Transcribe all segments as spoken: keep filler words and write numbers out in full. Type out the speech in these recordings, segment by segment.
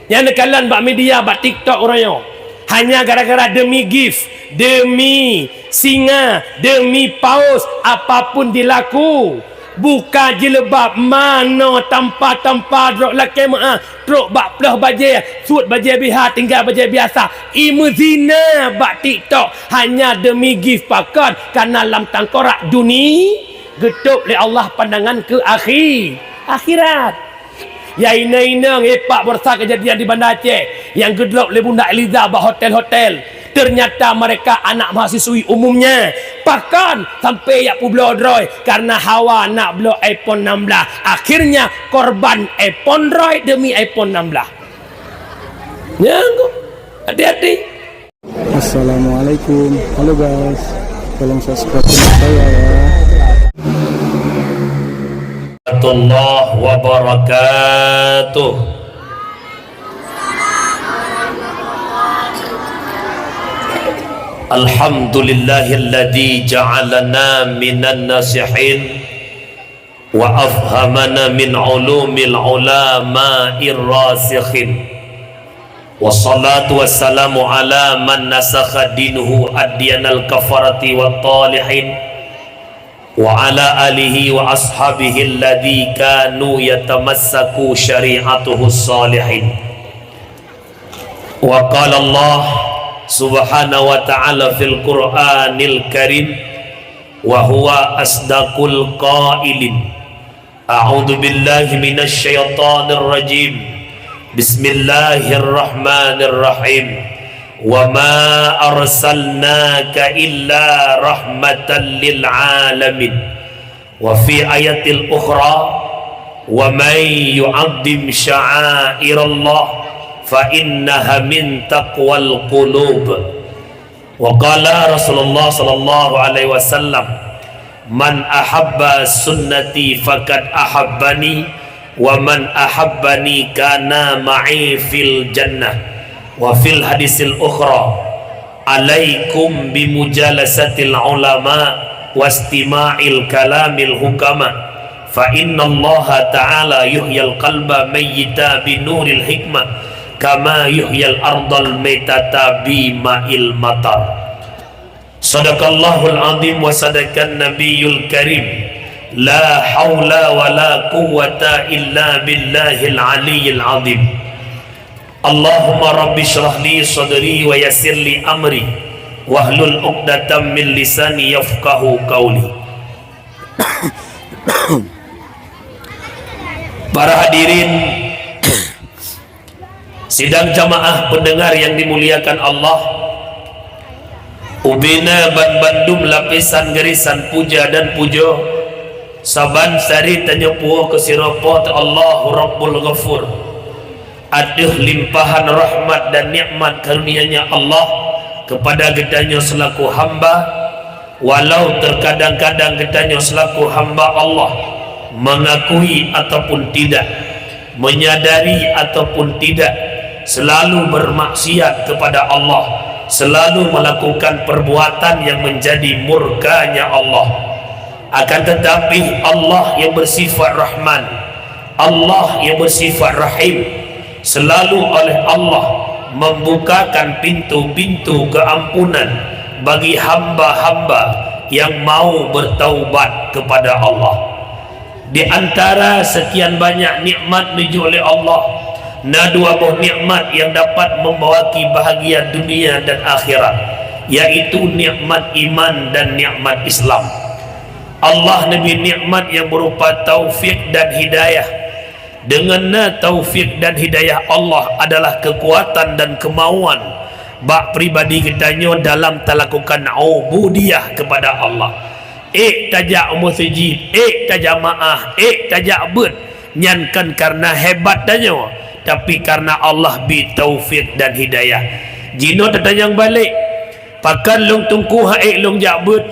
Nyang neukalon bak media, bak TikTok uroe nyoe, hanya gara-gara demi gift, demi singa, demi paus, apapun dilaku. Buka jilbab, manoe tampa-tampa droe lakée meu'ah, trok bak ploh bajée, suet bajée biha, tinggai bajée biasa. I meuzina bak TikTok hanya demi gift, pakon? Karena lam tangkorak duni, geutôb lé Allah pandangan keu akhi-, akhirat. Ya inong-inong, eh, pak beurasa keujadian di Banda Aceh nyang geudrop lé Bunda Eliza bak hotel-hotel. Ternyata mereka anak mahasiswi umumnya. Pakon sampai yak peubloe droe karena hawa nak bloe iPhone enam belas. Akhirnya korban iPhone droe demi iPhone enam belas. Nyang, hati-hati. Assalamualaikum. Halo guys, tolong subscribe channel saya ya. Warahmatullahi wabarakatuh. Alhamdulillahilladzi ja'alana minan nasihin wa afhamana min ulumil ulama'ir rasikhin. Wassalatu wassalamu ala man nasakha dinuhu adyanal kafarati wat talihin, wa ala alihi wa ashabihi alladzi kanu yatamassaku syari'atuhu salihin. Wa qala Allah subhanahu wa ta'ala fil Qur'anil Karim, wa huwa asdaqul qailin. A'udzu billahi minasy syaithanir rajim. Bismillahirrahmanirrahim. Wa ma arsalnaka illa rahmatan lil alamin. Wa fi ayatil ukhra, wa man yu'azzim sya'airallah fa innaha min taqwal qulub. Wa qala Rasulullah sallallahu alaihi wasallam, "Man ahabba sunnati faqad ahabbani, wa man ahabbani kana ma'i fil jannah." Wa fil hadisil ukhra, "Alaikum bimujalasatil ulama wastima'il kalamil hukama." Fa innallaha ta'ala yuhyil qalba mayyita binuril hikmah, kama yuhyil ardal maitata bima'il matar. Sadaqallahul azim wa sadaqan nabiyul karim. La haula wa la quwwata illa billahil aliyyil azim. Allahumma rabbi shrah li sadri wa yassir li amri, wahlul uqdatam min lisani yafqahu qauli. Para hadirin, sidang jamaah pendengar yang dimuliakan Allah, ubena ban bandum lapisan garisan puja dan pujo, saban sari tanyoe puwoe keu sidroe Po teu Allahu Rabbul Ghafur. Ateueh limpahan rahmat dan nikmat karunia-Nya Allah kepada geutanyoe seulaku hamba, walau terkadang-kadang geutanyoe seulaku hamba Allah, mengakui ataupun tidak, menyadari ataupun tidak, selalu bermaksiat kepada Allah, selalu melakukan perbuatan yang menjadi murka-Nya Allah. Akan tetapi, Allah yang bersifat Rahman, Allah yang bersifat Rahim, selalu oleh Allah membukakan pintu-pintu keampunan bagi hamba-hamba yang mau bertaubat kepada Allah. Di antara sekian banyak nikmat neujok lé Allah, na dua boh nikmat yang dapat membawaki bahagia dunia dan akhirat, yaitu nikmat iman dan nikmat Islam. Allah neubri nikmat yang berupa taufik dan hidayah. Deungon na taufik dan hidayah Allah adalah keukuatan dan keumauan bak pribadi geutanyoe dalam talakukan ubudiyah kepada Allah. Ék tajak u meuseujid, ék tajamaah, ék tajak beuet, nyan kon kareuna hebat tanyoe, tapi kareuna Allah bi taufik dan hidayah. Jinoe tatanyong balek, Pakon lôn teungku han ék lôn jak beuet?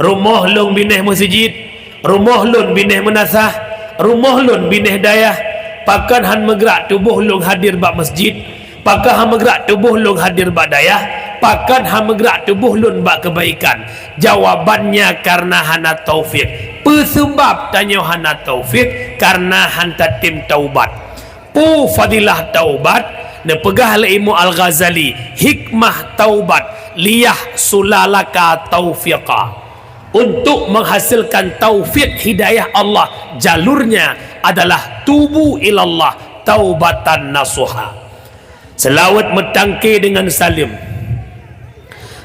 Rumoh lôn binéh meuseujid, rumoh lôn binéh meunasah, rumoh lôn binéh dayah. Pakon han meugrak tuboh lôn hadir bak meuseujid? Pakon han meugrak tuboh lôn hadir bak dayah? Pakon han meugrak tuboh lôn bak keubaikan? Jawabannya, kareuna hana taufik. Peue seubab tanyoe hana taufik? Kareuna han tatem taubat. Peue fadilah taubat? Neupeugah lé Imam Al-Ghazali, hikmah taubat liyahsula laka taufiqa. Untuk menghasilkan taufik hidayah Allah, jalurnya adalah tubu ilallah taubatan nasuha. Seulaweuet meutangke deungon saleuem.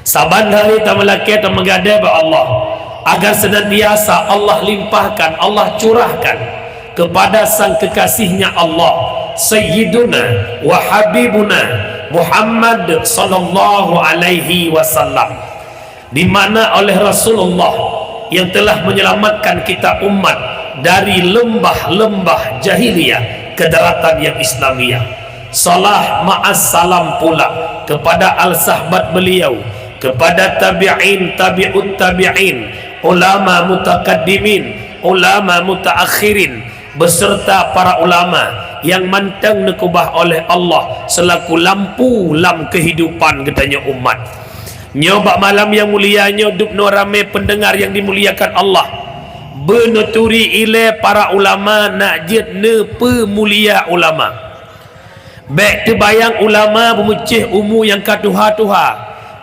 Saban hari tameulakée tameugadée bak Allah, agar senantiasa Allah limpahkan, Allah curahkan kepada sang kekasihnya Allah, Sayyiduna wa Habibuna Muhammad sallallahu alaihi wasallam, di mana oleh Rasulullah yang telah menyelamatkan kita umat dari lembah-lembah jahiliyah ke daratan yang Islamiyah. Salah ma'as salam pula kepada al-sahbat beliau, kepada tabi'in, tabi'ut tabi'in, ulama mutakaddimin, ulama mutaakhirin, beserta para ulama yang mantong neukeubah oleh Allah selaku lampu lam kehidupan geutanyoe umat. Nyoe bak malam nyang mulia nyoe dubnoe ramé peundeungar nyang dimuliakan Allah, beuneuturi ilée para ulama nak jeuet neupeumulia ulama. Bék teubayang ulama beumeucéh umu nyang ka tuha-tuha.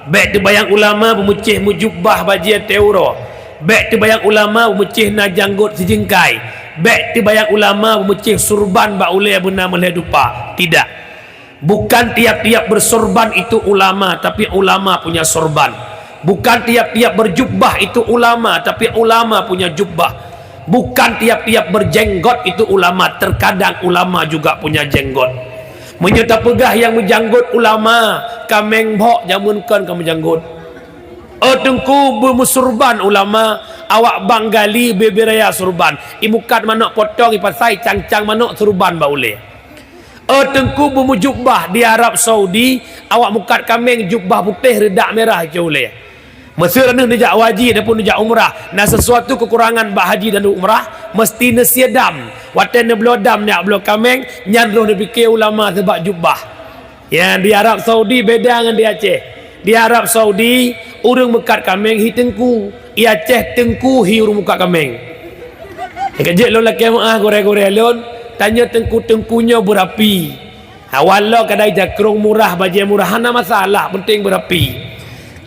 Bék teubayang ulama beumeucéh meujubah bajée teuroe. Bék teubayang ulama beumeucéh na janggot sijeungkai. Bék teubayang ulama beumeucéh surban bak ulée beuna meulhée dupa. Tidak. Bukan tiap-tiap bersorban itu ulama, tapi ulama punya sorban. Bukan tiap-tiap berjubah itu ulama, tapi ulama punya jubah. Bukan tiap-tiap berjenggot itu ulama, terkadang ulama juga punya jenggot. Meunyoe tapeugah nyang meujanggot ulama, kaméng bhok jameun kon ka meujanggot. Oh teungku beumeusurban ulama, awak bang gali bubé raya surban, imukat manok potong ipasai cang-cang manok surban bak ulée. Oh teungku beumujubah di Arab Saudi, awak mukat kaméng jubah putéh reudak mirah icue ulée. Meuseu neuneuk neujak haji ataupun neujak umrah, na sesuatu kekurangan bak haji dan umrah, meusti neusie dam. Watée neubloe dam neujak bloe kaméng, nyan roh neupike ulama sabab jubah. Ya, di Arab Saudi beda ngon di Aceh. Di Arab Saudi, ureuëng meukat kaméng hi teungku. Di Aceh teungku hi ureuëng meukat kaméng. Keujeuet lôn lakée meuáh gurée-gurée lôn, tanyoe teungku-teungku nyoe beurapi. Awai lom kadai jakrong murah, bajée murah, hana masalah, penting beurapi.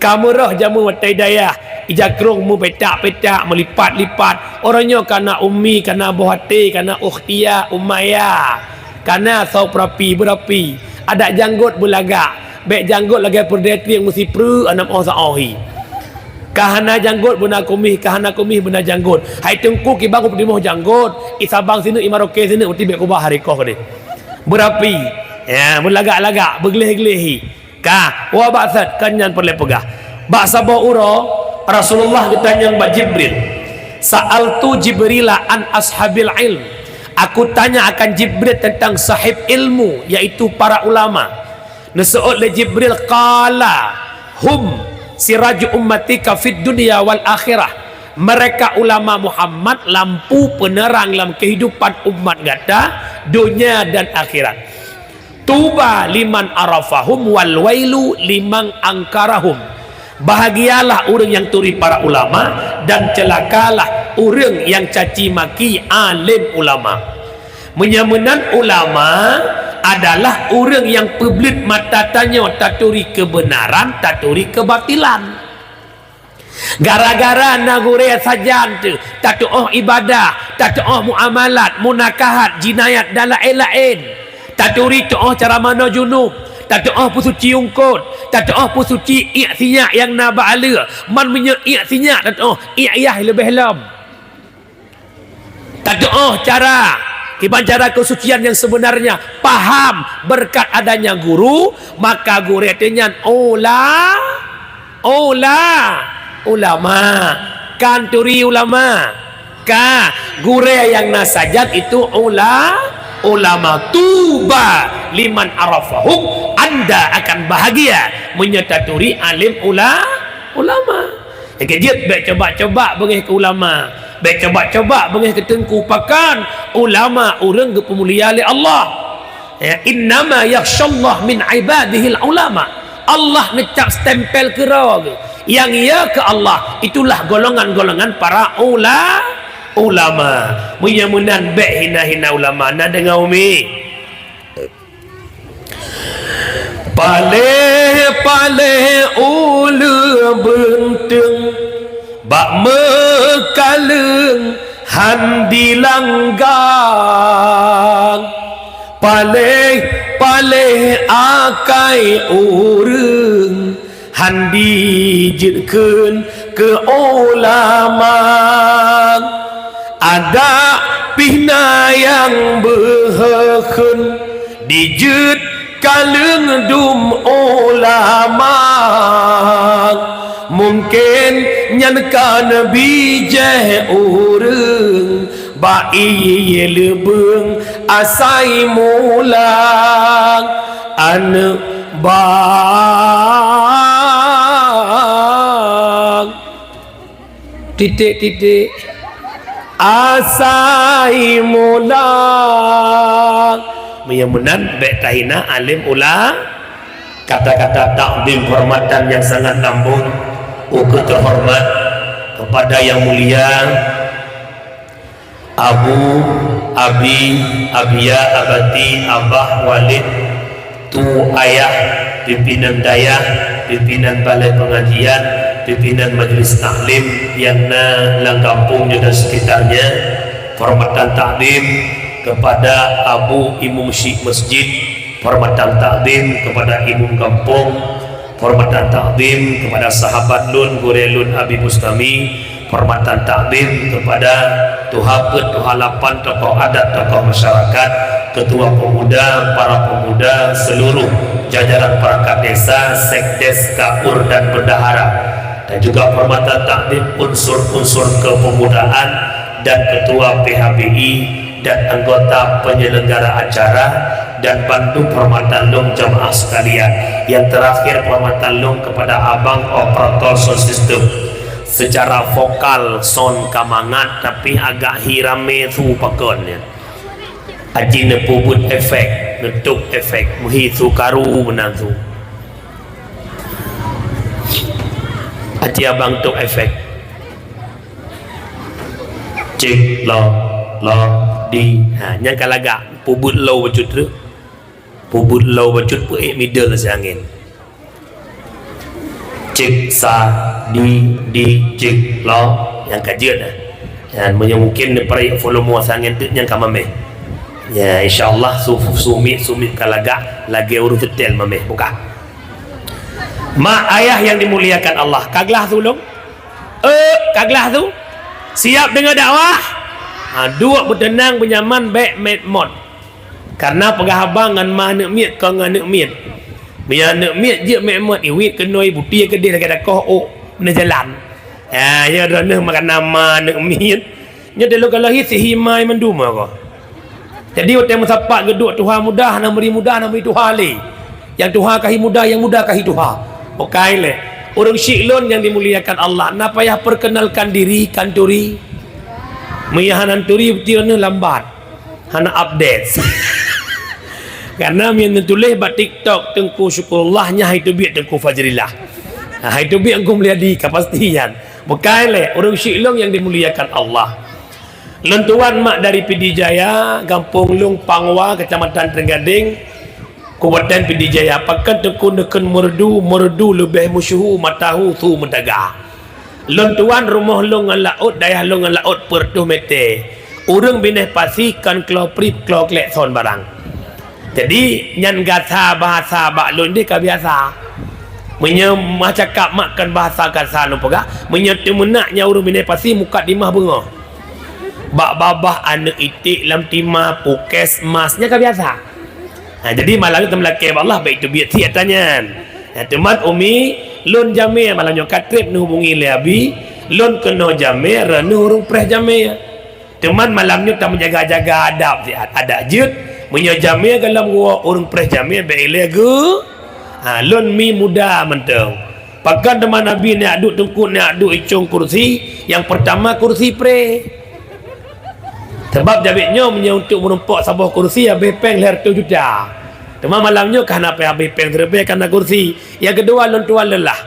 Ka meurôh jameun watée dayah, ijakrong meupetak-petak, meulipat-lipat. Uroe nyoe kana ummi, kana boh até, kana ukhtia, umaya. Kana soe peurapi, beurapi. Adak janggot beulagak. Bék janggot lagée peureudée trieng meusipreuk anam oh saoh hi. Ka hana janggot beuna kumieh, ka hana kumieh beuna janggot. Hai teungku kiban kupeurumoh janggot, isabang sineuk, imaroke sineuk, meuti bék kubah harikoh keudeh. Beurapi, ya, beulagak-lagak, beugleh-gleh hi. Ka, wa ba'sat, kan nyan peureulée peugah. Bak saboh uroe, Rasulullah geutanyong bak Jibril, "Sa'altu Jibrila an ashabil ilm." Aku tanya akan Jibril tentang sahib ilmu, yaitu para ulama. Neuseuôt lé Jibril, qala, "Hum siraju ummatika fid dunya wal akhirah." Mereka ulama Muhammad lampu peuneurang lam kehidupan umat gata, donya dan akhirat. Tuba liman arafahum wal wailu liman angkarahum. Bahagialah ureuëng nyang turi para ulama dan ceulakalah ureuëng nyang caci maki alim ulama. Meunyoe meunan ulama adalah ureuëng nyang peubleut mata tanyoe taturi keubeunaran, taturi keubatilan. Gara-gara na gurée sajan teuh, tatuoh ibadah, tatuoh muamalat, munakahat, jinayat dan laén-laén. Taturi tuoh cara manoe junub, tatuoh peusuci ungkot, tatuoh peusuci iek sinyak nyang na bak aleue, man meunyoe iek sinyak tatuoh, iek yah leubeh lom. Tatuoh cara, kiban cara keusucian nyang sebenarnya, paham berkat adanya guru, maka gurée teuh nyan ula, ula, ulama. Kan turi ulama. Ka, gurée nyang na sajan itu ula, ulama. Tuba liman arafahum, anda akan bahagia meunyoe taturi alim ula, ulama. Nyang keujeuet, bék coba-coba beungéh keu ulama. Bék coba-coba beungéh keu teungku, pakon ulama ureuëng geupeumulia lé Allah. Ya, "Innama yakhsyallaha min ibadihil ulama." Allah neucap stempel keudroe geuh. Nyang ya keu Allah, itulah golongan-golongan para ula-, ulama. Meunyoe meunan bék hina-hina ulama. Na deungoe umi? Paléh-paléh uleue beunteung bak meukaleueng han dilanggang. Paléh-paléh akai ureuëng han dijeuet kheun keu ulama. Adak pih na nyang beuhe kheun dijeuet kaleueng dum ulama. Mungken nyan kan bijéh ureuëng bak ié leubeueng asai mulang aneuëk bang. Titik-titik asai mulang. Meunyoe meunan bék tahina alim ula. Kata-kata takdim hormatan yang sangat lambung, ukeue teuhormat kepada yang mulia Abu, Abi, Abiya, Abati, Abah, Walid, Tu Ayah, pimpinan dayah, pimpinan balai pengajian, pimpinan majlis taklim yang na lam kampung nyoe dan sekitarnya, hormatan takdim kepada Abu Imum Syik Masjid, hormatan takdim kepada Imum Kampung, hormatan takdim kepada sahabat lôn, gurée lôn Abi Bustami, hormatan takdim kepada tuha peuet, tuha lapan, tokoh adat, tokoh masyarakat, ketua pemuda, para pemuda, seluruh jajaran perangkat desa, sekdes, kaur, dan bendahara. Dan juga hormatan takdim unsur-unsur kepemudaan dan ketua P H B I dan anggota penyelenggara acara dan bandum hormatan lôn jamaah sekalian. Yang terakhir hormatan lôn kepada abang operator sound system. Secara vokal sound ka mangat, tapi agak hi ramé su pakon nyan. Aci neupeubuet efek, neutôb efek, meuhi su karu meunan su. Aci abang tôb efek. Cek, lo, lo, di. Ha, nyan ka lagak, peubuet loe bacut treuk. Peubuet loe bacut peuék middle si angén. Cek sa, di, di, cek lo, nyang ka jeuet dah. Nyan, meunyoe mungkin neupeurayek volume si angén teuk nyang ka mameh. Ya, insya Allah su-, sumiet, sumiet ka lagak, lagée ureuëng seutèl mameh, buka. Mak ayah yang dimuliakan Allah, ka glah su lôn? Eh, ka glah su? Siap deungoe dakwah? Ha, duek beuteunang beunyaman bék mét mot. Karena peugah haba ngon ma aneuëk miet kon ngon aneuëk miet. Meunyoe aneuëk miet jeuet mét mot, iwit keunoe, ibuti keudeh lagée dakoh ôk neujalan. Ya, ya droeneuh makana ma aneuëk miet. Nyoe teuh lôn kalon hi sihi ma mandum ko. Jadi watée meusapat geuduek tuha muda, hana meuri muda, hana meuri tuha lé. Nyang tuha ka hi muda, nyang muda ka hi tuha. Bukai lé. Ureuëng syik lôn nyang dimuliakan Allah, na payah perkenalkan diri kanturi. Meunyoe hana turi, bukti droeneuh lambat. Hana update. Karena meunyoe neutuléh bak TikTok Teungku Syukurullah, nyan hai teubiet Teungku Fajrillah. Ha, hai teubiet Teungku Mulyadi, ka pasti nyan. Bukai lé, ureuëng syik lôn nyang dimuliakan Allah. Lôn tuan mak dari Pidie Jaya, gampông lôn Pangwa, Kecamatan Trenggadeng, Kabupaten Pidie Jaya. Pakon Teungku neukheun meureudu, meureudu leubeh meusyeuhu mata hu su meutaga. Lôn tuan rumoh lôn ngon laôt, dayah lôn ngon laôt peuet reutôh mètè. Ureuëng binéh pasi kon klo prip, klo klekson barang. Jadi, nyan gasa bahasa bak lôn deh ka biasa. Meunyoe meucakap mak kon bahasa gasa lôn peugah, meunyoe teumeunak nyan ureuëng binéh pasi mukadimah beungoh. Bak babah aneuëk iték lam tima, puskesmas, nyan ka biasa. Ha, jadi malam nyoe teumeulakée bak Allah, bék teubiet siat tanyan. Ha, teuma umi, lôn jamé malam nyoe ka trép neuhubungi lé Abi, lôn keunoe jamé, reuneuh ureuëng preh jamé. Teuma malam nyoe tameujaga-jaga adab siat, adak jeuet. Meunyoe jamé gohlom geuwoe ureuëng preh jamé, bék ilée geu-, ha, lôn mi muda mantong. Pakon teuma Nabi neujak duek teungku, neujak duek icong kursi, nyang peurtama kursi preh. Sabab jabek nyoe meunyoe untuk meurumpok saboh kursi habéh péng lhèe reutôh juta. Teuma malam nyoe ka hana payah habéh péng sireubèe kareuna kursi. Nyang keudua, lôn tuan lelah.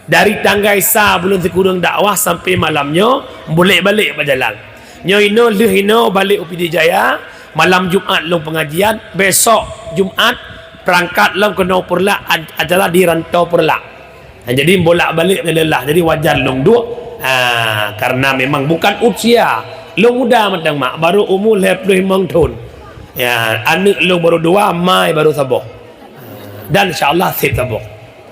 Dari tanggai sa buleuen sikureueng dakwah sampai malam nyoe, bulek-balek bak jalan. Nyoe inoe lheueh inoe balek u Pidie Jaya, malam Jumat lôn pengajian, besok Jumat Peurangkat lom keunoe Peureulak, ad-, adalah di Rantau Peureulak. Ha, jadi bolak-balik lelah, jadi wajar lôn duek. Ha, karena memang bukan usia. Lôn muda mantong mak, baru umu lhèe ploh limong thôn. Ya, aneuk lôn baru dua, ma baru saboh. Dan insya Allah sép saboh.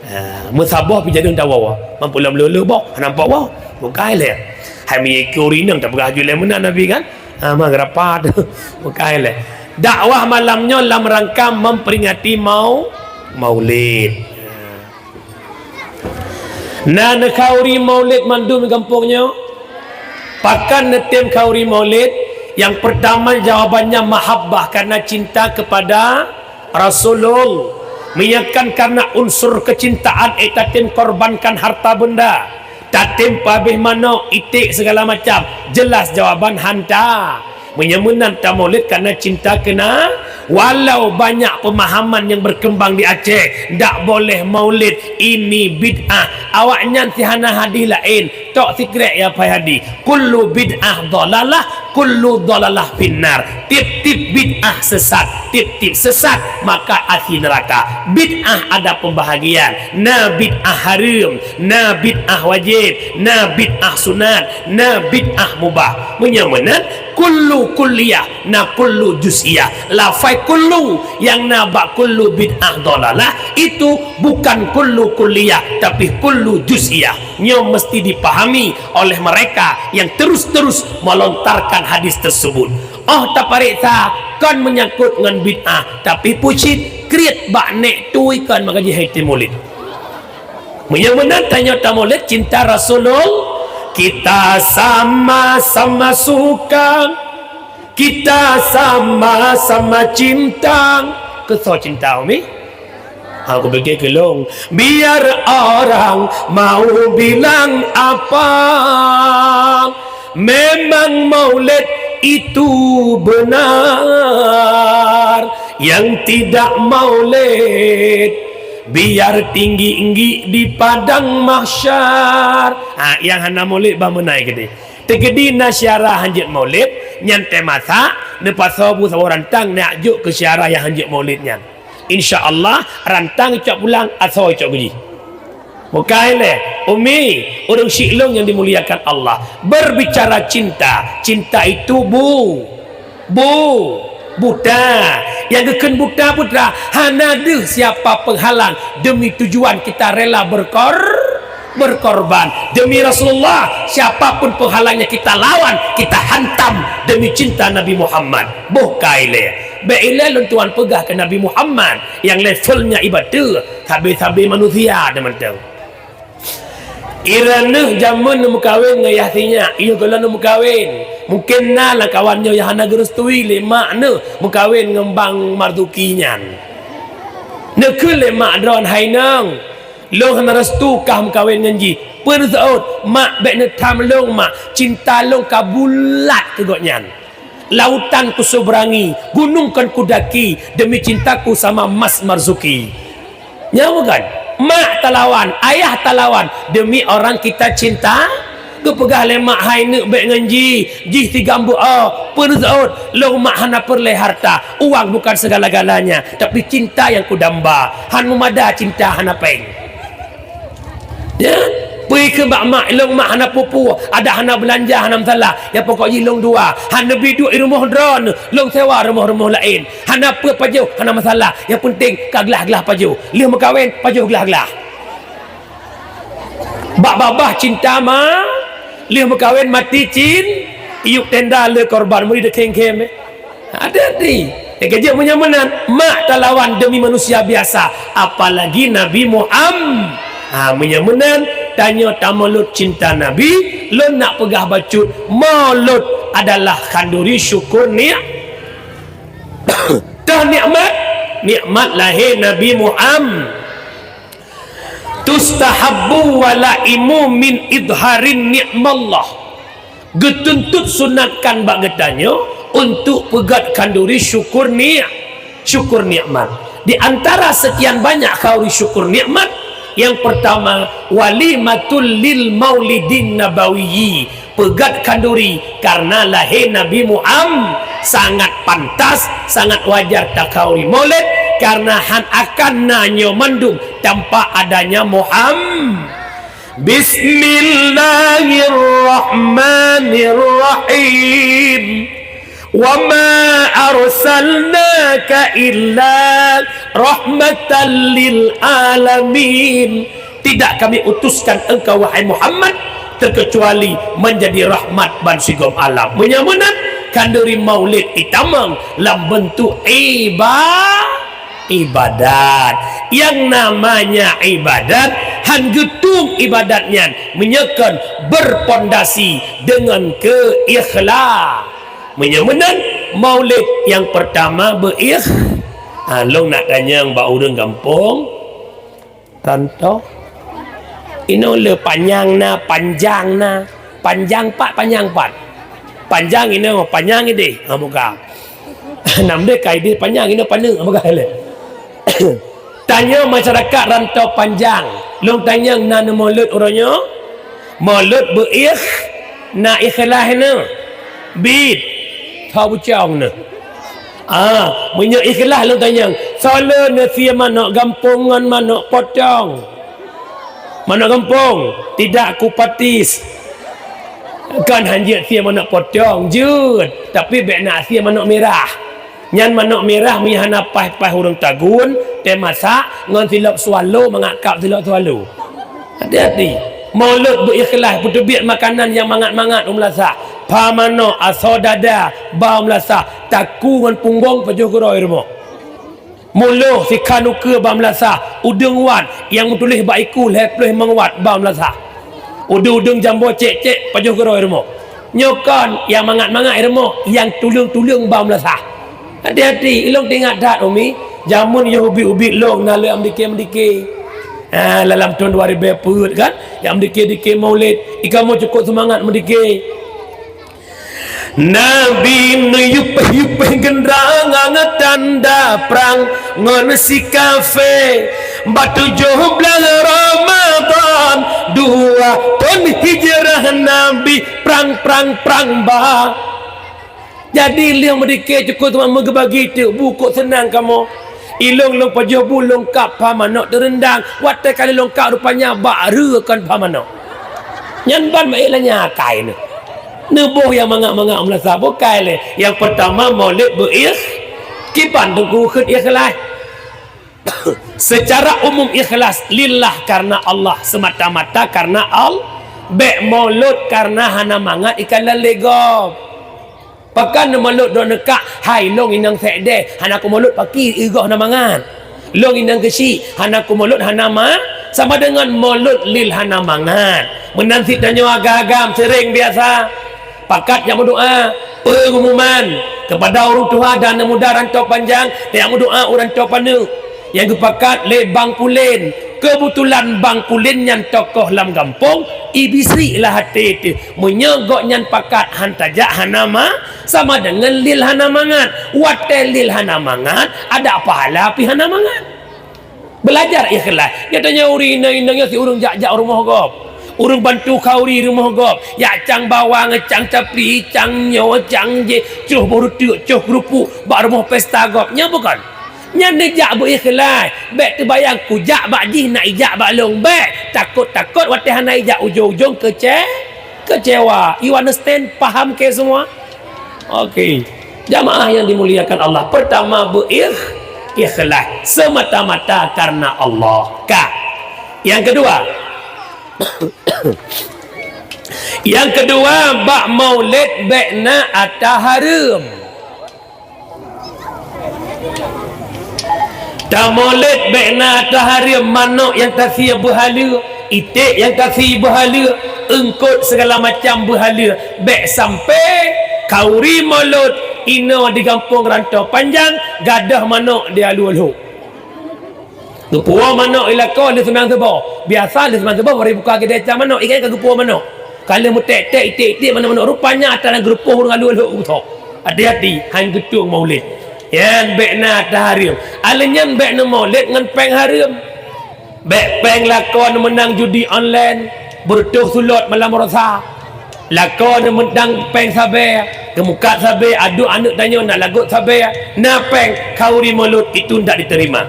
Ha, meusaboh pih jadi tawoe. Mampu lom lheueh boh, nampak boh. Bukai lé. Hai meunyoe ikôt ureueng inong tapeugah ju lé meunan Nabi kan? Ha, ma geurapa tu. Bukai lé. Dakwah malam nyoe lam rangka memperingati mau-, Maulid. Na neukhauri Maulid mandum di gampông nyoe? Pakon neutem khauri Maulid? Yang pertama jawabannya mahabbah, karena cinta kepada Rasulullah. Meunyoe kon karena unsur kecintaan, eh, tatem korbankan harta benda, tatem peuhabéh manok, iték segala macam, jelas jawaban hana. Meunyoe meunan tamaulid karena cinta keu Na-, walau banyak pemahaman yang berkembang di Aceh, ndak boleh maulid, ini bid'ah. Awaknyan si hana hadis laén, tok sikrek ya pai hadis. Kullu bid'ah dhalalah, kullu dhalalah finnar. Tiep-tiep bid'ah sesat, tiep-tiep sesat maka api neraka. Bid'ah ada pembahagian, na bid'ah hareuem, na bid'ah wajéb, na bid'ah sunat, na bid'ah mubah. Meunyoe meunan, kullu kulliyah, na kullu juz'iyah. Lafai kullu nyang na bak kullu bid'ah dhalalah itu bukan kullu kulliyah, tapi kullu juz'iyah. Nyoe mesti dipahami oleh mereka yang terus-terus melontarkan hadis tersebut. Oh tapareksa kon menyangkut ngon bid'ah, tapi pucit kriet bak nèk tui kon maka jih hai tamaulid. Meunyoe meunan tanyoe tamaulid cinta Rasulullah, kita sama-sama suka, kita sama-sama cinta. Keu soe cinta umi? Ha, kupike keu lôn. Biar orang mau bilang apa, memang maulid itu benar. Yang tidak maulid, biar tinggi-tinggi di padang mahsyar. Ha, nyang hana maulid bah meunan keudéh. Teukeudi na syedara hanjeuet maulid, nyan teumasak, neupasoe bu saboh rantang neujok keu syedara nyang hanjeuet maulid nyan. Insya Allah, rantang icok pulang, asoe icok keu jih. Bukai lé, umi, ureueng syik lôn nyang dimuliakan Allah. Berbicara cinta, cinta itu bu-, bu-, buta. Nyang geukheun buta putra, hana deuh siapa penghalang demi tujuan kita rela berkor-, berkorban demi Rasulullah. Siapapun penghalangnya kita lawan, kita hantam demi cinta Nabi Muhammad. Bukai lé. Bèk ilèe lôn tuan peugah keu Nabi Muhammad nyang levelnya ibadah, sabe-sabe manusia teumantong. Ireuneuh jameun neumeukawen ngon yah sinyak, yoh gohlom neumeukawen. Mungken na lam kawan nyoe nyang hana geurestui lé mak neuh meukawen ngon Bang Marzuki nyan. Neukheun lé mak droen, "Hai nong, lôn hana restu kah meukawen ngon jih. Peue neuseuôt, mak bèk neutham lôn mak, cinta lôn ka bulat keu gobnyan." Lautan kuseberangi, gunung kan kudaki demi cintaku sama Mas Marzuki. Nyan bukan? Mak talawan, ayah talawan demi orang kita cinta. Geupeugah lé mak, "Hai neuk, bèk ngon jih, jih tigam beuo, peue neuseuôt, lôn mak hana peureulèe harta, uang bukan segala-galanya, tapi cinta yang kudamba, han meumada cinta hana péng." Ya, peue keu bak mak, lôn mak hana peue-peue, adak hana beulanja, hana masalah. Nyang pokok jih lôn dua, hana neubi duek i rumoh droeneuh, lôn sewa rumoh-rumoh laén. Hana peue pajoh, hana masalah. Nyang peunteng ka glah-glah pajoh. Lheueh meukawen, pajoh glah-glah. Bak babah cinta ma, lheueh meukawen mati cin, iyup tenda le korban meuri deukheng-kheng. Hati-hati. Nyang keujeuet meunyoe meunan, mak talawan demi manusia biasa, apalagi Nabi Muham-, ha, meunyoe meunan, tanyoe tamaulud cinta Nabi, lôn nak peugah bacut, maulud adalah khanduri syukur ni-, toh nikmat, nikmat lahé Nabi Muham-, tustahabbu walaimu min idharin ni'mallah. Geutuntot sunatkan bak geutanyoe untuk peugöt khanduri syukur ni-, syukur nikmat. Di antara sekian banyak khanduri syukur nikmat, yang pertama, walimatul lil maulidin nabawiyyi, peugöt khanduri karena lahé Nabi Muham-, sangat pantas, sangat wajar takhanduri maulid, Karena han akan na nyoe mandum tanpa adanya Muhammad. Bismillahirrahmanirrahim. Wa ma arsalnaka illa rahmatan lil alamin. Tidak Kami utuskan engkau, wahai Muhammad, terkecuali menjadi rahmat ban sigom alam. Meunyoe meunan, khanduri maulid itamong lam bentuk iba-, ibadat. Yang namanya ibadat, han geutueng ibadat nyan meunyoe kon berpondasi dengan keikhlas. Meunyoe meunan, maulid yang pertama beuikh-, ha, lôn nak tanyong bak ureuëng gampông, Ranto. Inoe le panyang na, panjang na. Panjang pat, panyang pat. Panjang inoe, panyang ideh. Ha, buka. Nam deh kai deh panyang inoe paneuk, ha, buka le. Tanyoe masyarakat Ranto Panjang. Lôn tanyong na neumulod uroe nyoe? Mulod beuikh, na ikhlas na? Bit. Tho bucong na. Ah, meunyoe ikhlas lôn tanyong, soe le neusie manok gampông ngon manok potong? Manok gampông, tidak kupatis. Kan hanjeuet sie manok potong, jeuet, tapi bék na sie manok mirah. Nyan manok mirah meunyo hana paih-paih ureuëng tagun, teumasak ngon silop swallow, mangat kap silop swallow. Hati-hati. Mulod beuikhlaih, peuteubiet makanan nyang mangat-mangat u meulasah. Pha manok, asoe dada, ba u meulasah, taku ngon punggong pajoh keudroe rumoh. Muloh sikhan ukeue ba meulasah, udeueng wat nyang meutuléh bak iku lhée ploh limong wat ba meulasah. Udeueng-udeueng jambo cék-cék pajoh keudroe rumoh. Nyoe kon nyang mangat-mangat rumoh, nyang tuleueng-tuleueng ba meulasah. Hati-hati, ilong teuingat that, Umi. Jameun yoh ubit-ubit long na lé meudike-meudike. Ha, lam thon dua ribée peuet kan, nyang meudike-dike Maulid. Ikamoe cukop seumangat meudike. Nabi neuyupeh-yupeh geundrang tanda prang ngon si kafé. Bak tujoh blaih Ramadhan dua thon hijrah Nabi prang, prang, prang ba. Jadi, lheueh meudike cukop teuma meugeubagi teuk, bukon seunang kamoe. Ilong lôn pajoh bu lôn kab pha manok teureundang. Watée ka lheueh lôn kab rupanya bak reue kon pha manok. Nyan ban meuék lanya akai neuh. Neuboh nyang mangat-mangat meulasah bukai lé. Nyang peurtama Maulid beuikh-, kiban teungku kheun ikhlaih. Secara umum ikhlas lillah, karena Allah, semata-mata karena Al-, bék mulod karena hana mangat ikalon lé gob. Pakon neumulod droe neukak, hai lôn inong sék deh, hana kumulod paki igoh hana mangat. Lôn inong keuchik, hana kumulod hana ma-, sama dengan mulod lil hana mangat. Meunan cit tanyoe agam-agam seuréng biasa. Pakat jak meudoá, peungumuman keupada ureuëng tuha dan aneuk muda Ranto Panjang, tajak meudoá u Ranto Paneuk. Nyang geupakat lé Bang Pulen. Keubeutulan Bang Pulen nyan tokoh lam gampông, ibisi lah até teuh. Meunyoe gobnyan pakat han tajak hana ma-, sama deungon lil hana mangat. Watée lil hana mangat, adak pahala pih hana mangat. Beulajar ikhlaih. Nyatanya ureuëng inong-inong nyoe si ureuëng jak-jak rumoh gob. Ureuëng bantu khauri rumoh gob. Jak cang bawang, cang capli, cang nyoe, cang jih, coh boh reuteuek, coh keurupuk bak rumoh pesta gob. Nyan bukon? Nyan neujak beu ikhlaih. Bék teubayang kujak bak jih na ijak bak lôn. Bék. Takot-takot watée hana ijak ujong-ujong kece-, kecewa. You understand? Paham ke semua? Oke. Jamaah yang dimuliakan Allah, pertama beu ikh-, ikhlas semata-mata karena Allah. Ka. Yang kedua, yang kedua, bak maulid bék na ata hareuem. Tamaulid bék na ata hareuem, manok nyang tasie beuhala, iték nyang tasie beuhala, eungkot segala macam beuhala. Bék sampai khauri mulod inoe di gampông Ranto Panjang gadôh manok di alue lhok. Geupuwoe manok ilako lheueh seumang suboh. Biasa lheueh seumang suboh bari buka keudè cang manok, ikan ka geupuwoe manok. Ka lheueh meuték-ték, iték-iték manok-manok. Rupanya ata na geurupoh ureuëng alue lhok geutok. Hati-hati, han geutueng maulid. Nyan bék na ata hareuem. Alèh nyan bék na maulid ngon péng hareuem. Bék péng lakon meunang judi online, beureutoh sulot malam rosa. Lakoe neumeuntang péng sabe, keumukat sabe, aduek aneuk tanyoe na lagot sabe, na péng khauri mulod, itu ndak diterima.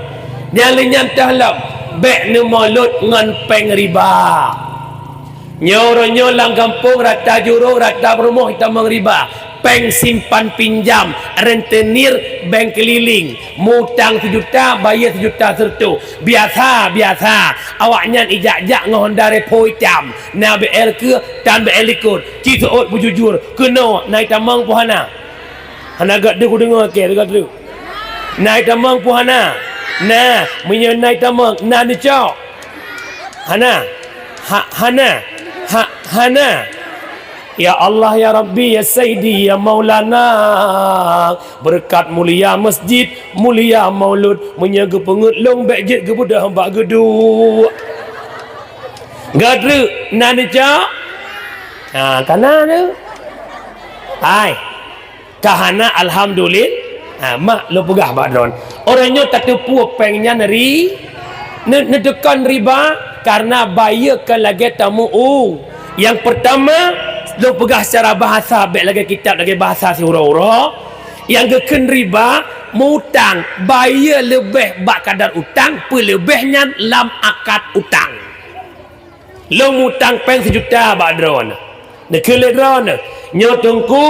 Nyang lheueh nyan teuh lom, bék neumulod ngon péng riba. Nyoe uroe nyoe lam gampông rata jurông, rata peurumoh jitamong riba. Péng simpan pinjam, rentenir bank keliling, mutang sijuta, bayeue sijuta seureutôh. Biasa, biasa, awaknyan ijak-jak ngon Honda Revo itam. Na B R keu tan B R likot. Ci seuôt beujujur, keunoe na itamong peue hana? Hana gak deuh kudeungoe, oke, gak deuh. Na itamong peue hana? Na, meunyoe na itamong, na neucok? Hana? Ha, hana? Ha, hana? Ya Allah, ya Rabbi, ya Sayyidi, ya Maulana, beureukat mulia masjid, mulia maulud, meunyoe geupeungeut lôn bék jeuet geubeudôh bak geuduek. Geutrek na neucok? Ha, ka na tu. Hai. Ka hana, alhamdulil-, ha, mak lôn peugah bak droen. Uroe nyoe tateupeue péng nyan ri-, ne-, neuteukon riba, karena bayeue kon lagée tamu u. Nyang peurtama, lôn peugah secara bahasa, bék lagée kitab, lagée bahasa siuroe-uroe. Nyang geukheun riba, mutang, bayeue leubeh bak kadar utang, peuleubeh nyan lam akad utang. Lôn mutang péng sijuta bak droeneuh. Neukheun lé droeneuh, "Nyoe Teungku,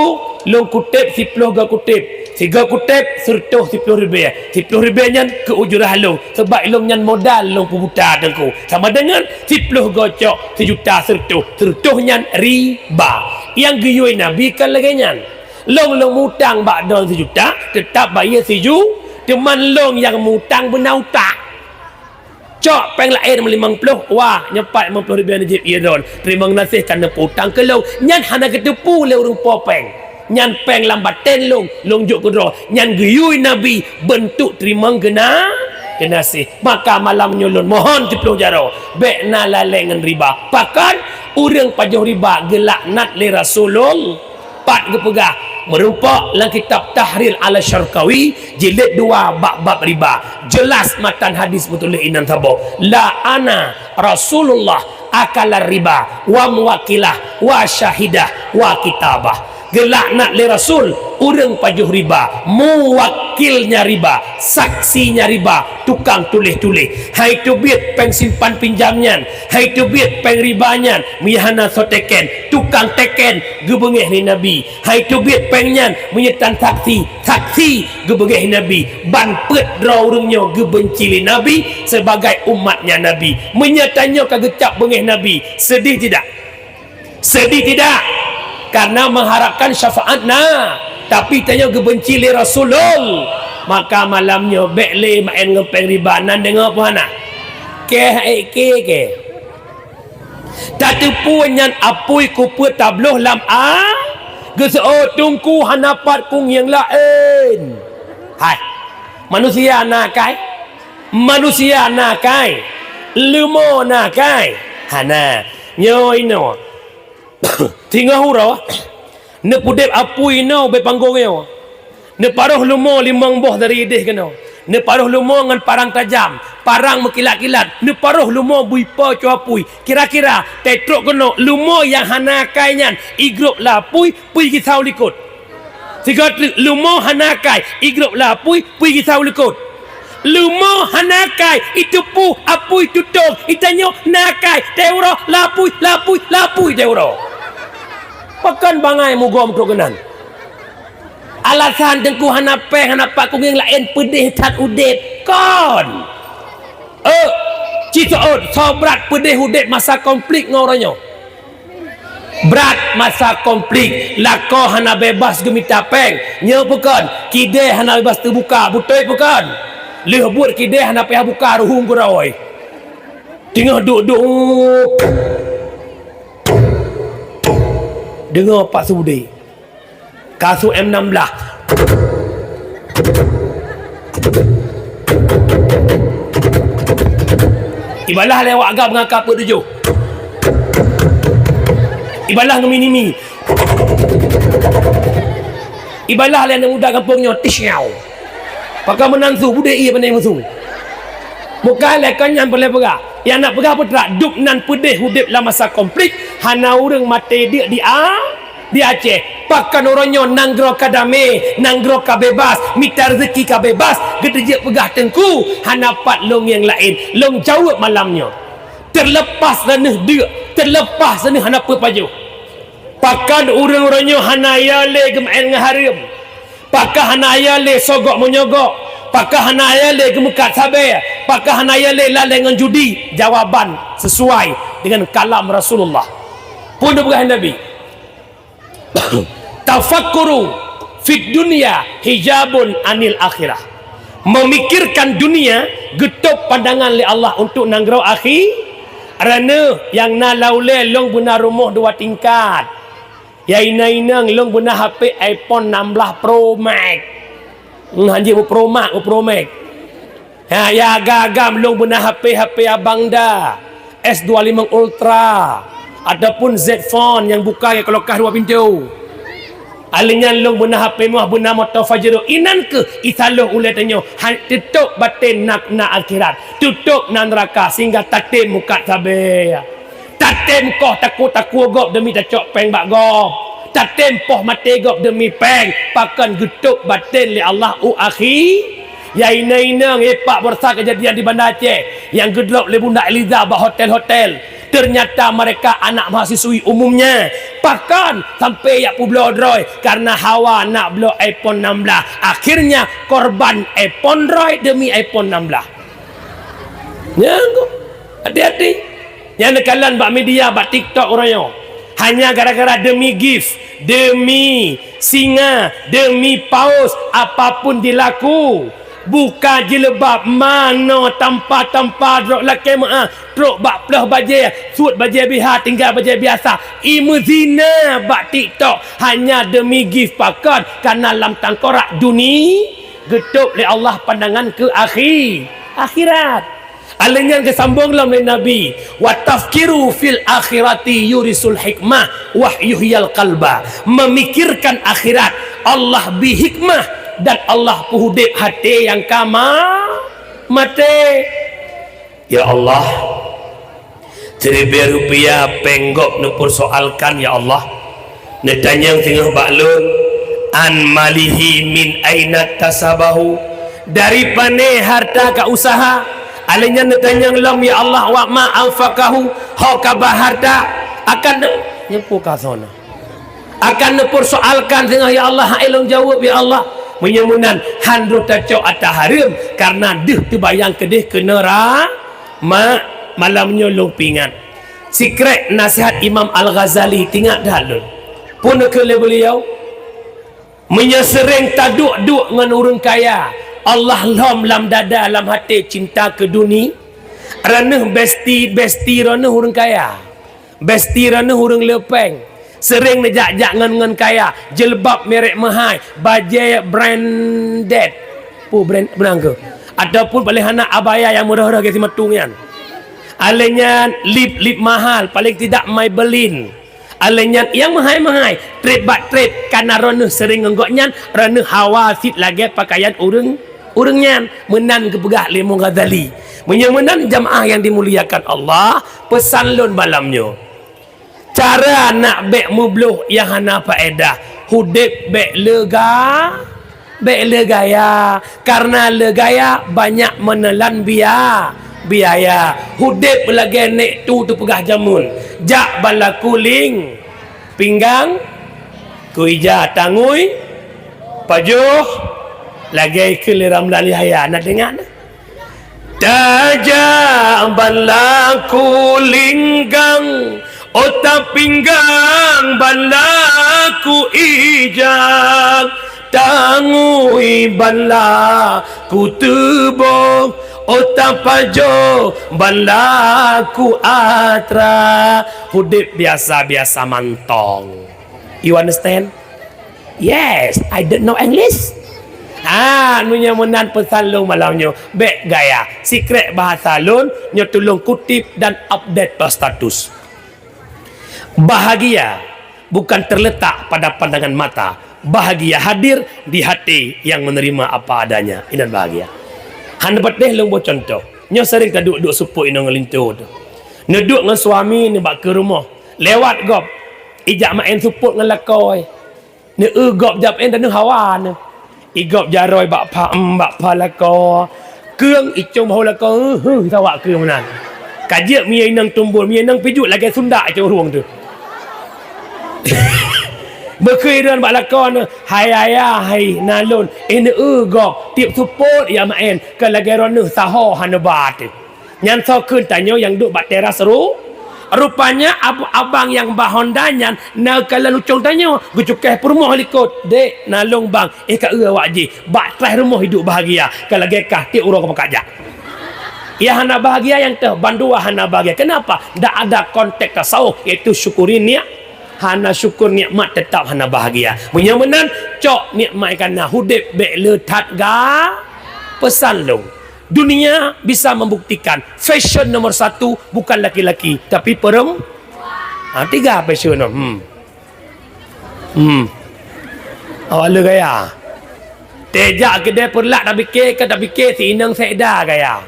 lôn kuteb siploh goe kuteb. Sigoe kuteb seureutôh siploh ribée. Siploh ribée nyan keu ujrah lôn, sabab lôn nyan modal lôn peubuta Teungku. Sama deungon siploh goe cok sijuta seureutôh, seureutôh nyan riba." Nyang geuyue Nabi kon lagée nyan. Lôn, lôn mutang bak droeneuh sijuta, teutab bayeue siju, teuma lôn nyang mutang beuna utang. Cok péng laén meulimong ploh, wah, nyoe pat limong ploh ribée neujieb ie droen. Teurimong gaséh ka neupeu utang keu lôn. Nyan hana geuteupeue lé ureuëng po péng. Nyan péng lam batén lôn, lôn jok keu droe. Nyan geuyue Nabi beuntuk teurimong geuna-, geunaséh. Maka malam nyoe lôn mohon siploh jaroe, bék na lalée ngon riba. Pakon? Ureuëng pajoh riba geulaknat lé Rasulullah. Pat geupeugah, meurumpok lam kitab Tahrir ala Syarqawi, jilid dua, bab-bab riba. Jeulaih matan hadis meutuléh inan saboh, "La'ana Rasulullah akala riba wa muwakilah wa syahidah wa kitabah." Geulaknat lé Rasul ureuëng pajoh riba, muwakilnya riba, saksinya riba, tukang tuléh-tuléh. Hai teubiet péng simpan pinjam nyan, hai teubiet péng riba nyan, meunyo hana soe teken, tukang teken geubeungéh lé Nabi. Hai teubiet péng nyan, meunyo tan saksi, saksi geubeungéh Nabi. Ban peuet droe ureuëng nyoe geubeunci lé Nabi sebagai umatnya Nabi. Meunyo tanyoe ka geucap beungéh Nabi, sedih tidak? Sedih tidak? Karena mengharapkan syafaat na, tapi tanyoe geubeunci lé Rasulullah. Maka malam nyoe bék lé maén ngon péng riba, nan deungoe peue hana? Kéh ék ké kéh. Tateupeue nyan apui kupeue tabloh lam a-, geuseuôt Teungku hana pat kungieng laén. Hai, manusia na kai? Manusia na kai? Leumo na kai? Hana. Nyoe inoe. Singoh uroe, neupeudeb apui inoe ubé panggong nyoe. Neuparoh leumo limong boh dari idéh keunoe. Neuparoh leumo ngon parang tajam, parang meukilat-kilat. Neuparoh leumo bui po cua apui. Kira-kira, teutrok keunoe, leumo nyang hana akai nyan, igrôp lam apui, pui gisau likot. Sigoe treuk, leumo hana akai, igrôp lam apui, pui gisau likot. Leumo hana akai, iteupeue apui tutong, itanyoe na akai, teuroe lam apui, lam apui, lam apui teuroe. Pakon bangai mugom trok keunan? Alasan Teungku hana péng, hana pat kungieng laén peudeh that udeb. Kon! Eh, ci seuôt, soe brat peudeh udeb masa konflik ngon uroe nyoe? Brat masa konflik, lakoe hana bebas geumita péng. Nyoe peue kon? Kidée hana bebas teubuka, beutôi peue kon? Lheueh buet kidée hana payah buka ruhueng gurôi. Teungoh duek-duek. Deungoe Pak Sudi. Kasut M enam belas. Ibalah lé awak gam ngon kapeuet tujoh. Ibalah ngon mini-mi. Ibalah lé aneuk muda gampông nyoe, tisyaw. Pakon meunan su, budeh ié pandai meusu. Bukan lé kon nyan peureulée peugah. Nyang na peugah peutrak, dub nan peudeh udeb lam masa konflik, hana ureuëng maté deuk di A-, di Aceh. Pakon uroe nyoe nanggroe ka damé, nanggroe ka bebas, mita rezeki ka bebas, geuteujeuet peugah teungku, hana pat lôn nyang laén, lôn jaweueb malam nyoe. Teulepas droeneuh deuk, teulepas droeneuh hana peue pajoh. Pakon ureuëng uroe nyoe hana ya lé geumeu'en ngon hareuem? Pakon hana ya lé sogok menyogok? Pakon hana ya lé geumeukat sabé? Pakon hana ya lé lalée ngon judi? Jawaban sesuai dengan kalam Rasulullah. Peue neupeugah Nabi? Tafakkuru fid dunya hijabun anil akhirah. Memikirkan dunia geutôb pandangan lé Allah untuk nanggroe akhi-, droeneuh nyang na lam ulée lôn beuna rumoh dua tingkat. Ya inong-inong lôn beuna H P iPhone enam belas Pro Max. Hmm, hanjeuet Pro Max, Pro Max. Ha, ya agam-agam lôn beuna H P, H P abang da, S dua lima Ultra, ataupun Z Phone nyang buka nyang keulokah dua pintu. Alèh nyan lôn beuna H P meuh, beuna moto Pajero. Inan keuh isaloh ulée tanyoe, han teutôb batén na, na akhirat, teutôb na neuraka, sehingga tatem mukat sabé. Tatem koh takue-takue gob demi tacok péng bak gob. Tatem poh maté gob demi péng. Pakon geutôb batén lé Allah u akhi-, ya inong-inong, eh, pak, baroesa keujadian di Banda Aceh nyang geudrop lé Bunda Eliza bak hotel-hotel. Ternyata mereka anak mahasiswi umumnya. Pakon sampai jak peubloe droe karena hawa nak bloe iPhone enam belas. Akhirnya korban iPhone droe demi iPhone enam belas. Nyan keuh. Hati-hati. Nyang neukalon bak media, bak TikTok uroe nyoe. Hanya gara-gara demi gift, demi singa, demi paus, apapun dilaku. Buka jilbab, manoe tampa-tampa droe lakée meu'ah, trok bak ploh bajée, suet bajée B H, tinggai bajée biasa. Imeuzina bak TikTok hanya demi gift, pakon, karena lam tangkorak duni-, geutôb lé Allah pandangan keu akhi-, akhirat. Alèh nyan geusambông lom lé Nabi, "Wa tafkiru fil akhirati yurisul hikmah wa yuhyil qalba." Memikirkan akhirat, Allah bi hikmah dan Allah peuudeb até nyang ka ma-, maté. Ya Allah, siribèe rupiah péng gob neupeursoalkan, ya Allah. Neutanyong singoh bak lôn, "An malihi min aina tasabahu?" Dari pané harta ka usaha? Alèh nyan neutanyong lom, ya Allah, "Wa ma anfaqahu?" Ho ka ba harta? Akan ne-, nyeupue ka sona. Akan neupeursoalkan singoh, ya Allah, hai lôn jaweueb, ya Allah. Meunyoe meunan, han droe tacok ata hareuem, karena deuh teubayang keudeh keu neura-, ma-, malam nyoe lôn peuingat. Sikrek nasihat Imam Al-Ghazali, tingat that lôn. Peue neukheun lé beuliau? Meunyoe seuréng taduek-duek ngon ureuëng kaya, Allah lhom lam dada, lam até cinta keu duni, droeneuh besti-besti droeneuh ureuëng kaya. Besti droeneuh ureuëng le péng. Seuréng neujak-jak ngon, ngon kaya, jilbab merek meuhai, bajée branded. Peue brand, beunang keuh? Ataupun paléng hana abaya nyang murah-murah geuh simatung nyan. Alèh nyan lip, lip mahal, paléng tidak Maybelline. Alèh nyan nyang meuhai-meuhai, treb bak treb, karena droeneuh seuréng ngon gobnyan, droeneuh hawa cit lagée pakaian ureuëng, ureuëng nyan. Meunan geupeugah lé Imam Ghazali. Meunyoe meunan, jamaah nyang dimuliakan Allah, peusan lôn malam nyoe. Cara nak bék meubloh nyang hana faedah, udeb bék lega-, bék leugaya. Karena leugaya banyak menelan bia-, biaya. Udeb lagée nék tu teupeugah jameun, jak ban laku ling pinggang, keu ija tangui pajoh, lagée keu lé Ramlan Yahya na deungan. Tajak ban laku linggang, ota pinggang ban laku ija, tangui ban laku teuboh, ota pajoh ban laku atra. Udeb biasa-biasa mantong. You understand? Yes, I don't know English. Ah, meunyoe meunan peusan lôn malam nyoe, bék gaya. Sikrek bahasa lôn, nyoe tulông kutip dan update bak status. Bahagia bukan terletak pada pandangan mata. Bahagia hadir di hati yang menerima apa adanya. Inan bahagia. Hana patéh lôn boh contoh. Nyoe sering taduek-duek seupôt inong ngon linto teuh. Neuduek ngon suami nibak keu rumoh. Lewat gob, ijak maén seupôt ngon lakoe. Neueu gob jak maén dan neuhawa neuh. Igob jaroe bak pha, em, bak pha lakoe. Keueng icong bahô lakoe, heu, heu, sawak keueng meunan. Ka jeuet mie inong tumbon, mie inong pijuet lagèe sundak icong rueng teuh. Beukheun droe bak lakoe neuh, "Hai ayah, hai nalôn, eh, neueu gob, tiep seupôt jak maén, keu lagèe droeneuh saho hana ba teuh." Nyan soe kheun tanyoe nyang duek bak teras ru-, rupanya ab-, abang nyang ba Honda nyan na kalon ucong tanyoe, geucukéh peurumoh likot, "Dek, nalôn bang, eh, ka eu awak jih, bak traih rumoh hidup bahagia, ka lagèe kah tiep uroe ka pakat jak." Nyang hana bahagia nyang teuh, bandua hana bahagia. Kenapa? Ndak ada konteks tasawuf, yaitu syukuri nik-, hana syukur nikmat tetap hana bahagia. Meunyoe meunan, cok nikmat ka na, udép bèk le that ga-, peusan lôn. Dunia bisa membuktikan, fashion nomor satu bukan laki-laki, tapi perem-, ha, tiga fashion tu. Hmm. Hmm. Awak le gaya. Tejak keudè Peureulak tapike, ka tapike si inong Sekda gaya.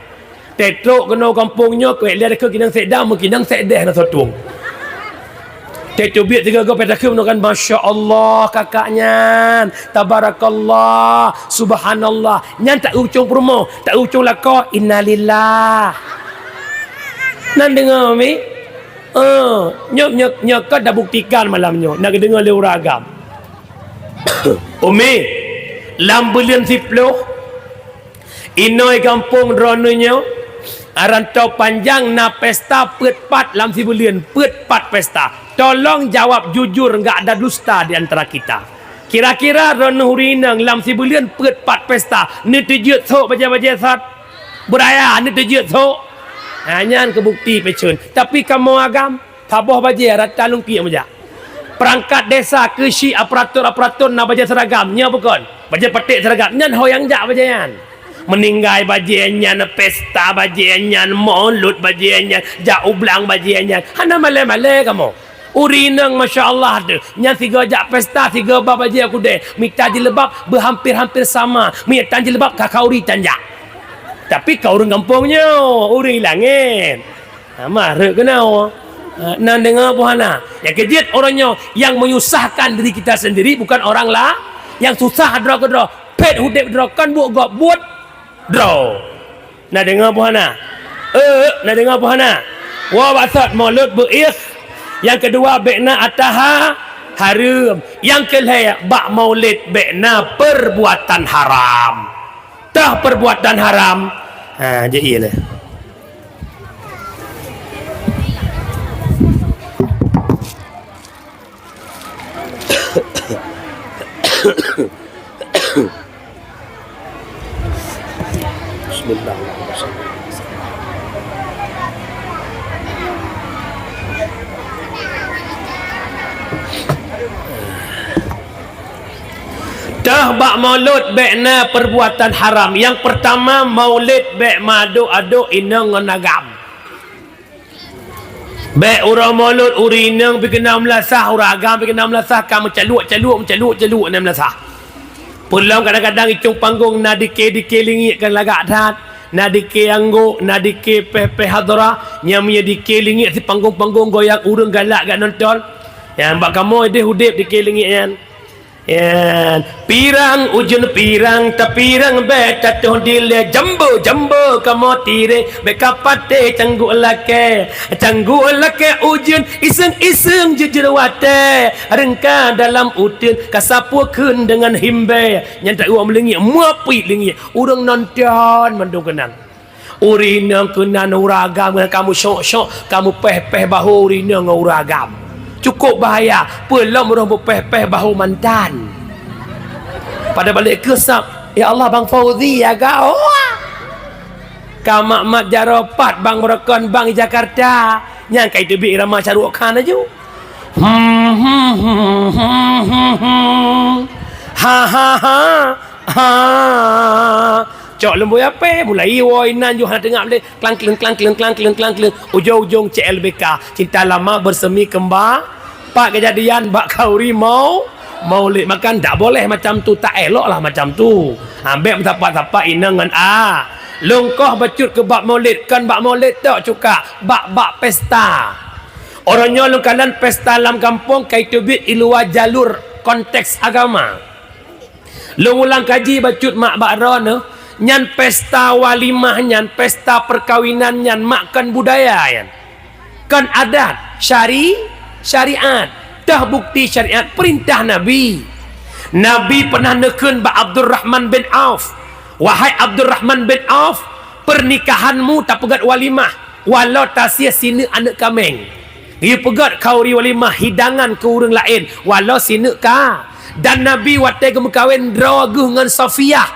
Tetrok keunoe gampông nyoe, keu lé keu inong Sekda, meukinong Sekdeh na sotong. Teucubiet tiga goe peta keuh meunoe kan, "Masya Allah, kakak nyan, tabarakallah, subhanallah." Nyan tak ucong peurumoh, tak ucong lakoe, "Innalillah." Nan deungoe, Mi? Eh, nyoe, nyoe, nyoe ka tabuktikan malam nyoe, na geudeungoe lé ureueng agam. Umi, lam buleuen siploh, Inong gampông droeneuh nyoe, Rantau Panjang na pesta peuet pat lam sibuleuen, peuet pat pesta. Tolong jawab jujur, enggak ada dusta di antara kita. Kira-kira droeneuh ureueng inong lam sibuleuen peuet pat pesta, neuteujeuet sôk bajèe-bajèe sat? Beuraya neuteujeuet sôk? Ha, nyan keu bukti fashion. Tapi kamoe agam, saboh bajèe rata lungkiek meujak. Perangkat desa, keuchik, aparatur-aparatur na bajèe seragam, nyoe bukon? Bajèe paték seragam, nyan ho nyang jak bajèe nyan. Meuninggai bajèe nyan, pesta bajèe nyan, molot bajèe nyan, jak u blang bajèe nyan. Hana malèe-malèe kamoe. Ureueng inong, masya Allah, deuh. Nyan sigoe jak pesta, sigoe ba bajèe kudèe. Mita jilbab beuhampir-hampir sama. Mita jilbab ka khauri tan jak. Tapi ka ureueng gampông nyoe, ureueng i langèt. Ha, mareuek keunoe. Ha, nan deungoe peue hana. Nyang keujeuet uroe nyoe, yang menyusahkan diri kita sendiri bukan orang la-, yang susah droe keudroe. Phét udép droe kon buet gob, buet droe. Na deungoe peue hana? Eh, na deungoe peue hana? Woe bak sot, molot beu-ikh. Nyang keudua, bèk na ataha hareuem. Nyang keulhèe, bak maulid bèk na perbuatan haram. Tah perbuatan haram. Ha, jeuet ié lé. Bismillahirrahmanirrahim. Tah bak maulud bèk na perbuatan haram. Nyang pertama, maulid bèk meuadôk-adôk inong ngon agam. Bèk uroe maulud ureueng inong pih keunan meulasah, ureueng agam pih keunan meulasah, ka meucaluek-caluek, meucaluek-caluek na meulasah. Peulom kadang-kadang icong panggong na dike-dike lingiek kan lagak that, na dike anggôk, na dike péh-péh hadrah, nyang meunyoe dike lingiek si panggong-panggong goyang ureueng galak gak nonton. Nyan bak kamoe deh udeb dike lingiek nyan. Yan, pirang ujeuen pirang, tapirang bèk tatoh dilèe, jambo-jambo kamoe tireng, bèk ka patéh cangguek lakèe. Cangguek lakèe ujeuen, iseung-iseung jeuet-jeuet watèe, reungka dalam uteuen, ka sapeue kheun deungon himbèe. Nyan tawoe meulingiek, muapi lingiek, ureueng nonton mandum keunan. Ureueng inong keunan ureueng agam ngon kamoe syok-syok, kamoe péh-péh bahô ureueng inong ngon ureueng agam. Cukup bahaya, peulom roh beupéh-péh bahô mantan. Pada balek keu sab, "Ya Allah, Bang Fauzi, ya gawat." Ka mat-mat jaroe pat Bang Beurokon, Bang Jakarta. Nyan ka iteubiet irama Shah Rukh Khan laju. Hmm, hmm, hmm, hmm, hmm, hmm. Ha, ha, ha. Ha. Cok leumbôi apé, mulai woe inan yoh hana teungap lé. Klang kleng, klang kleng, klang kleng, klang kleng. Ujong-ujong C L B K. Cinta lama bersemi kembang. Pak kejadian bak khauri mau, maulid. Maka ndak boleh macam tu, tak elok lah macam tu. Ha, bèk meusapat-sapat inong ngon a-, Lôn koh bacut keu bak Maulid, kon bak Maulid tok cuka, bak-bak pesta. Uroe nyoe lôn kalon pesta lam gampông ka iteubiet i luwa jalur konteks agama. Lôn ulang kaji bacut mak bak droeneuh, nyan pesta walimah nyan, pesta peukawinan nyan mak kon budaya nyan. Kon adat, syari-, syariat. Toh bukti syariat, peurintah Nabi. Nabi peunah neukheun bak Abdurrahman bin Auf, "Wahai Abdurrahman bin Auf, peurnikahanmu tapeugét walimah, walau tasie sineuk aneuk kaméng." Geuyue peugét khauri walimah hidangan keu ureuëng laén, walau sineuk ka. Dan Nabi watée geumeukawen droe geuh ngon Safiyah,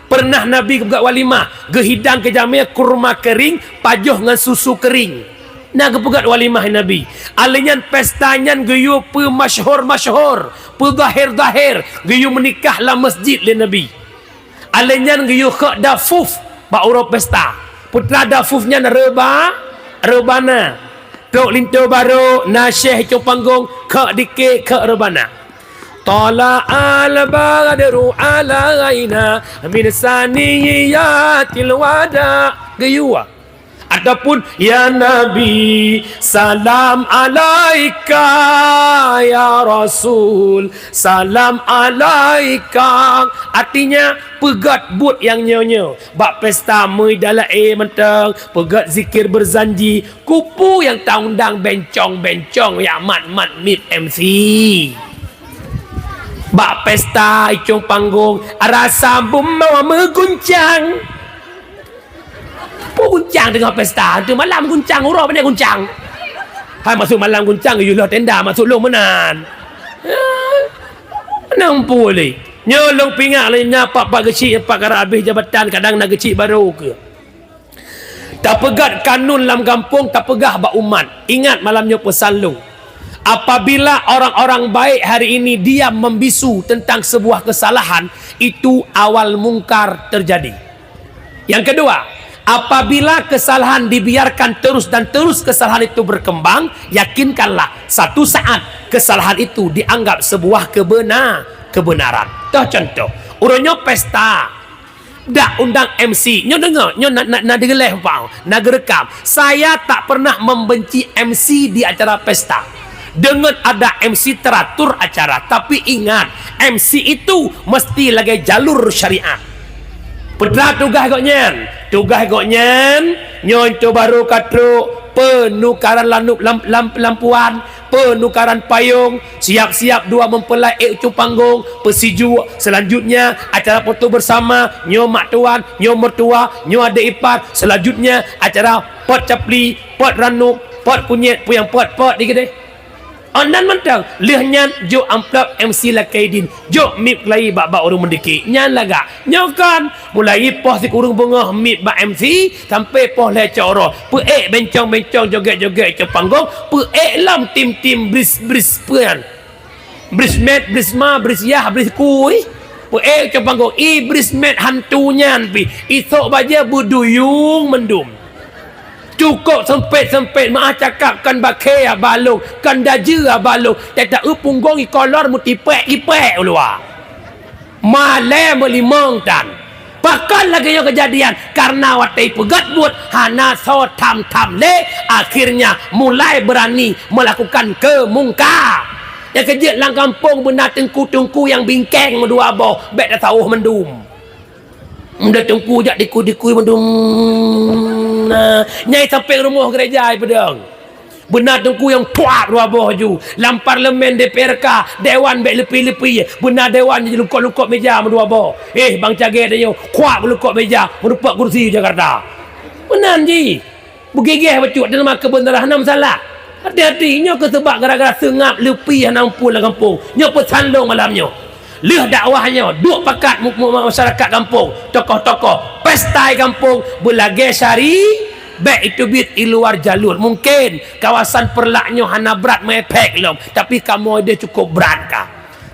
peunah Nabi geupeugét walimah, geuhidang keu jamé kurma keuring pajoh ngon susu keuring. Na geupeugét walimah Nabi. Alheuh nyan pesta nyan geuyue peumasyhur-masyhur, peuzahir-zahir, geuyue meunikah lam masjid lé Nabi. Alheuh nyan geuyue khok dafuf bak uroe pesta. Putra dafuf nyan reuba-, reubana. Trok linto barô, na syeh icong panggong, khok dike, khok reubana. Tala al-badru alaina min saniyatil wada. Geuyue. Ataupun, "Ya Nabi, salam alaika, ya Rasul, salam alaika." Artinya, peugét buet nyang nyoe-nyoe. Bak pesta meudalae mantong, peugét zikir berzanji, kupu nyang taundang bencong-bencong yak mat-mat mit M C. Bak pesta icong panggong, rasa bumoe meuguncang. Peue guncang teungoh pesta? Tu malam guncang, uroe pandai guncang. Hai masuk malam guncang, yue loh tenda masuk lôn meunan. Nang pulih. Nyoe lôn pingat lé nyan pat-pat geuchik, pat karab habéh jabatan, kadang na geuchik barô keu. Tapeugét kanun lam gampông, tapeugah bak umat. Ingat malam nyoe peusan lôn. Apabila orang-orang baik hari ini diam membisu tentang sebuah kesalahan, itu awal mungkar terjadi. Yang kedua, apabila kesalahan dibiarkan terus dan terus kesalahan itu berkembang, yakinkanlah satu saat kesalahan itu dianggap sebuah kebena-, kebenaran. Toh contoh, uroe nyoe pesta, dak undang M C, nyoe deungoe, nyoe na, na, na digeuleh bang, na geurekam. Saya tak pernah membenci M C di acara pesta. Dengan ada M C teratur acara, tapi ingat, M C itu mesti lagée jalur syariat. Peue teuma tugaih gobnyan? Tugaih gobnyan, nyoe tu barô ka trok peunukaran lanub lam, lam, lampuan, peunukaran payong, siap-siap dua mempelai ék u cong panggong, peusijuek, selanjutnya acara foto bersama, nyoe mak tuan, nyoe mertua, nyoe adék ipar, selanjutnya acara pot capli, pot ranub, pot kunyét, peue nyang pot-pot di keudeh. Oh, nan mantong, lheueh nyan jok amplop M C lakée idin, jok mic keulayi bak-bak ureuëng meudikeue. Nyan lagak. Nyoe kan, mulai poh sikureueng beungoh mic bak M C, sampai poh lhée cot uroe. Peuék bencong-bencong, jogét-jogét cong panggong, peuék lom tim-tim bris-bris peue nyan. Brismat, brisma, brisyah, briskui. Peuék cong panggong, i brismat hantu nyan pih. Isok bajée beuduyueng mandum. Cukôp seumpét-seumpét, meu'ah cakap kon bakhée abah lôn, kon dajeue abah lôn, teuta eu punggong ikolor meutipék-tipék u luwa. Malée meulimong tan. Pakon lagée nyoe keujadian? Kareuna watée ipeugét buet hana soe tham-tham lé, akhirnya mulai beurani meulakukan keumungka. Nyang keujeuet lam gampông beuna teungku-teungku nyang bingkeng meudua boh, bék tasawôh mandum. Meudeh teungku jak dikui-dikui mandum. Nah, nyai sampéng rumoh gereja ipeudong. Beuna teungku nyang tuak dua boh ju. Lam parlemen D P R K, dewan bék leupie-leupie. Beuna dewan jilungkot-lungkot meja meudua boh. Eh, bang cagée tanyoe, kuak geulungkot meja, meureumpok kursi Jakarta. Meunan jih. Beugigeh bacut dan maka beunarah nam salah. Hati-hati, nyoe keuseubab gara-gara seungab leupie hana muphom lam gampông. Nyoe peusan lôn malam nyoe. Lheueh dakwah nyoe, duek pakat mu-, mu-, masyarakat gampông, tokoh-tokoh, pesta i gampông, beulagée syari, bék iteubiet i luar jalur. Mungken kawasan Peureulak nyoe hana brat meuefek lom, tapi kamoe deh cukôp brat ka.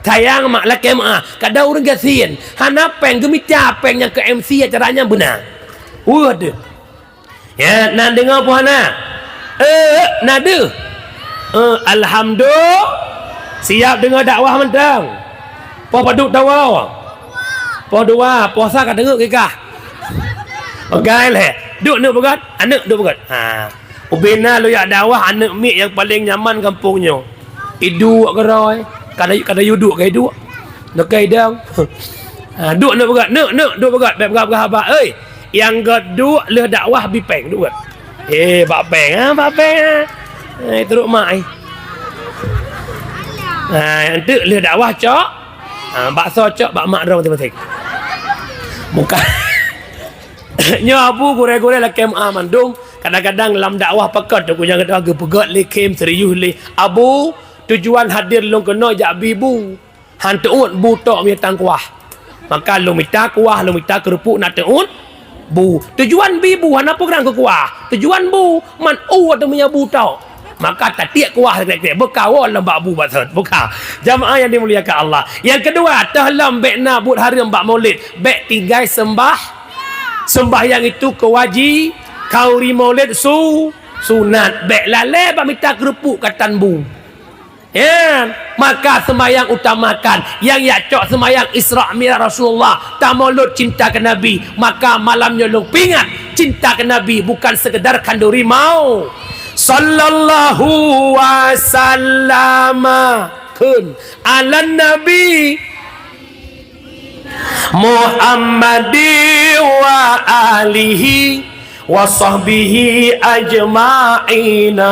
Sayang mak lakée meu'ah, kadang ureuëng gasien, hana péng geumita péng nyang keu M C acara nyan beuna. Weueh deuh. Ya, na deungoe peue hana? Eh, na deuh. Eh, alhamdulillah. Siap deungoe dakwah mantong. Poh padub tawoe? Poh dua, poh sa ka teungeut keu kah? Peugah lé, "Duek, neuk beugöt, aneuk, duek beugöt." Ha. Ubena lôn jak dakwah, aneuk miet nyang paleng nyaman gampông nyoe. Iduek keudroe, kada, kada iduek, ka iduek. Neuk idong. Ha, "Duek, neuk beugöt, neuk, neuk, duek beugöt, bèk peugah-peugah haba. Oi, nyang göt duek lheueh dakwah bi péng, duek beugöt." Eh, bak péng, ha, bak péng, ha. Eh, trok mak, eh. Ha, nyang teuk lheueh dakwah cok. Ha, bakso cok bak mak droe maséng-maséng. Bukan. Nyoe Abu gurèe-gurèe lakèe meu'ah mandum, kadang-kadang lam dakwah pakon teuk nyang geupeugöt lé khém serius lé. "Abu, tujuan hadir lôn keunoe jak bi bu. Han teuôt bu tok meunyo tan kuah. Maka lôn mita kuah, lôn mita keureupuk na teuôt bu. Tujuan bi bu, hana peue keu kuah. Tujuan bu, man u ateueh meunyo bu tok." Maka tatiek kuah krek-krek, beukawoe lom bak bu bak sot. Buka. Jamaah yang dimuliakan Allah. Yang kedua, toh lom bèk na buet hareuem bak Maulid. Bèk tinggai seumbah Sembahyang itu kewaji-, khauri Maulid su-, sunat. Bèk lalè bak mita keureupuk ka tan bu. Ya, maka sembahyang utamakan. Nyang jak cok sembahyang Isra Mi'raj Rasulullah, tamaulud cinta keu Nabi. Maka malam nyoe lôn peuingat, cinta keu Nabi bukan sekedar khanduri mau. Sallallahu wasallama, kheun, alan Nabi Muhammadin wa alihi wa sahbihi ajma'ina.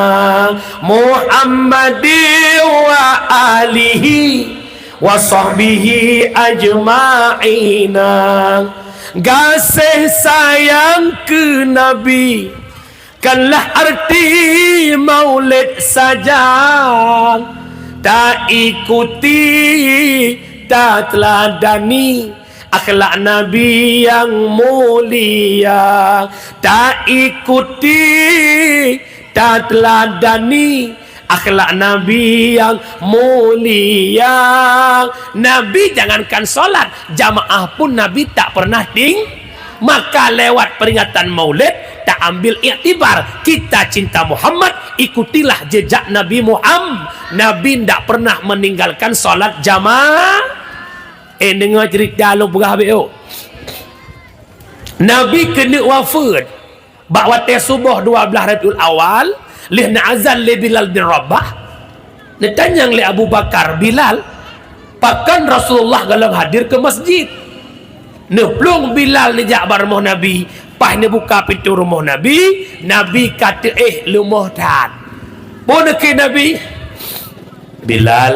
Muhammadin wa alihi wa sahbihi ajma'ina. Gaséh sayang keu Nabi, kanlah arti Maulid saja, taikuti, tateuladani akhlak Nabi nyang mulia. Taikuti, tateuladani akhlak Nabi nyang mulia. Nabi jangankan salat, jamaah pun Nabi tak pernah ting-, maka lewat peringatan Maulid, ta ambil iktibar. Kita cinta Muhammad, ikutilah jejak Nabi Muhammad. Nabi ndak pernah meninggalkan salat jamaah. Eh, deungoe cerita lôn peugah beu. Nabi keuneuk wafeuet. Bak watèe suboh dua blaih Rabiul Awal, lheueh neuazan lé Bilal bin Rabah, neutanyong lé Abu Bakar, "Bilal, pakon Rasulullah gohlom hadir keu masjid?" Neuplueng Bilal neujak bak rumoh Nabi, paih neubuka pintoe rumoh Nabi, Nabi ka teuéh leumoh that. Peue neukheun Nabi? "Bilal,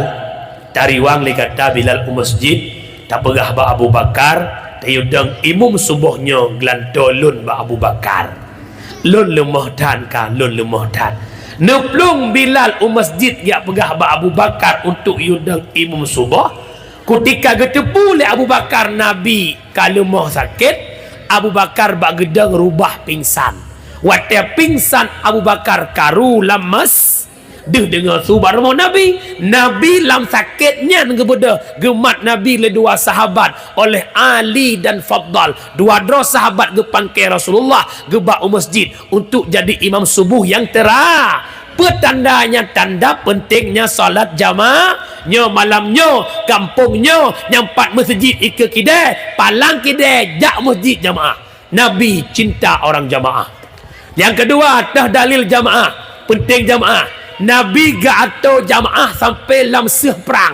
tariwang lé gata Bilal u masjid, tapeugah bak Abu Bakar, tayue dong imum suboh nyoe geulantoe lôn bak Abu Bakar. Lôn leumoh that ka, lôn leumoh that." Neuplueng Bilal u masjid jak peugah bak Abu Bakar untuk yue dong imum suboh. Kutika geuteupeue lé Abu Bakar Nabi ka leumoh sakét, Abu Bakar bak geudong rubah pingsan. Watèe pingsan Abu Bakar karu lam mas-, Deuh deungoe su bak rumoh Nabi. Nabi lam sakét nyan geubeudôh, geumat Nabi lé dua sahabat, oleh Ali dan Fadal. Dua droe sahabat geupangke Rasulullah, geuba u masjid untuk jadi imam suboh nyang teura. Peue tanda nyan? Tanda peuntengnya salat jamaah. Nyoe malam nyoe, gampông nyoe, nyang pat meuseujid ikeue kidée, palang kidée, jak masjid jamaah. Nabi cinta orang jamaah. Nyang keudua, teuh dalil jamaah, peunteng jamaah. Nabi geuatoe jamaah sampai lam seuh prang.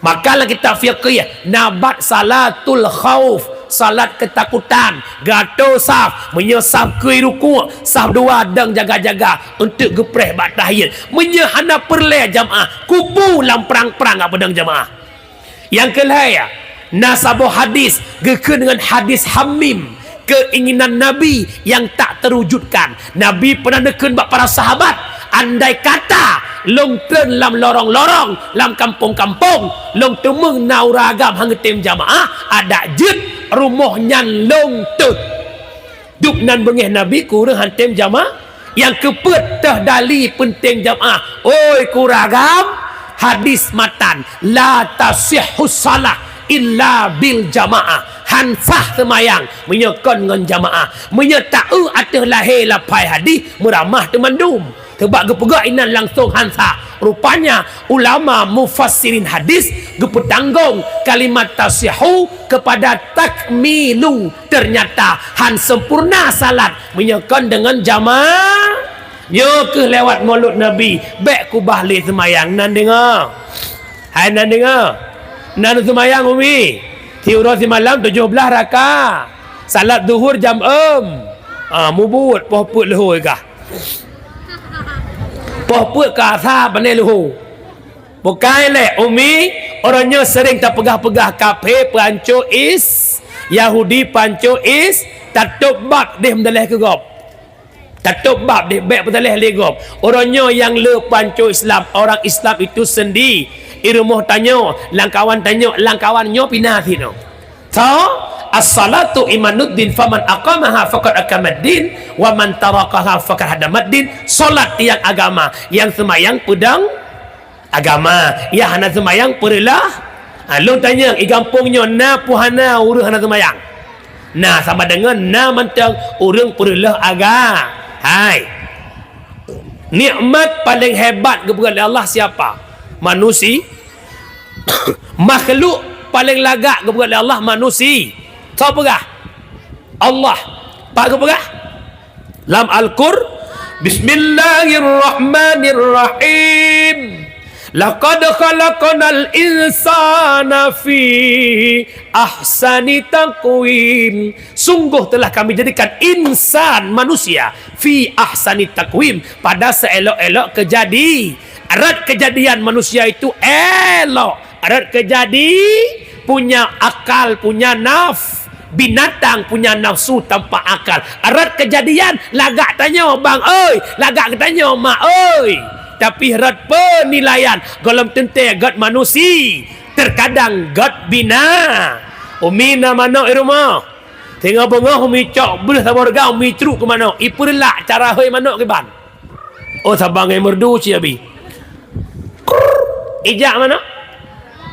Maka lam kitab fiqih, na bab salatul khauf, salat keutakutan, geuatoe saf, meunyoe saf keu rukuk, saf dua dong jaga-jaga untuk geupreh bak tahiyat. Meunyoe hana peureulée jamaah, kubu lam prang-prang geupeudong jamaah. Nyang keulhée, na saboh hadis geukheun deungon hadis Hamim, keinginan Nabi nyang tak teuwujudkan. Nabi peunah neukheun bak para sahabat, andai kata lôn treun lam lorong-lorong, lam kampong-kampong, lôn teumeung na ureuëng agam han geutem jamaah, adak jeuet rumoh nyan lôn teuh. Dubnan beungéh Nabi keu ureuëng han tem jamaah. Nyang keupeuet teuh dali peunteng jamaah. Oi keu ureuëng agam, hadis matan, "La tasihhu shalah illa bil jamaah." Han sah seumayang meunyoe kon ngon jamaah. Meunyoe taeu ateueh lahé laphai hadih, meuramah teumandum. Teubak geupeugah inan langsong han sah. Rupanya, ulama mufassirin hadis geupeutanggong kalimat tasihhu kepada takmilu. Ternyata han sempurna salat meunyoe kon deungon jamaah. Nyoe keuh lewat Maulud Nabi, bék kubah lé seumayang. Nan deungoe? Hai nan deungoe? Nan seumayang, Umi? Siuroe simalam tujoh blaih raka. Salat zuhur jam eum. Ah, mubuet poh peuet leuhô kah. Poh peuet ka asa pané leuhô. Bukai lé, Umi, uroe nyoe sering tapeugah-peugah kafé peuanco is, Yahudi peuanco is, tatôb bab deh meudaleh keu gob. Tatôb bab deh, bék peutaleh lé gob. Uroe nyoe nyang le peuanco Islam, orang Islam itu sendi. I rumoh tanyoe, lam kawan tanyoe, lam kawan nyoe pina sinoe. So, as-salatu imaduddin, faman aqamaha faqad aqamaddin, wa man tarakaha faqad hadamaddin. Salat tiang agama, nyang seumayang peudong agama, nyang hana seumayang peureuloh. Ha, lôn tanyong, i gampông nyoe na peu hana ureuëng hana seumayang? Na, sama deungon na mantong ureuëng peureuloh aga. Hai. Nikmat paling hebat geupeugah lé Allah siapa? Manusi. Makhluk paling lagak geupeugah lé Allah manusi. Soe peugah? Allah. Pat geupeugah? Lam Al-Qur, Bismillahirrahmanirrahim. Laqad khalaqnal insana fi ahsani taqwim. Sungguh telah Kami jadikan insan, manusia, fi ahsani taqwim, pada seelok-elok kejadi. Rot kejadian manusia itu elok. Rot keujadi, punya akal, punya naf-, binatang punya nafsu tanpa akal. Rot keujadian, lagak tanyoe bang oi, lagak geutanyoe mak oi. Tapi rot peunilaian, gohlom teuntée gét manusi, terkadang gét bina. Umi na manok i rumoh. Singoh beungoh umi cok breuh saboh reuga, umi cruk keu manok, ipeureulah cara hôi manok kiban. Oh, saban ngon merdu ci Abi. Krrr. Ijak manok?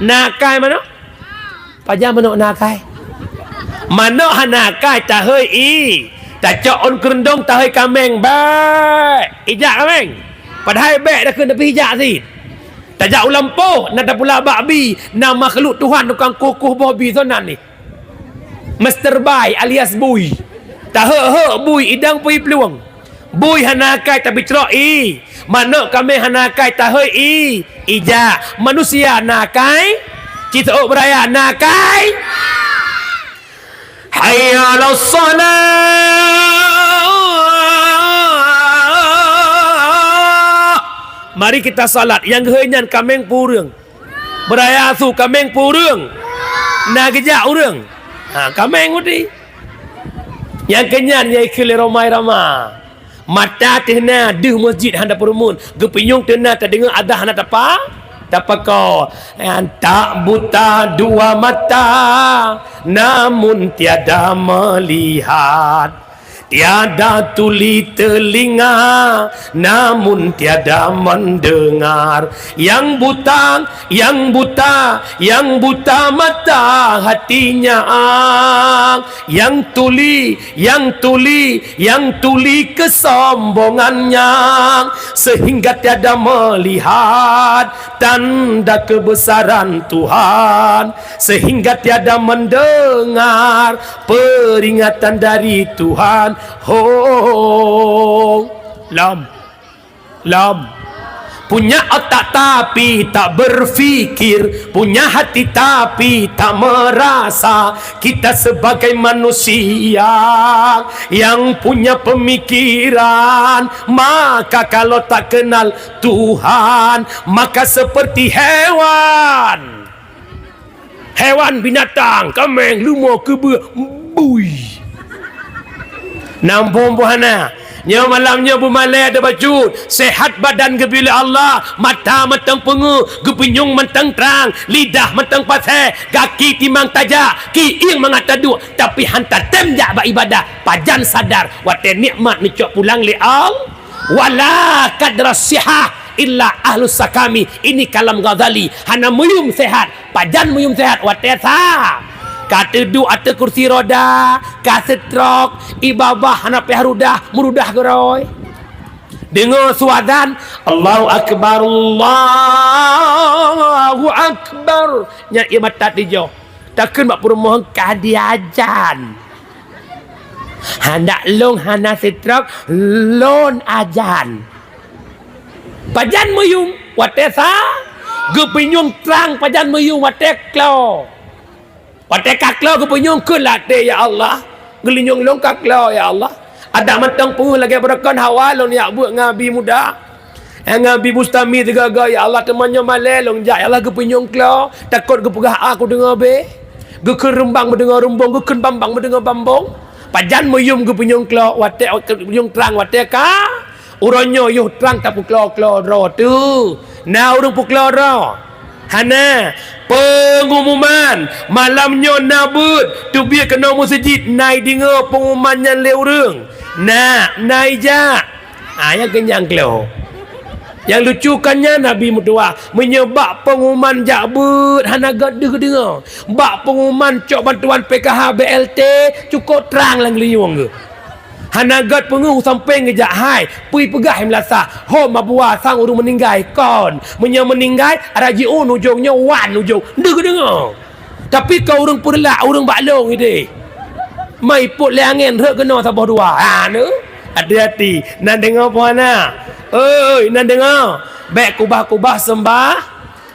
Na akai manok? Pajan manok na akai? Manok hana akai tahôi ie. Tacok ôn keureuntong tahôi kaméng, bék. Ijak kaméng. Padahai bék dakeuh, tapi ijak cit. Tajak u lampôh, na tapula bak bi, na makhluk Tuhan tukang kueh-kueh boh bi sonan nih. Mister Bai alias Bui. Taheuek-heuek bui idong pui plueng. Bui hana akai tapi crok ie. Manok kaméng hana akai tahôi ie. Ijak. Manusia na akai? Ci seuôt beuraya na akai? Hayya 'alas shalah. Mari kita salat. Nyang geuhôi nyan kaméng peue ureuëng? Beuraya su kaméng peue ureuëng? Na geujak ureuëng? Ha, kaméng uti. Nyang keunyan nyang ikheun lé Rhoma Irama. Mata teuh na deuh masjid hana peurumun, geupinyueng teuh na tadeungoe adan hana tapa, tapakoe. Tak buta dua mata, namun tiada melihat. Tiada tuli telinga, namun tiada mendengar. Yang buta, yang buta, yang buta mata hatinya. Yang tuli, yang tuli, yang tuli kesombongannya, sehingga tiada melihat tanda kebesaran Tuhan, sehingga tiada mendengar peringatan dari Tuhan. Ho, lam, lam. Punya otak tapi tak berpikir, punya hati tapi tak merasa. Kita sebagai manusia yang punya pemikiran, maka kalau tak kenal Tuhan, maka seperti hewan. Hewan, binatang, kaméng, leumo, keubeuek, bui. Nampung pun hana. Nyoe malam nyoe beumalée ada bacut. Sehat badan geubri lé Allah, mata mantong peungeuh, geupinyueng mantong trang, lidah mantong pasé, gaki timang tajak, kiéng mangat taduek, tapi han tatem jak bak ibadah. Pajan sadar watée nikmat neucok pulang lé Allah. Wala qadra sihah illa ahlus sakami. Ini kalam Ghazali. Hana meuyum sehat. Pajan meuyum sehat watée sa-, Ka teuduek ateueh kursi roda, ka seutrok, ié babah hana payah rudah, meurudah keudroe. Deungoe su azan, "Allahu Akbar, Allahu Akbar." Nyan ié mata teujoh. Takheun bak peurumoh ka diajan. Handak lôn hana seutrok, lôn ajan. Pajan meuyuem watée sa, geupeunyueng trang pajan meuyuem watée klo. Watée ka klo geupeunyueng kheun lam até, "Ya Allah, geulinyueng lôn ka klo, ya Allah. Adak mantong peungeuh lagée beureukan hawa lôn jak beuet ngon Abi Muda, eh, ngon Abi Bustami sigoe-goe, ya Allah, teuma nyoe malée lôn jak, ya Allah, geupeunyueng klo, takot geupeugah a kudeungoe bé. Geukheun reumbang meudeungoe rumbong, geukheun bambang meudeungoe bambong." Pajan meuyuem geupeunyueng klo, watée geupeunyueng trang watée ka Uroe nyoe yoh trang tapeuklo-klo droe teuh. Na ureuëng peuklo droe? Hana. Peungumuman, malam nyoe na beuet, teubiet keunoe meuseujid, na ideungoe peungumuman nyan lé ureuëng? Na, na ijak. Ha, nyang keunyang klo. Nyang lucu kan nyan Abi meutuah, meunyoe bak peungumuman jak beuet hana gét deuh geudeungoe. Bak peungumuman cok bantuan P K H B L T, cukôp trang lam geulinyueng geuh. Hana gét peungeuh u sampéng geujak hai, peue peugah i meulasah, ho mabua sang ureuëng meuninggai kon. Meunyoe meuninggai, ara jiôn ujong nyoe wan ujong. Deuh geudeungoe. Tapi keu ureuëng peureulak, ureuëng bak lôn idéh. Mai ipot lé angén rhot keunoe saboh dua. Ha, neu? Hati-hati, nan deungoe peue hana? Oi, nan deungoe. Bék kubah-kubah seumbah.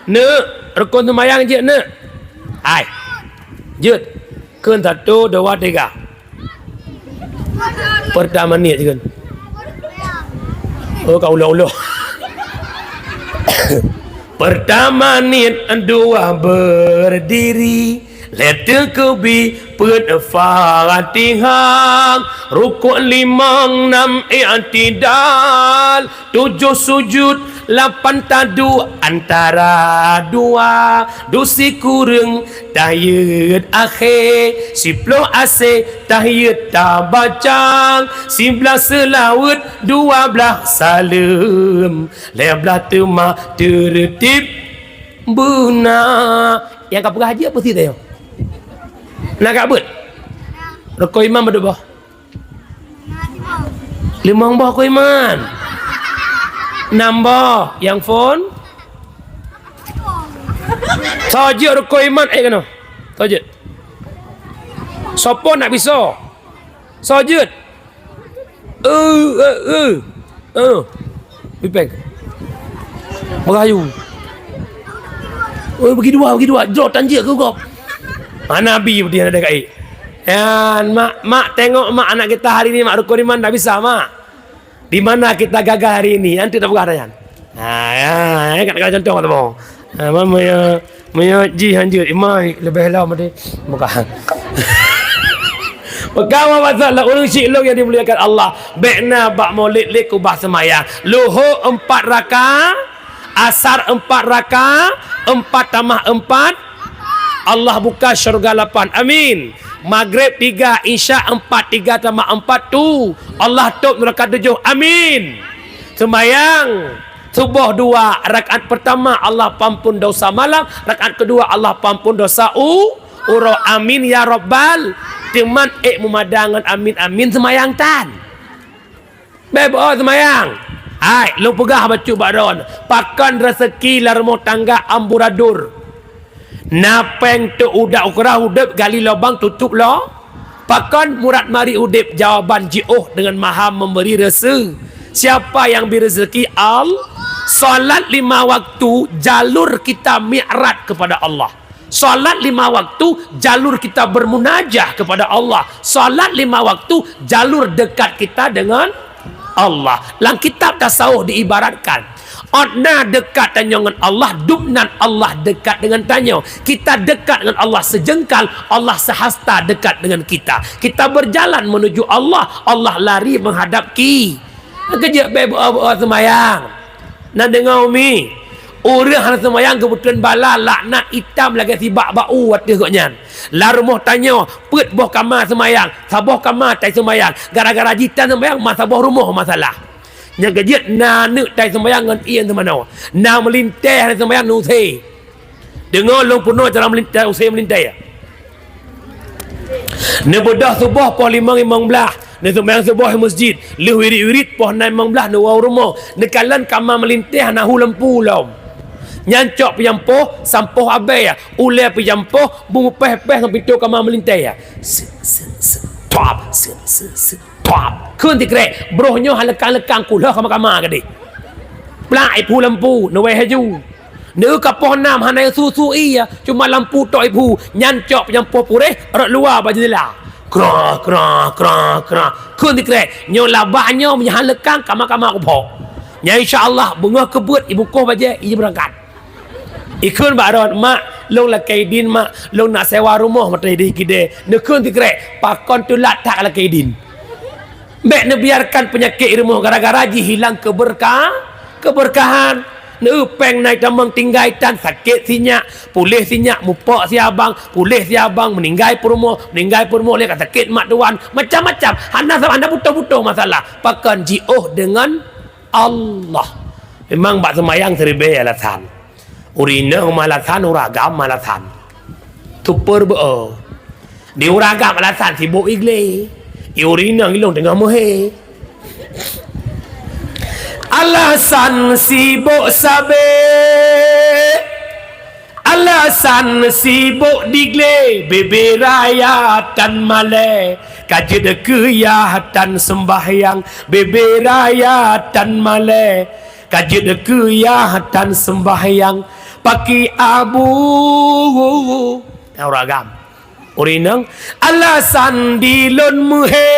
Neuk, rukon seumayang jeuet neuk. Hai. Jeuet. Kheun satu, dua, tiga. Peurtama niet, kan? Oh, ka ulo-ulo. Peurtama niet, dua berdiri, lhée teukeubi, peuet Fatihah, rukuk limong, nam i'tidal, tujoh sujud, lapan taduek antara dua, dua sikureueng tahiyat akhé, siploh aséh tahiyat tabaca, siblaih seulaweuet, dua blaih saleuem, lhée blaih teuma teureutib beuna. Nyang ka peugah jeuet peue siteungoh? Na ka beuet? Rukon imam padum boh? Limong boh rukon iman. Nam boh nyang phon. Soe jeuet rukon iman, eh, keunoe. Soe jeuet. Soe phon nak bisoe. Soe jeuet. Eh, eh, eh. Eh. Pipeng. Merayu. Oh, bagi dua, bagi dua. Jroh tan jeuet keu gob. Hana bi beudih hana deh kai. Yan, mak, mak tengok mak anak kita hari ini, mak rukun iman dak bisa, mak. Di mana kita gagah hari ini? Nanti tak peugah dah, yan. Ha, ya, ya, kat, kat contoh kat mau. Ha, mama ya, maya ji hanjeuet, imai lebih lama deh. Bukan. Bukan apa pasal lah, ureuëng syik lôn yang dimuliakan Allah. Bék na bak Maulid lé kubah seumayang. Luhô empat raka, Asar empat raka, empat tamah empat, Allah buka syurga lapan. Amin. Maghrib tiga, Isya empat, tiga tamah empat tu, Allah tôp nuraka tujoh. Amin. Seumayang suboh dua, rakaat peurtama Allah pampun dosa malam, rakaat keudua Allah pampun dosa u-, uroe. Amin ya rabbal. Teuman ék meumadang ngon amin, amin seumayang tan. Bék boh seumayang. Hai, lôn peugah bacut bak droen, pakon raseuki lam rumoh tangga amburadur. Na péng tôk udak ukra udeb gali lobang tutup lo. Pakon murat mari udeb jawaban jiôh deungon Maha Memberi reuse-, siapa yang beri rezeki? Al-, salat lima waktu jalur kita mi'raj kepada Allah. Salat lima waktu, jalur kita bermunajah kepada Allah. Salat lima waktu, jalur dekat kita dengan Allah. Lam kitab tasawuf diibaratkan, ôt na dekat tanyoe ngon Allah, dum nan Allah dekat dengan tanyoe. Kita dekat dengan Allah sejengkal, Allah sehasta dekat dengan kita. Kita berjalan menuju Allah, Allah lari menghadap ki-, Keujeuet bék beu-, beu-, seumayang. Na deungoe umi, ureuëng hana seumayang geubeuteun bala laknat itam lagée sibak bak u ateueh gobnyan. Lam rumoh tanyoe peuet boh kama seumayang, saboh kama tai seumayang. Gara-gara jitan seumayang ma saboh rumoh masalah. Nyang keujeuet na aneuk tai seumayang ngon ie seumanoe. Na meulintée hana seumayang nuse. Deungoe lôn peunoh cara meulintée, use meulintée. Neubeudôh suboh poh limong limong blaih, neuseumayang suboh di meuseujid, lheueh wirit-wirit poh nam limong blaih neuwoe u rumoh, neukalon kama meulinteh hana hu lampu lom. Nyan cok peujampôh, sampôh abée, ulée peujampôh, beumupéh-péh ngon pintoe kama meulinteh. Set, set, set, top, set, set, set, top. Kheun sikrek, broh nyoe hana lekang-lekang kulhôh kama-kama keudeh. Plak, iphu lampu, neuwoe laju. Neu ka poh nam hana su-su ie, cuma lampu tok iphu, nyan cok peujampôh puréh rot luwa bak jeundela. Krah, krah, krah, krah. Kheun sikrek, nyoe labah nyoe meunyo hana lekang kama-kama kuphok. Nyan insya Allah beungoh keubeuet ibungkoh bajée ie beurangkat. Ikheun bak rot, "Mak, lôn lakée idin, Mak, lôn nak sewa rumoh meuteudeh kidée." Neukheun sikrek, "Pakon teulat that lakée idin?" Bék neubiarkan peunyakét i rumoh gara-gara jih hilang keubeurka-, keubeurkahan. Neupéng na itamong tinggai tan sakét sinyak, puléh sinyak mupok siabang, puléh siabang meuninggai peurumoh, meuninggai peurumoh lé ka sakét mak tuan. Macam-macam. Hana sa-, hana butôh-butôh masalah. Pakon jiôh deungon Allah. Memang bak seumayang siribée alasan. Ureueng inong malasan, ureueng agam malasan. Super beu. Di ureueng agam alasan sibok iglé. Di ureueng inong ilong teungoh meuhé. Alasan sibok sabe. Alasan sibok diglé, bebe raya tan malée. Ka jeuet keu yah tan seumbahyang, bebe raya tan malée. Ka jeuet keu yah tan seumbahyang, paki abu. Ureueng agam. Ureueng inong, alasan di lôn meuhé.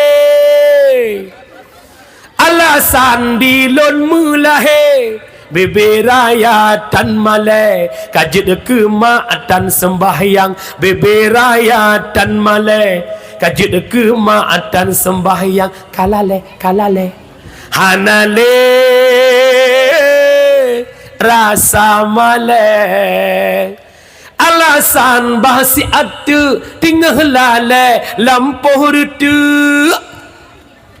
Alasan di lôn meulahé. Bebe raya tan malée. Ka jeuet keu mak tan seumbahyang. Bebe raya tan malée. Ka jeuet keu mak tan seumbahyang. Ka lalée, ka lalée. Hana lé rasa malée. Alasan bah siat teuk teungoh lalée lampôh reuteuek.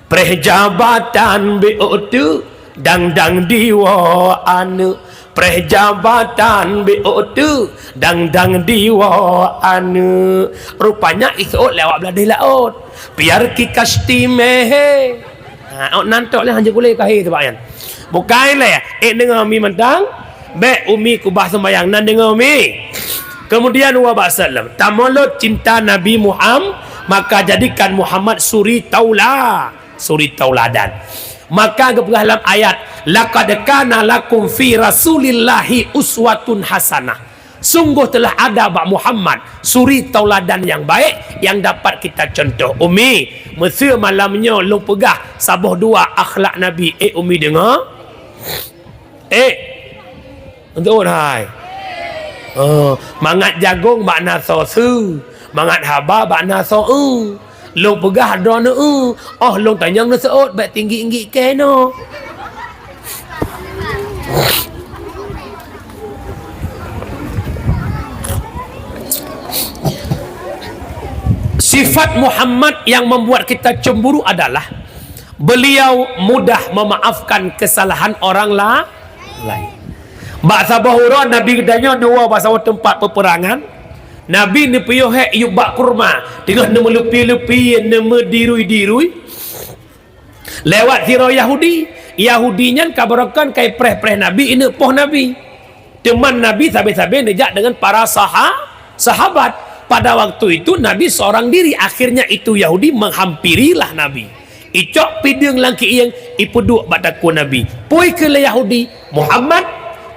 Preh jabatan bék teuk dang-dang diwoe aneuk. Preh jabatan bék teuk dang-dang diwoe aneuk. Rupanya iseuôt lé awak blah deh laôt. Piar ki kasti meh. Ha, awak nan tok lé hanjeuet kulé kahé teubak nyan. Bukai lé, ék deungoe mi mantong, bék umi kubah seumayang nan deungoe mi. Kemudian wa ba'sa lom, tamolot cinta Nabi Muhammad, maka jadikan Muhammad suri taula-, suri tauladan. Maka geupeugah lam ayat, "Laqad kana lakum fi Rasulillahi uswatun hasanah." Sungguh telah ada bak Muhammad suri tauladan nyang baik nyang dapat kita contoh. Umi, meuseu malam nyoe lôn peugah saboh dua akhlak Nabi, ék umi deungoe? Ék, untuk hai. Oh, mangat jagong bak na soe su, mangat haba bak na soe eu. Lôn peugah droeneuh eu, oh lôn tanyong neuseuôt bék tinggi-inggi keunoe. Sifat Muhammad yang membuat kita cemburu adalah beliau mudah memaafkan kesalahan orang la-, lain. Bak saboh uroe Nabi geutanyoe neuwoe bak saboh teumpat peperangan, Nabi neupiôh hék yup bak kurma, teungoh neumeuleupie-leupie, neumeudirui-dirui. Lewat sidroe Yahudi. Yahudi nyan ka barokon ka ipreh-preh Nabi, ineuk poh Nabi. Teuma Nabi sabe-sabe neujak deungon para saha-, sahabat. Pada waktu itu Nabi seorang diri. Akhirnya itu Yahudi menghampirilah Nabi. Icok pideueng lam kiéng, ipeuduek bak takue Nabi. Peue kheun lé Yahudi, "Muhammad,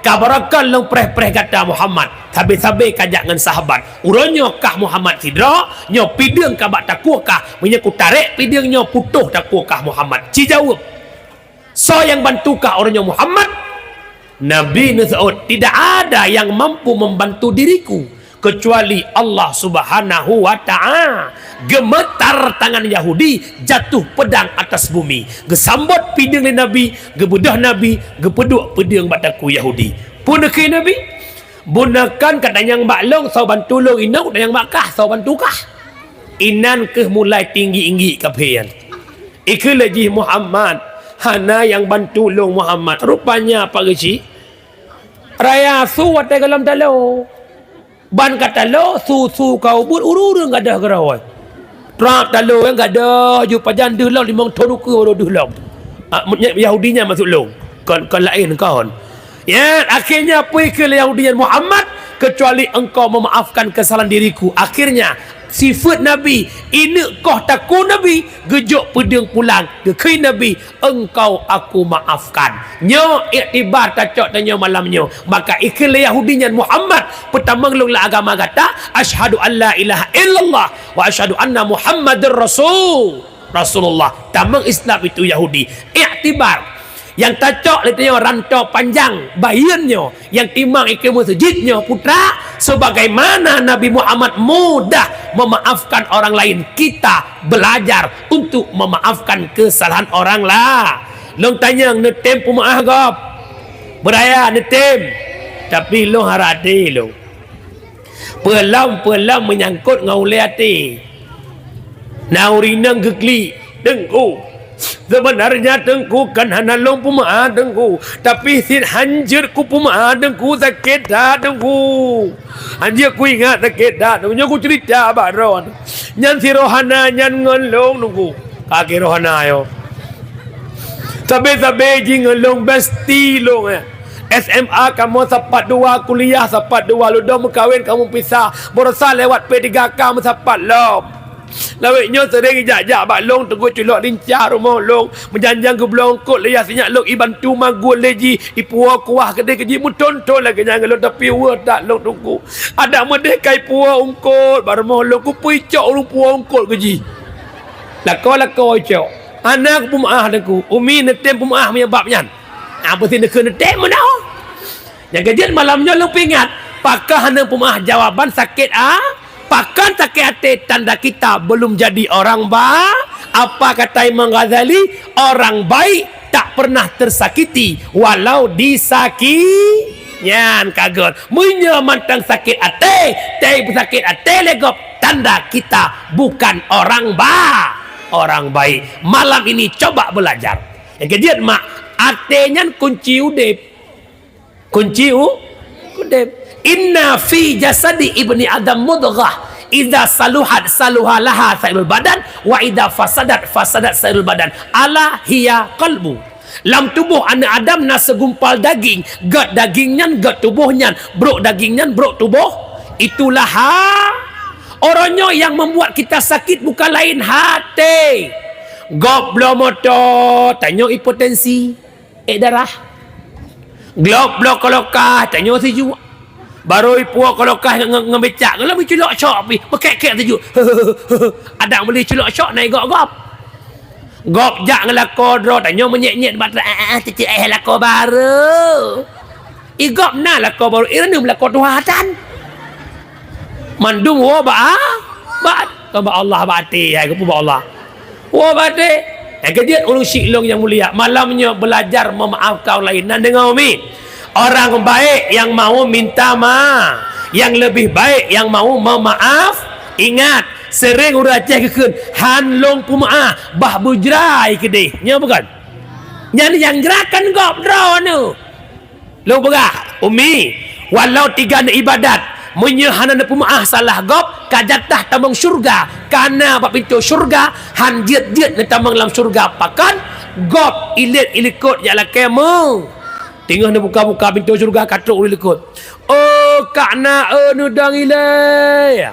ka barokon lôn preh-preh gata Muhammad, sabe-sabe ka jak ngon sahabat. Uroe nyoe kah Muhammad sidroe, nyoe pideueng ka bak takue kah. Meunyoe kutarek pideueng nyoe, putôh takue kah Muhammad. Ci jaweueb, soe nyang bantu kah uroe nyoe Muhammad?" Nabi neuseuôt, "Tidak ada yang mampu membantu diriku kecuali Allah Subhanahu wa Ta'ala." Geumeutar tangan Yahudi, jatuh pedang atas bumi. Geusambot pideueng lé Nabi, geubeudôh Nabi, geupeuduek pideueng bak takue Yahudi. Peue neukheun Nabi? "Bunoe kon ka tanyong bak lôn, soe bantu lôn, inoe tanyong bak kah, soe bantu kah?" Inan kheueh mulai tinggi-inggi kafé nyan. Ikheun lé jih Muhammad, "Hana nyang bantu lôn Muhammad." Rupanya Pak Geuchik, raya su watée gohlom talo. Ban ka talo, su-su ka ubit, ureueng-ureueng gadôh keudroe. Trap talo kan gadoh ju pajan deuh lom limong thon ukeue baru deuh lom. Ah, Yahudi nyan maksud lôn. Kon, kon laén kon. Ya, akhirnya apa ikeu lé Yahudi nyan Muhammad, kecuali engkau memaafkan kesalahan diriku. Akhirnya, sifat Nabi, ineuk koh takue Nabi, geujok peudeueng pulang, geukheun Nabi, engkau aku maafkan. Nyoe iktibar tacok tanyoe malam nyoe. Maka ikeu lé Yahudi nyan Muhammad, peutamong lôn lam agama gata, asyhadu an la ilaha illallah wa asyhadu anna Muhammadar Rasul, Rasulullah. Tamong Islam itu Yahudi. Iktibar. Nyang tacok lé tanyoe rantau panjang bayeuen nyoe, nyang timang ikeu meuseujid nyoe putra, sebagaimana Nabi Muhammad mudah memaafkan orang lain, kita belajar untuk memaafkan kesalahan orang lain. Lôn tanyong, neutem peumeu'ah gob? Beuraya neutem. Tapi lôn hara até lôn. Peulom-peulom meunyangkot ngon ulée até. Na ureueng inong geuklik, "Teungku, sebenarnya Teungku kan hana lôn peumeu'ah Teungku, tapi sit hanjeuet kupeumeu'ah Teungku, sakét that Teungku. Hanjeuet kuingat sakét that Teungku, nyoe kuceurita bak droe. Nyan si Rohana nyan ngon lôn Teungku." Ka keu Rohana nyoe. Sabe-sabe jih ngon lôn, bestie lôn, eh. S M A kamoe sapat dua, kuliah sapat dua, lôn dong meukawen kamoe pisah. Baroesa lewat P tiga K meusapat lom. Lawét nyoe seuréng jak-jak bak lôn, teungoh culok lincah rumoh lôn. Meujan-jan geubloe eungkôt lé yah sinyak lôn, ibantu magun lé jih, ipuwoe kuah keudeh keu jih, meuthon-thon lagée nyan ngon lôn, tapi weueh that lôn Teungku. Adak meudeh ka ipuwoe eungkôt bak rumoh lôn, kupeue icok ureueng puwoe eungkôt keu jih. Lakoe-lakoe icok. Hana kupeumeu'ah Teungku. Umi neutem peumeu'ah meunyoe bab nyan. Ah, peusi neukheun neutem meunoe. Nyang keujeuet malam nyoe lôn peuingat, pakon hana peumeu'ah jawaban sakét a-, pakon sakét até tanda kita belum jadi orang ba-, apa kata Imam Ghazali, orang baik tak pernah tersakiti walau disaki-, nyan ka gét. Meunyoe mantong sakét até, teupeusakét até lé gob, tanda kita bukan orang ba-, orang baik. Malam ini coba belajar. Nyang keujeuet mak, até nyan kunci udeb. Kunci u-, udeb. Inna fi jasadi ibni Adam mudghah, idza saluhat saluha laha sairul badan, wa idza fasadat fasadat sairul badan. Ala hiya qalbu. Lam tuboh aneuëk Adam na segumpal daging, gét daging nyan gét tuboh nyan, brok daging nyan brok tuboh. Itulah ha-, orang nyoe yang membuat kita sakit bukan lain hati. Gob bloe moto, tanyoe hipertensi, ék darah. Gob bloe kolokah, tanyoe sijuek. Barô ipuwoe kolokah ngon, ngon, ngon becak, ngon lom iculok cok pih, beukek-kek sijuek. Adak meuli culok cok na igob-gob. Gob jak ngon lakoe droe, tanyoe meunyét-nyét bak, ah, ah, ah, cicik, eh, lakoe barô. Igob na lakoe barô, ireuneuem lakoe tuha tan. Mandum woe bak, ah, bak, bak Allah bak até, hai geupeu bak Allah. Woe bak até. Nyang keujeuet ureueng syik lôn nyang mulia, malam nyoe belajar memaafkan orang lain. Na deungoe umi? Orang baik yang mau minta ma-, yang lebih baik yang mau memaaf. Ingat, sering ureueng Aceh geukheun, "Han lôn peumeu'ah, bah beujrai keudeh." Nyo bukan? Nyan nyang jra kan gob droeneuh. Lôn peugah, Umi, walau tiga neuibadat, meunyoe hana neupeumeu'ah salah gob, ka jatah tamong syeuruga, ka na bak pintoe syeuruga, han jeuet-jeuet neutamong lam syeuruga. Pakon? Gob ilét ilikot jak lakée meu. Teungoh neubuka-buka pintoe syeuruga, ka trok ureueng likot. "Oh, kak na, oh, neudong ilée.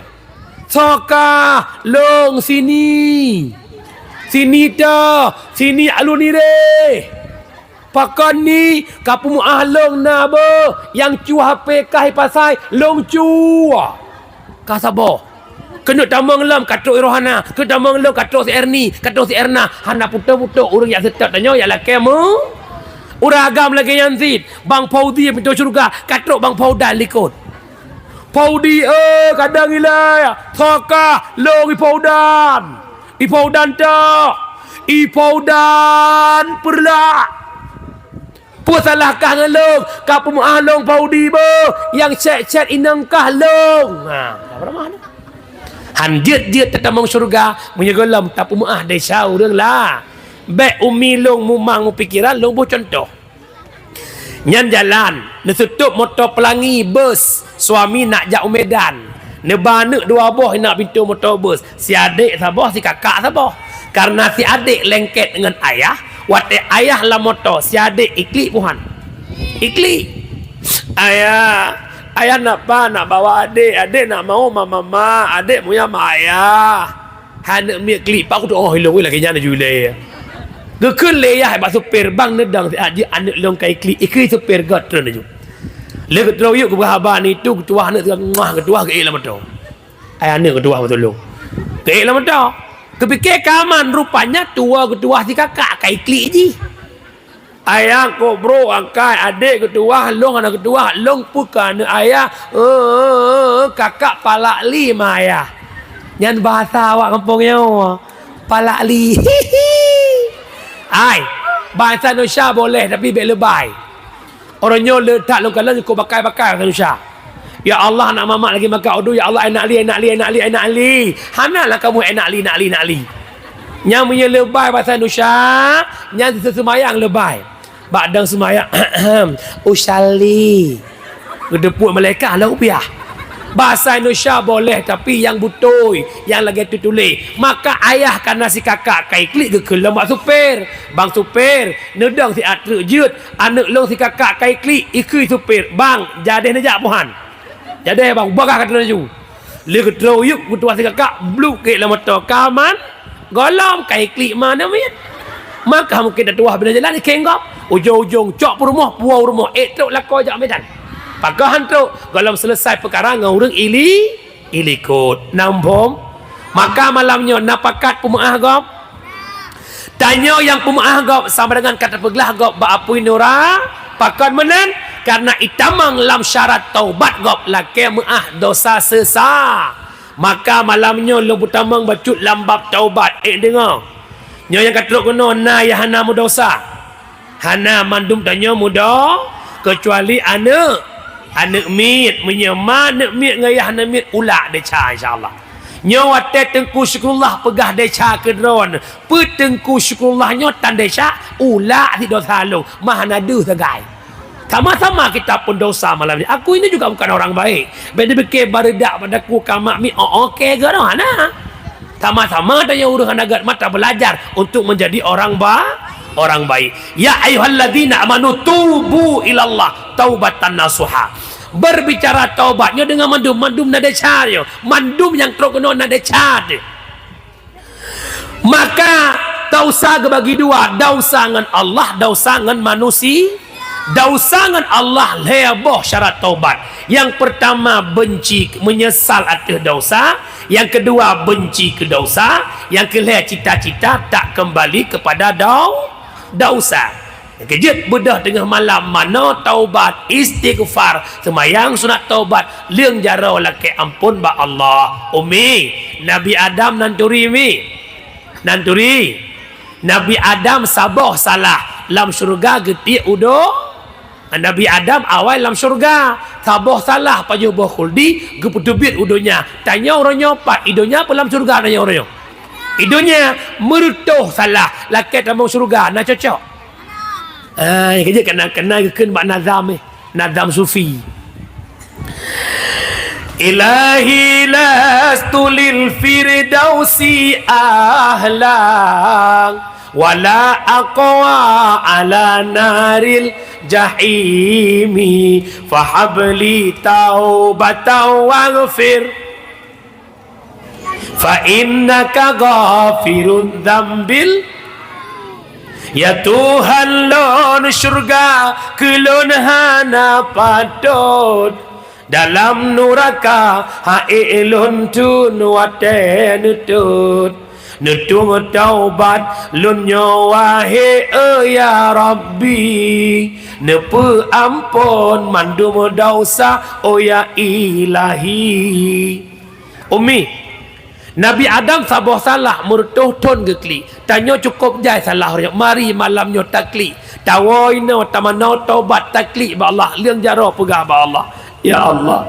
Soe kah lôn sini. Sini toh, sini alun ireh." Pakon ni ka peumeu'ah lôn na beuh nyang cuh H P kah ipasai, lôn cuh. Ka saboh. Keuneuk tamong lom ka trok Rohana, keuneuk tamong lom ka trok si Erni, ka trok si Erna, hana putôh-putôh ureueng jak seutôt tanyoe jak lakée meu-, ureueng agam lagée nyan cit, Bang Fauzi pintoe syeuruga, ka trok Bang Faudan likot. "Faudi, eh, kadang ilai, soe kah lôn i Faudan. I Faudan toh, i Faudan Peureulak. Peue salah kah ngon lôn, ka peumeu'ah lôn Faudi beuh, nyang cét-cét inong kah lôn." Ha, han jeuet-jeuet tatamong syeuruga, meunyoe gohlom tapeumeu'ah desya ureueng la. Bék umi lôn mumang mupikeran, lôn boh cuntoh. Nyan jalan, neuseutôt moto peulangi, bus, suami nak jak u Medan. Neuba aneuk dua boh inak pintoe moto bus, si adék saboh, si kakak saboh. Karena si adék lengket ngon ayah, watée ayah lam moto, si adék iklik puhan. Iklik. "Ayah, ayah nak pa, nak bawa adék, adék nak mau ma mama, adék muya ma ayah." Hai aneuk miet klik, "Pak, kudoh ilong lagée nyan laju ilée." Geukheun lé yah bak supir, "Bang, neudong siat jih aneuk lôn ka iklik." Ikheun supir, "Göt, treun laju." Lé geutrok yuk geupeugah haba nyan, geutuwah aneuk teuka, muah, geutuwah geuék lam moto. Ai aneuk geutuwah beutulông. Geuék lam moto. Geupike ka aman, rupanya tuwoe geutuwah si kakak ka iklik jih. "Ayah, kok bro, angkai adék geutuwah, lôn hana geutuwah, lôn peue keu aneuk ayah, eh, kakak palak li ma ayah." Nyan bahasa awak gampông nyoe, palak li. Hai, bahasa Indonesia boleh, tapi bék leubeh. Uroe nyoe le that lôn kalon kok bakai-bakai bahasa Indonesia. Ya Allah, aneuk mamak lagi makan udu, ya Allah, enak li, enak li, enak li, enak li. Hana lah kamoe enak li, enak li, enak li. Nyang meunyoe leubeh bahasa Indonesia, nyan seumayang leubeh. Bak dang seumayang, "Usalli." Geuteupeue malaikat lah rupiah. Bahasa Indonesia boleh, tapi nyang beutôi, nyang lagée teutuléh. Maka ayah kana si kakak ka iklik geukheun lom bak supir. "Bang supir, neudong siat treuk jeuet. Aneuk lôn si kakak ka iklik." Ikheun supir, "Bang, jadeh neujak puhan. Jadeh bang, bagah ka treun laju." Lé geutrok yuk geutuwah si kakak, bluk geuék lam moto, ka aman. Gohlom ka iklik ma aneuk miet. Maka mungken tatuwah bina jalan ikéng gob. Ujong-ujong cok peurumoh, puwoe u rumoh, ék trok lakoe jak Medan. Pakon han trok, gohlom seuleusai peukara ngon ureuëng ili, ilikot. Nambom. Maka malam nyoe na pakat peumeuáh gob. Tanyoe nyang peumeuáh gob sama dengan ka tapeuglah gob bak apui nura. Pakon meunan? Karena itamong lam syarat taubat gob lakée meuáh dosa seusa. Maka malam nyoe lôn peutamong bacut lam bab taubat. Ék deungoe. Nyoe nyang ka trok keunoe na nyang hana meudosa. Hana, mandum tanyoe mudo, keucuali aneuk, aneuk miet. Meunyoe ma aneuk miet ngon yah aneuk miet, ulak desya, insya Allah. Nyoe watée Teungku Syukurullah peugah desya keu droen, peue Teungku Syukurullah nyoe tan desya, ulak sidosa lôn, ma hana deuh sagai. Sama-sama kita pun dosa malam ini. Aku ini juga bukan orang baik. Bék dipike barudak bak daku kamak mi, oh, oke, geuroh hana. Sama-sama tanyoe ureuëng hana gét mata belajar untuk menjadi orang ba-, orang baik. Ya ayyuhalladzina amanu tubu ilallah taubatan nasuha. Berbicara taubat nyoe deungon mandum, mandum na desya nyoe. Mandum nyang trok keunoe na desya. Maka dausa geubagi dua, dausa ngon Allah, dausa ngon manusia. Dausa ngon Allah lhée boh syarat taubat. Nyang peurtama benci, meunyeusal ateueh dausa. Nyang keudua benci keu dausa. Nyang keulhée cita-cita tak keumbali keupada dau-, dausa. Nyang keujeuet beudôh teungoh malam manoe taubat, istighfar, seumayang sunat taubat, leueng jaroe lakée amphon bak Allah. Umi, Nabi Adam nan turi mi. Nan turi, Nabi Adam saboh salah lam syeuruga geutiek u do-, Nabi Adam awai lam syeuruga, saboh salah pajoh boh khuldi geupeuteubiet u donya. Tanyoe uroe nyoe pat, i donya peue lam syeuruga tanyoe uroe nyoe? I donya meureutoh salah, lakée tamong syeuruga, na cocok? Ah, nyang keujeuet kana-kana geukheun bak nazam eh. Nazam sufi. Ilahi lastu lil firdausi ahlan, wala aqwa ala naril jahimi, fahabli taubatan waghfir. Fa innaka ghafirudz dzambil. Ya Tuhan lôn, syeuruga keu lôn hana patot. Dalam nuraka ha'ék lôn thon watée neutot. Neutueng taubat lôn nyoe wahé, oh ya Rabbi. Neupeuamphon mandum desya, oh ya Ilahi. Umi, Nabi Adam saboh salah meureutoh thon geuklik. Tanyoe cukôp jai salah uroe nyoe. Mari malam nyoe taklik. Tawoe inoe tamanoe taubat taklik bak Allah. Leueng jaroe peugah bak Allah, "Ya Allah,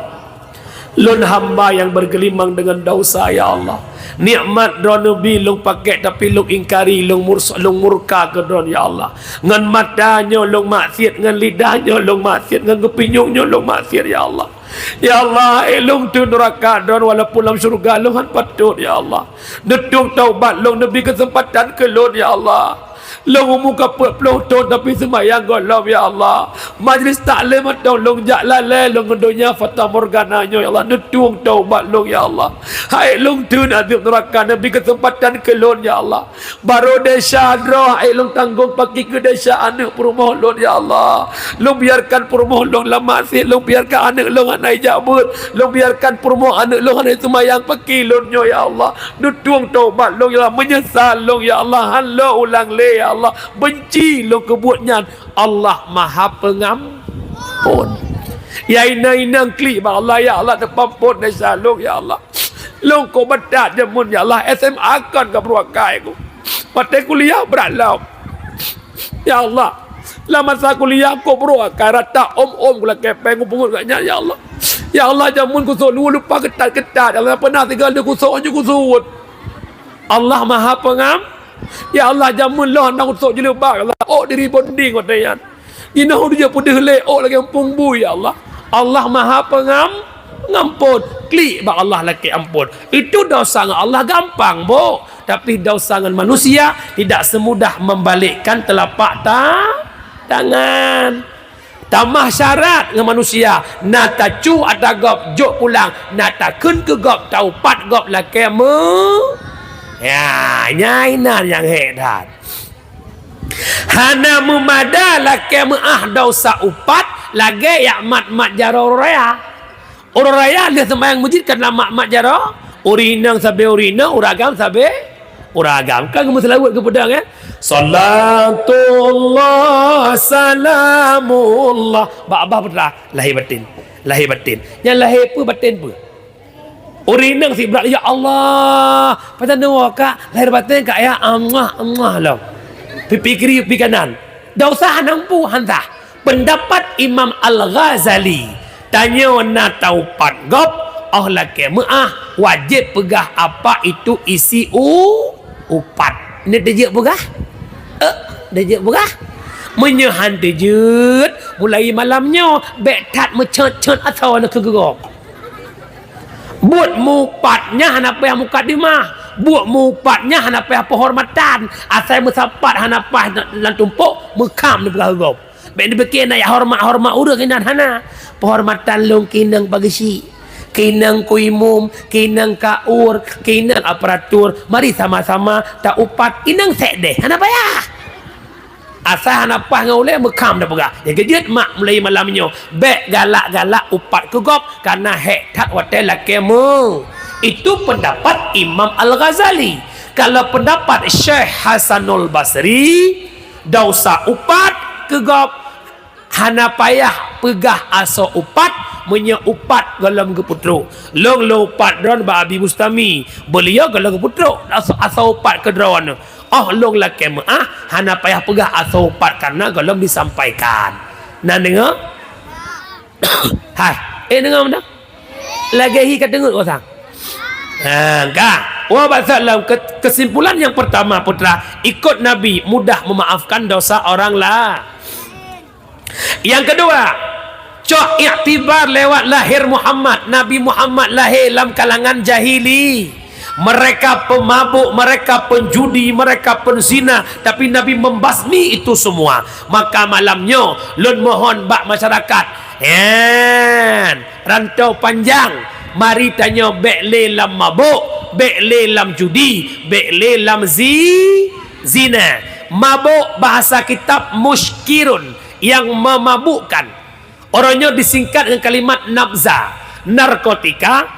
Lôn hamba nyang bergelimang deungon desya, ya Allah. Nikmat Droeneuh bri lôn pakék, tapi lôn ingkari, lôn murs-, lôn murka keu Droeneuh, ya Allah. Ngon mata nyoe lôn maksiat, ngon lidah nyoe lôn maksiat, ngon geupinyueng nyoe lôn maksiat, ya Allah. Ya Allah, ék lôn theun nuraka Droeneuh, walaupun lam syeuruga lôn hán patot, ya Allah. Neutueng taubat lôn, neubri keuseumpatan keu lôn, ya Allah. Lôn umu ka peuet ploh thon, tapi seumayang gohlom, ya Allah. Majlis taklim atau lôn jak lalée lôn ngon donya fatamorgana nyoe, ya Allah. Neutueng taubat lôn, ya Allah. Hai lôn theun azab nuraka, neubri keuseumpatan keu lôn, ya Allah. Barô desya droe, hai lôn tanggong pakri keu desya aneuk peurumoh lôn, ya Allah. Lôn biarkan peurumoh lôn lam maksiat, lôn biarkan aneuk lôn hana ijak beuet, lôn biarkan peurumoh aneuk lôn hana seumayang pakri lôn nyoe, ya Allah. Neutueng taubat lôn, ya Allah, meunyeusal lôn, ya Allah, hán lôn ulang lé, ya Allah. Beunci lôn keu buet nyan, Allah Maha Pengampon. Ya inong-inong klik bak Allah, ya Allah, teupampon desya lôn, ya Allah. Lôn kok beutat jameun, ya Allah, S M A kon ka beuruakai ku. Watée kuliah brat lom. Ya Allah, lam masa kuliah kok beuruakai rata om-om kulakée péng kupeungeut gobnyan, ya Allah. Ya Allah, jameun kusok luweue lupa keutat-keutat, ya Allah, peuna sigoe lheueh kusok nyoe kusuet. Allah Maha Pengam-, ya Allah, jameun lôn hana kusok jilbab, ya Allah, ôk di rebonding watée nyan. Jinoe udeb peudeuh lé ôk lagée eumpung bui, ya Allah. Allah Maha Pengam-, Pengampon. Klik bak Allah lakée ampon. Itu desya ngon Allah gampang, Bu. Tapi desya ngon manusia tidak semudah membalikkan telapak ta-, tangan. Tamah syarat ngon manusia, na tacu atra gob jok pulang, na takheun keu gob taupat gob lakée meu-, ya, nyan inan nyang hék that. Hana meumada lakée meuáh desya upat lagée jak mat-mat jaroe ureuëng raya. Ureuëng raya lheueh seumayang meuseujid ka na mat-mat jaroe, ureuëng inong sabe ureuëng inong, ureuëng agam sabe ureuëng agam. Kan geumeuseulaweuet geupeudong, ya? Salatullah salamullah. Bak babah putra, lahé batin. Lahé batin. Nyang lahé peue batin peue? Ureuëng inong sibrat, "Ya Allah, patanoe ka lahé batin ka ya Allah, Allah lom." Pipi kiri, pipi kanan. Desya hana mampu, hana sah. Pendapat Imam Al-Ghazali, tanyoe na taupat gob, óh lakée meuáh, wajéb peugah apa itu isi u-, upat. Nyoe teujeuet peugah? Eh, teujeuet peugah? Meunyoe hán teujeuet, mulai malam nyoe bék that meucot-cot asoe na keu gob. Buet mupat nyan hana payah mukadimah. Buet mupat nyan hana payah penghormatan. Asai meusapat hana paih lam tumpok, meukham neupeugah gob. Bék neupiké na jak horeumat-horeumat ureuëng inan hana. Penghormatan lôn keu inong pageusik, keu inong ku imum, keu inong kaur, keu inong aparatur. Mari sama-sama taupat inong sekdeh. Hana payah. Asai hana paih ngon ulée meukham neupeugah. Nyang keujeuet mak mulai malam nyoe, bék galak-galak upat keu gob, kareuna hék that watée lakée meu-. Itu pendapat Imam Al-Ghazali. Kalau pendapat Syekh Hasanul Basri, desya upat keu gob, hana payah peugah asoe upat, meunyoe upat gohlom geupeutrok. Lôn lôn upat droeneuh bak Abi Bustami, beuliau gohlom geupeutrok asoe, asoe upat keu droeneuh. Óh lôn lakée meuáh, hana payah peugah asoe upat kareuna gohlom disampaikan. Na deungoe? Hai, eh, deungoe meunan? Lagée hi ka deungoe kosang. Ha, ka. Wa basa lom ke-, kesimpulan yang pertama, putra, ikut Nabi mudah memaafkan dosa orang la-, Nyang keudua, cok iktibar lewat lahé Muhammad. Nabi Muhammad lahé lam kalangan jahili. Mereka pemabuk, mereka penjudi, mereka penzina. Tapi Nabi membasmi itu semua. Maka malam nyoe, lôn mohon bak masyarakat. Hen, rantau panjang. Mari tanyoe bék lé lam mabuk, bék lé lam judi, bék lé lam zi-, zina. Mabuk bahasa kitab muskirun, nyang memabukkan. Uroe nyoe disingkat ngon kalimat nabza, narkotika,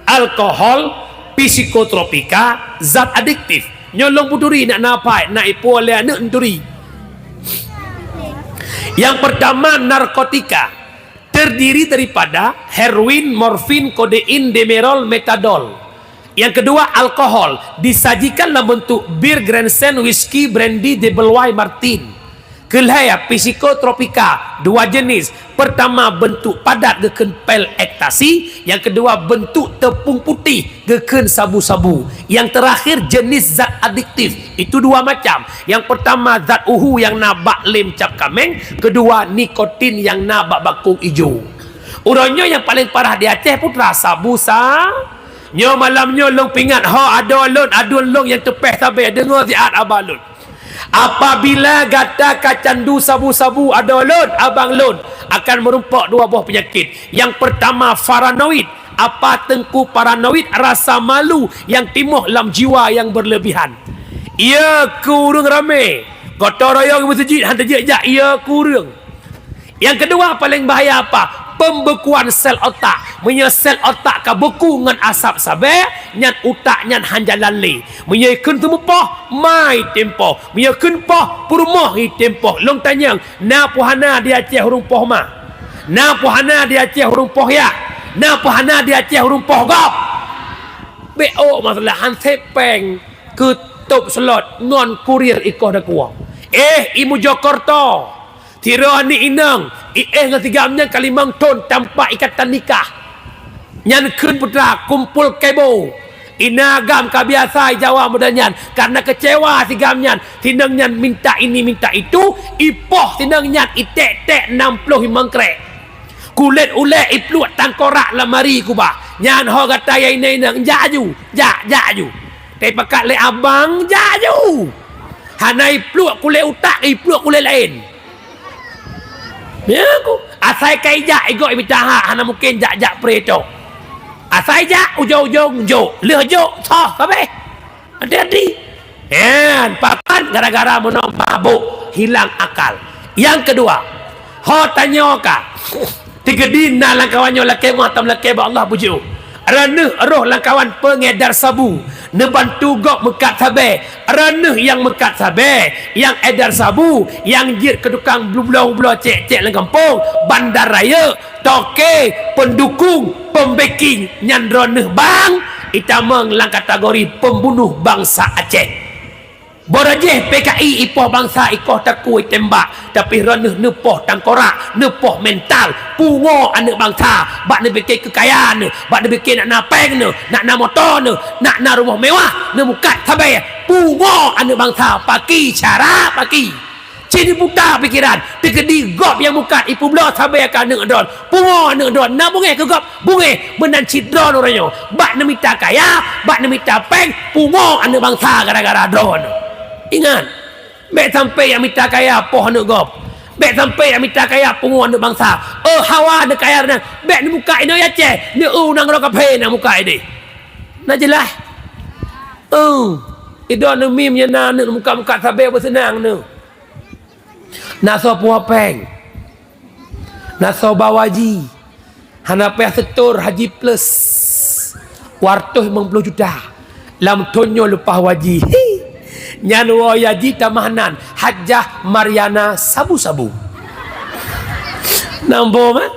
alkohol, psikotropika, zat adiktif. Nyoe lôn peuturi nak na apai, nak ipo lé aneuk neuturi. Yang pertama narkotika, terdiri daripada heroin, morfin, kodein, demerol, metadol. Yang kedua alkohol, disajikan dalam bentuk bir, Grandstand, whisky, brandy, double wine, Martini. Keulhèe psikotropika, dua jenis. Pertama bentuk padat geukheun pil ekstasi, nyang keudua bentuk teupeung putéh geukheun sabu-sabu. Nyang teurakhir jenis zat adiktif, itu dua macam. Nyang pertama zat uhu nyang na bak lem cap kaméng, keudua nikotin nyang na bak bakong ijo. Uroe nyoe nyang paleng parah di Aceh putra sabu sa. Nyoe malam nyoe lôn peuingat ho adoe lôn, aduen lôn nyang teupèh sabé, deungoe siat haba lôn. Apabila gata ka candu sabu-sabu adoe lôn, abang lôn, akan meurumpok dua boh peunyakét. Nyang pertama paranoid. Apa teungku paranoid? Rasa malu nyang timoh lam jiwa nyang berlebihan. Ie keu ureuëng ramé, gotong royong meuseujid hana teujak-jak ie keu ureuëng. Nyang keudua paleng bahaya apa? Pembekuan sel otak. Meunyoe sel otak ka beku ngon asap sabé, nyan utak nyan han jalan lé. Meunyoe kheun teumeupoh, ma item poh. Meunyoe kheun poh, peurumoh item poh. Lôn tanyong, na peu hana di Aceh ureuëng poh ma? Na peu hana di Aceh ureuëng poh yak? Na peu hana di Aceh ureuëng poh gob? Bék ôk masalah han sép péng keu top slot ngon kurir ikoh dakuwong. Eh, i Mojokerto, sidroe aneuk inong, i éh ngon si Gam nyan ka limong thon tanpa ikatan nikah. Nyan kheun putra kumpul kebo. Ina Gam ka biasa i Jawa model nyan, karena kecewa si Gam nyan, si inong nyan minta ini minta itu, ipoh si inong nyan iték-ték nam ploh limong krek. Kulét ulék ipluek tangkorak lam ari kubah. Nyan ho gata ya inong-inong, jak aju, jak, jak aju. Teupakat lé abang, jak aju. Hana ipluek kulét utak, ipluek kulét laén. Ya ku, asai ka ijak igoe mita hak, hana mungken jak-jak pre tok. Asai jak, ujong-ujong jok, lheueh jok soh kabeh. Hati-hati. Hen, pakon gara-gara meunoe mabuk, hilang akal. Nyang keudua, ho tanyoe ka. Teukeudi na lam kawan nyoe lakée meuh atau lakée bak Allah bujur. Reuneuh roh lam kawan pengedar sabu, neubantu gob meukat sabé. Reuneuh nyang meukat sabé, nyang edar sabu, nyang jeuet keu tukang bloe-bloe cék-cék lam gampông, bandar rayeuk, toke, pendukung, pembeking, nyan droeneuh bang itamong lam kategori pembunuh bangsa Aceh. Boh rajih P K I ipoh bansa ikoh takue tembak, tapi droeneuh neupoh tangkorak, neupoh mental, pungo aneuëk bansa, bak neubike keukayaan neuh, bak neubike nak na péng neuh, nak na moto neuh, nak na rumoh mewah, neumukat sabé, pungo aneuëk bansa, paki cara paki. Cit buta pikeran, teukeudi gob nyang mukat ipeubloe sabé keu aneuëk droen, pungo aneuëk droen, na beungéh keu gob, beungéh meunan cit droen uroe nyoe. Bak neumita kaya, bak neumita péng, pungo aneuëk bansa gara-gara droen. Ingat, bék sampai nyang mita kaya poh aneuëk gob. Bék sampai nyang mita kaya pungo aneuëk bansa. Oh hawa neukaya nyan, bék neumukat inoe Aceh, neu-eu u nanggroe kaphé na mukat ideh. Na jeulaih? Oh, ideh neumim nyang na aneuëk mukat-mukat sabé beuseunang neuh. Na soe puwoe péng, na soe ba waji, hana payah setor Haji Plus, dua ratus limong puluh juta. Lam thon nyoe leupah waji. Hi. Nyan woe haji tamah nan, Hajah Mariana sabu-sabu. Nambo mah.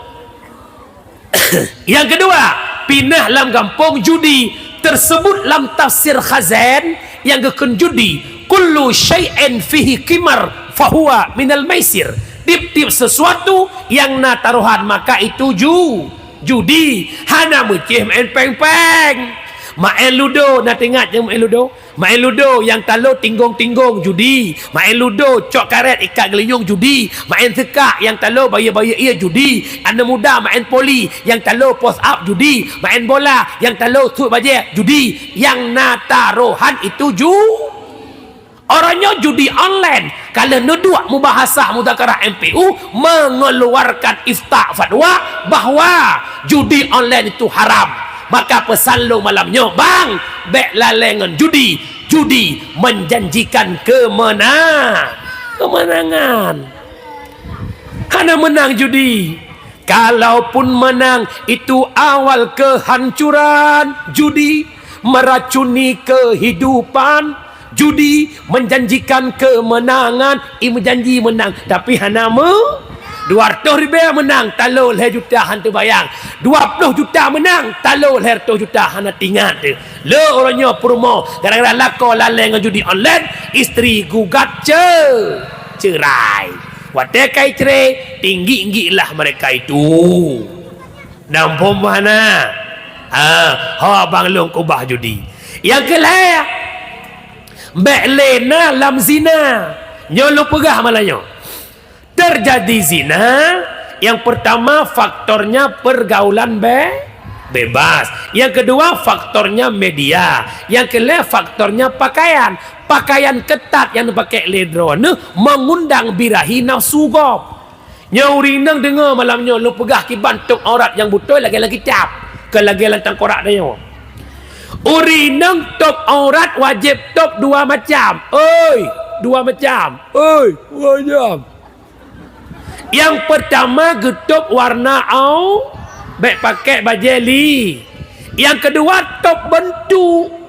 Yang kedua, pinah lam gampông judi. Tersebut lam tafsir Khazin nyang geukheun judi, "Kullu syai'in fihi qimar fahuwa minal maisir." Tiep-tiep sesuatu nyang na tarohan maka itu ju-, judi. Hana meucéh maén péng-péng. Maén ludo, na teuingat nyang maén ludo? Maén ludo nyang talo tinggong-tinggong judi, maén ludo cok karet ikat geulinyueng judi, maén seukak nyang talo bayeue-bayeue ie judi, aneuk muda maén poli nyang talo push up judi, maén bola nyang talo sut bajée judi, nyang na tarohan itu ju-, uroe nyoe judi online. Ka lheueh neuduek mubahasah muzakarah M P U mengeluarkan ifta fatwa bahwa judi online itu haram. Maka pesan lôn malam nyoe, bang, bék lalée ngon judi. Judi menjanjikan kemenang-, kemenangan. Hana menang judi. Kalaupun menang, itu awal kehancuran. Judi meracuni kehidupan. Judi menjanjikan kemenangan, i meujanji menang, tapi hana meu-, dua ratus ribée menang, talo lhée juta han teubayang. Dua ploh juta menang, talo lhée ratus juta hana teuingat teuh. Le uroe nyoe peurumoh, gara-gara lakoe lalée ngon judi online, istri gugat ce-, cerai. Watée ka icre, tinggi-tinggilah mereka itu. Namphom hana? Ha, ho abang lôn keubah judi. Nyang keu lhée, bék lé na lam zina. Nyoe lôn peugah malam nyoe. Terjadi zina, yang pertama faktornya pergaulan be-, bebas. Yang kedua faktornya media. Yang kelhée faktornya pakaian. Pakaian ketat nyang dipakai lé droeneuh mengundang birahi nafsu gob. Nyoe ureuëng inong deungoe malam nyoe lôn peugah kiban tôb aurat nyang beutôi lagée lam kitab, kon lagée lam tangkorak tanyoe. Ureuëng inong tôb aurat wajéb tôb dua macam. Oi, dua macam. Oi, dua macam. Nyang peurtama geutôb warna au, bék pakai bajée li. Nyang keudua tôb beuntuk.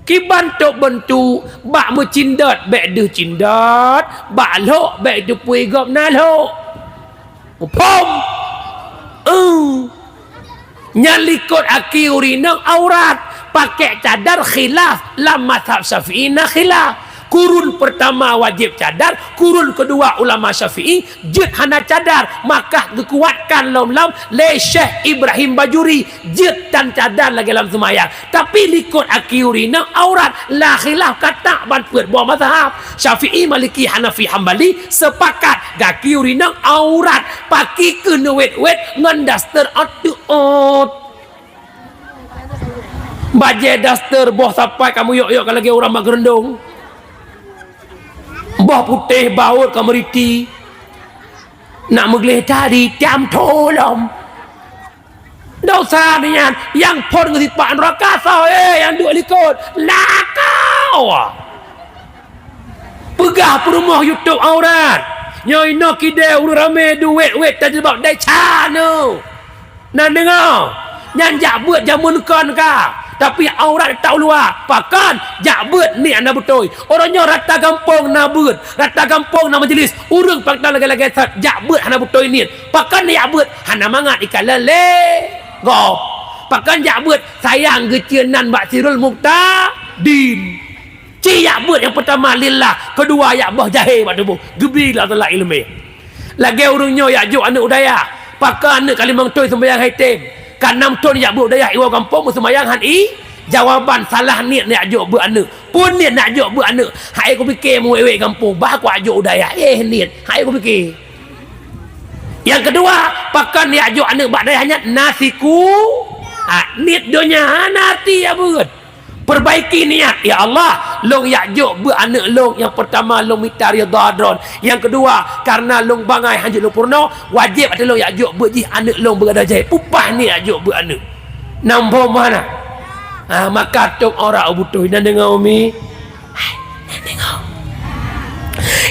Kiban tôb beuntuk, bak meucindot bék deuh cindot, bak lhok bék teupui gob na lhok. Muphom? Eh. Nyan likot aki ureuëng inong aurat, pakai cadar khilaf, lam mazhab Syafi'i na khilaf. Kurun peurtama wajéb cadar, kurun keudua ulama Syafi'i jeuet hana cadar, maka geukuatkan lom-lom lé Syekh Ibrahim Bajuri, jeuet tan cadar lagée lam seumayang. Tapi likot aki ureuëng inong aurat, la khilaf katak ban peuet boh mazhab. Syafi'i, Maliki, Hanafi, Hambali sepakat gaki ureuëng inong aurat, paki keuh neuwét-wét ngon daster ot teuôt. Bajée daster boh sapat ka meuyok-yok ka lagée ureuëng mak geureundong. Boh putéh baôt ka meuriti. Nak meugleh tadi tiam tho lom. Dosa nyan nyang phon ngon sipat nuraka soe, eh, nyang duek likot. Nuraka! Peugah peurumoh YouTube aurat. Nyoe inoe kidée ureuëng ramé duek wét tajilbab desya nyoe. Na deungoe, nyan jak beuet jameun kon ka. Tapi aurat teuh u luwa, pakon jak beuet niet hana beutôi. Uroe nyoe rata gampông na beuet, rata gampông na majeulis. Ureuëng pakon lagée-lagée that jak beuet hana beutôi niet. Pakon jak beuet hana mangat ikalon lé gob. Pakon jak beuet sayang geucieun nan bak Sirul Muktadin. Ci jak beuet nyang peurtama lillah, keudua jak boh jahé bak tuboh, geubri lé Allah Taala iéleumé. Lagée ureuëng nyoe jak jok aneuëk u dayah, pakon aneuëk ka limong thon seumayang han item, ka nam thon jak beuet u dayah iwoe gampông meuseumayang han i, jawaban salah niet jak jok beuet aneuëk. Peue niet jak jok beuet aneuëk? Hai kupike meuwét-wét gampông, bah kujak jok u dayah, eh niet, hai kupike. Nyang keudua, pakon jak jok aneuëk bak dayah nyan na siku, ah, niet donya hana arti jak beuet. Perbaiki niat, "Ya Allah, lôn jak jok beuet aneuëk lôn, nyang peurtama lôn mita ridha Droe. Nyang keudua, kareuna lôn bangai hanjeuet lôn peurunoe, wajéb ateueh lôn jak jok beuet jih aneuëk lôn beugadôh jahé." Peupah niet jak jok beuet aneuëk. Nam boh mana? Ah, maka tôb aurat u beutôi, na deungoe umi? Hai, na deungoe.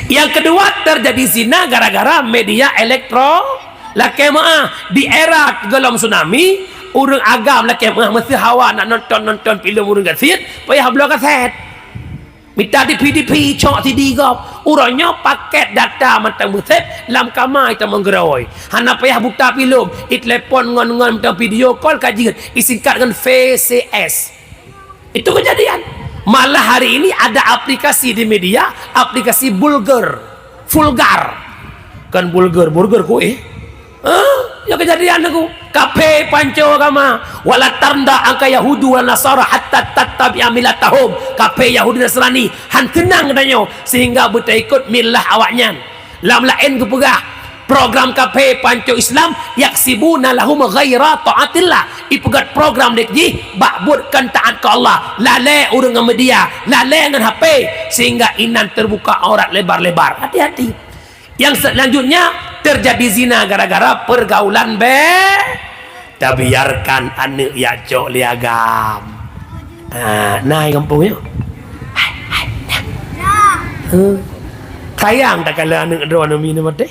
Nyang keudua, terjadi zina gara-gara media elektro-, Lakée meuáh, di era geulom tsunami, ureuëng agam lakée meuáh meuseuhawa nak nonton-nonton filem ureuëng gasien, payah bloe kaset. Mita D V D, cok C D gob. Uroe nyoe paket data mantong beuseb lam kama itamong geurôi. Hana payah buta filem, itelepon ngon-ngon mantong video call ka jeuet, isingkat ngon V C S. Itu kejadian. Malah hari ini ada aplikasi di media, aplikasi bulgar, vulgar. Kan bulgar, burger kueh. Hah? Ya kejadian aku. Kafe panco agama. Wala tarda angka Yahudi wa Nasara hatta tattabi'a millatahum. Kafe Yahudi Nasrani. Han tenang katanya. Sehingga beuta ikut milah awaknyan. Lam laén geupeugah, program kafe panco Islam yaksibuna lahum ghaira taatillah. Ipeugét program dék jih bak buet kon taát keu Allah. Lalée ureuëng ngon media, lalée ngon H P, sehingga inan terbuka aurat lebar-lebar. Hati-hati. Yang selanjutnya terjadi zina gara-gara pergaulan be-, Tabiarkan aneuëk jak cok lé agam. Ha, na i gampông nyoe. Hai, hai, na. Huh. Sayang takalon aneuëk droe nyoe mi nyoe maté.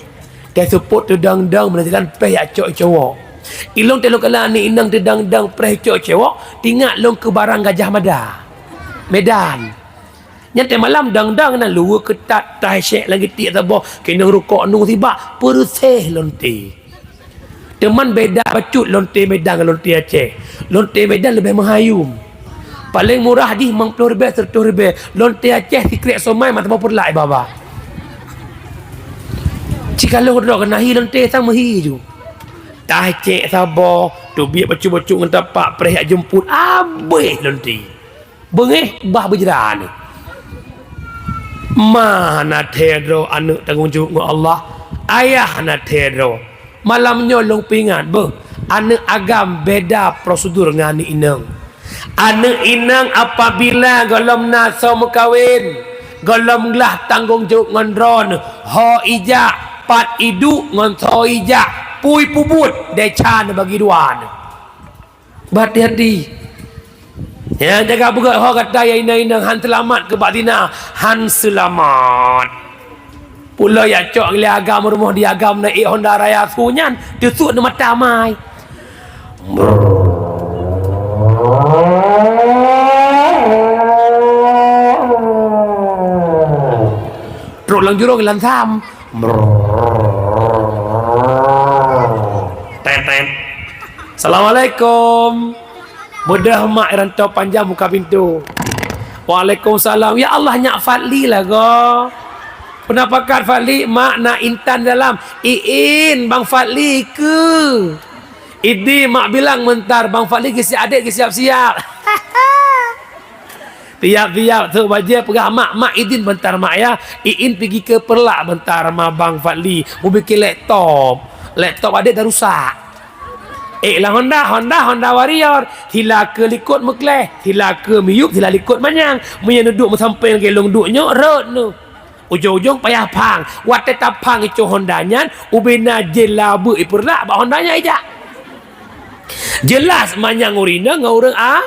Teuseupôt teudong-dong meunan jalan péh jak cok cowok. Ilôn teuh lôn kalon aneuëk inong teudong-dong péh cok cowok, tingat lôn keu barang Gajah Mada. Medan. Nyan teuh malam dang-dang na luweue keutat, tai syek lagée tiek saboh, keunong rukok nung sibak, peureuseh lonte. Teuma beda bacut lonte Medan ngon lonte Aceh. Lonte Medan leubeh meuhayum. Paleng murah jih limong ploh ribée, seratus ribée. Lonte Aceh sikrek somai mata boh peureulak baba. Ka lheueh droe keunan hi lonte sang meuhi ju. Tacek saboh, teubiet bacut-bacut ngon tapak preh jak jeumput, abéh lonte. Beungéh bah beujra nyoe. Ma hana thee droe aneuëk tanggong jaweueb ngon Allah, ayah hana thee droe. Malam nyoe lôn peuingat beuh, aneuëk agam beda prosedur ngon aneuëk inong. Aneuëk inong apabila gohlom na soe meukawen, gohlom glah tanggong jaweueb ngon droeneuh, ho ijak, pat iduek ngon soe ijak, peue ipeubuet, desya bagi dua nyoe. Bah hati-hati. Nyang jaga beugét ho gata ya inong-inong, han seulamat keu bak zina, han seulamat. Pulo ya cok lé agam rumoh di agam na ék Honda Raya su nyan, teusut neu mata mai. Trok lam jurong lam sam. Tet, tet. Assalamualaikum. Beudôh mak rantau panjang buka pintu. Waalaikumsalam. Ya Allah, nyak Fadli lah go. Peue na pakat Fadli, mak na Intan dalam. Iin, Bang Fadli keu. Idi mak bilang meuntar, Bang Fadli geusiap adék geusiap-siap. Tiap-tiap trok bajée peugah mak, mak idin beuntar mak ya. Iin pigi keu Peureulak beuntar ma Bang Fadli. Meubikin laptop. Laptop adék dah rusak. Eh, lam Honda, Honda, Honda Warrior. Sila keu likot meukleh, sila keu miyueb, sila likot manyang. Meunyoe neuduek meusampéng lagée lôn duek nyoe, rot neuh. Ujong-ujong payah phang. Watée taphang ico Honda nyan, ubena jela beuk ipeurlak bak Honda nyan ijak. Jeulaih manyang ureuëng inong ngon ureuëng a,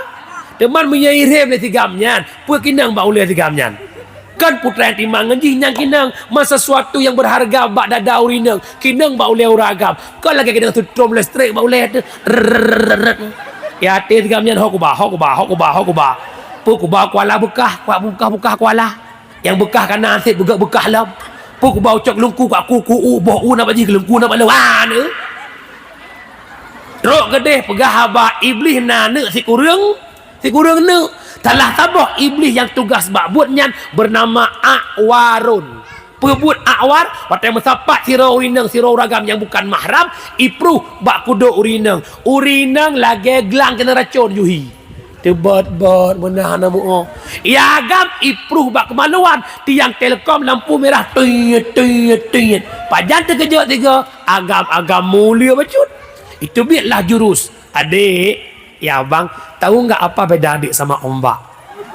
teuma meunyoe irhem lé si agam nyan, peue kinong bak ulée si agam nyan? Kon putra nyang timang ngon jih nyang kinong, ma sesuatu nyang beurharga bak dada ureuëng inong, kinong bak ulée ureuëng agam. Kon lagée kinong seutrom listrik bak ulée teuh. Rrrr. Ya até si agam nyan ho kuba, ho kuba, ho kuba, ho kuba. Peue kuba kuala beukah, kuba beukah-beukah kuala. Nyang beukah ka na cit beugét beukah lom. Peue kuba ucok leungku, ka ku, ku, u, boh u na bak jih, leungku na bak lôn. Wah, neu. Trok keudeh peugah haba Iblih na neuk sikureueng, sikureueng neuk. Salah saboh Iblih nyang tugaih bak buet nyan beunama Akwarun. Peue buet Akwar? Watée meusapat sidroe ureuëng inong sidroe ureuëng agam nyang bukan mahram, ipruh bak kudok ureuëng inong. Ureuëng inong lagée glang keuneuk racôn yuhi. Teubot-bot meunan hana muoh. Ya agam ipruh bak keumaluan, tiang telekom lampu merah, tuyet, tuyet, tuyet. Pajan teukeujot tiga, agam-agam mulia bacut. Itu biet lah jurus. Adék, ya abang, tahu nggak apa beda adék sama ombak?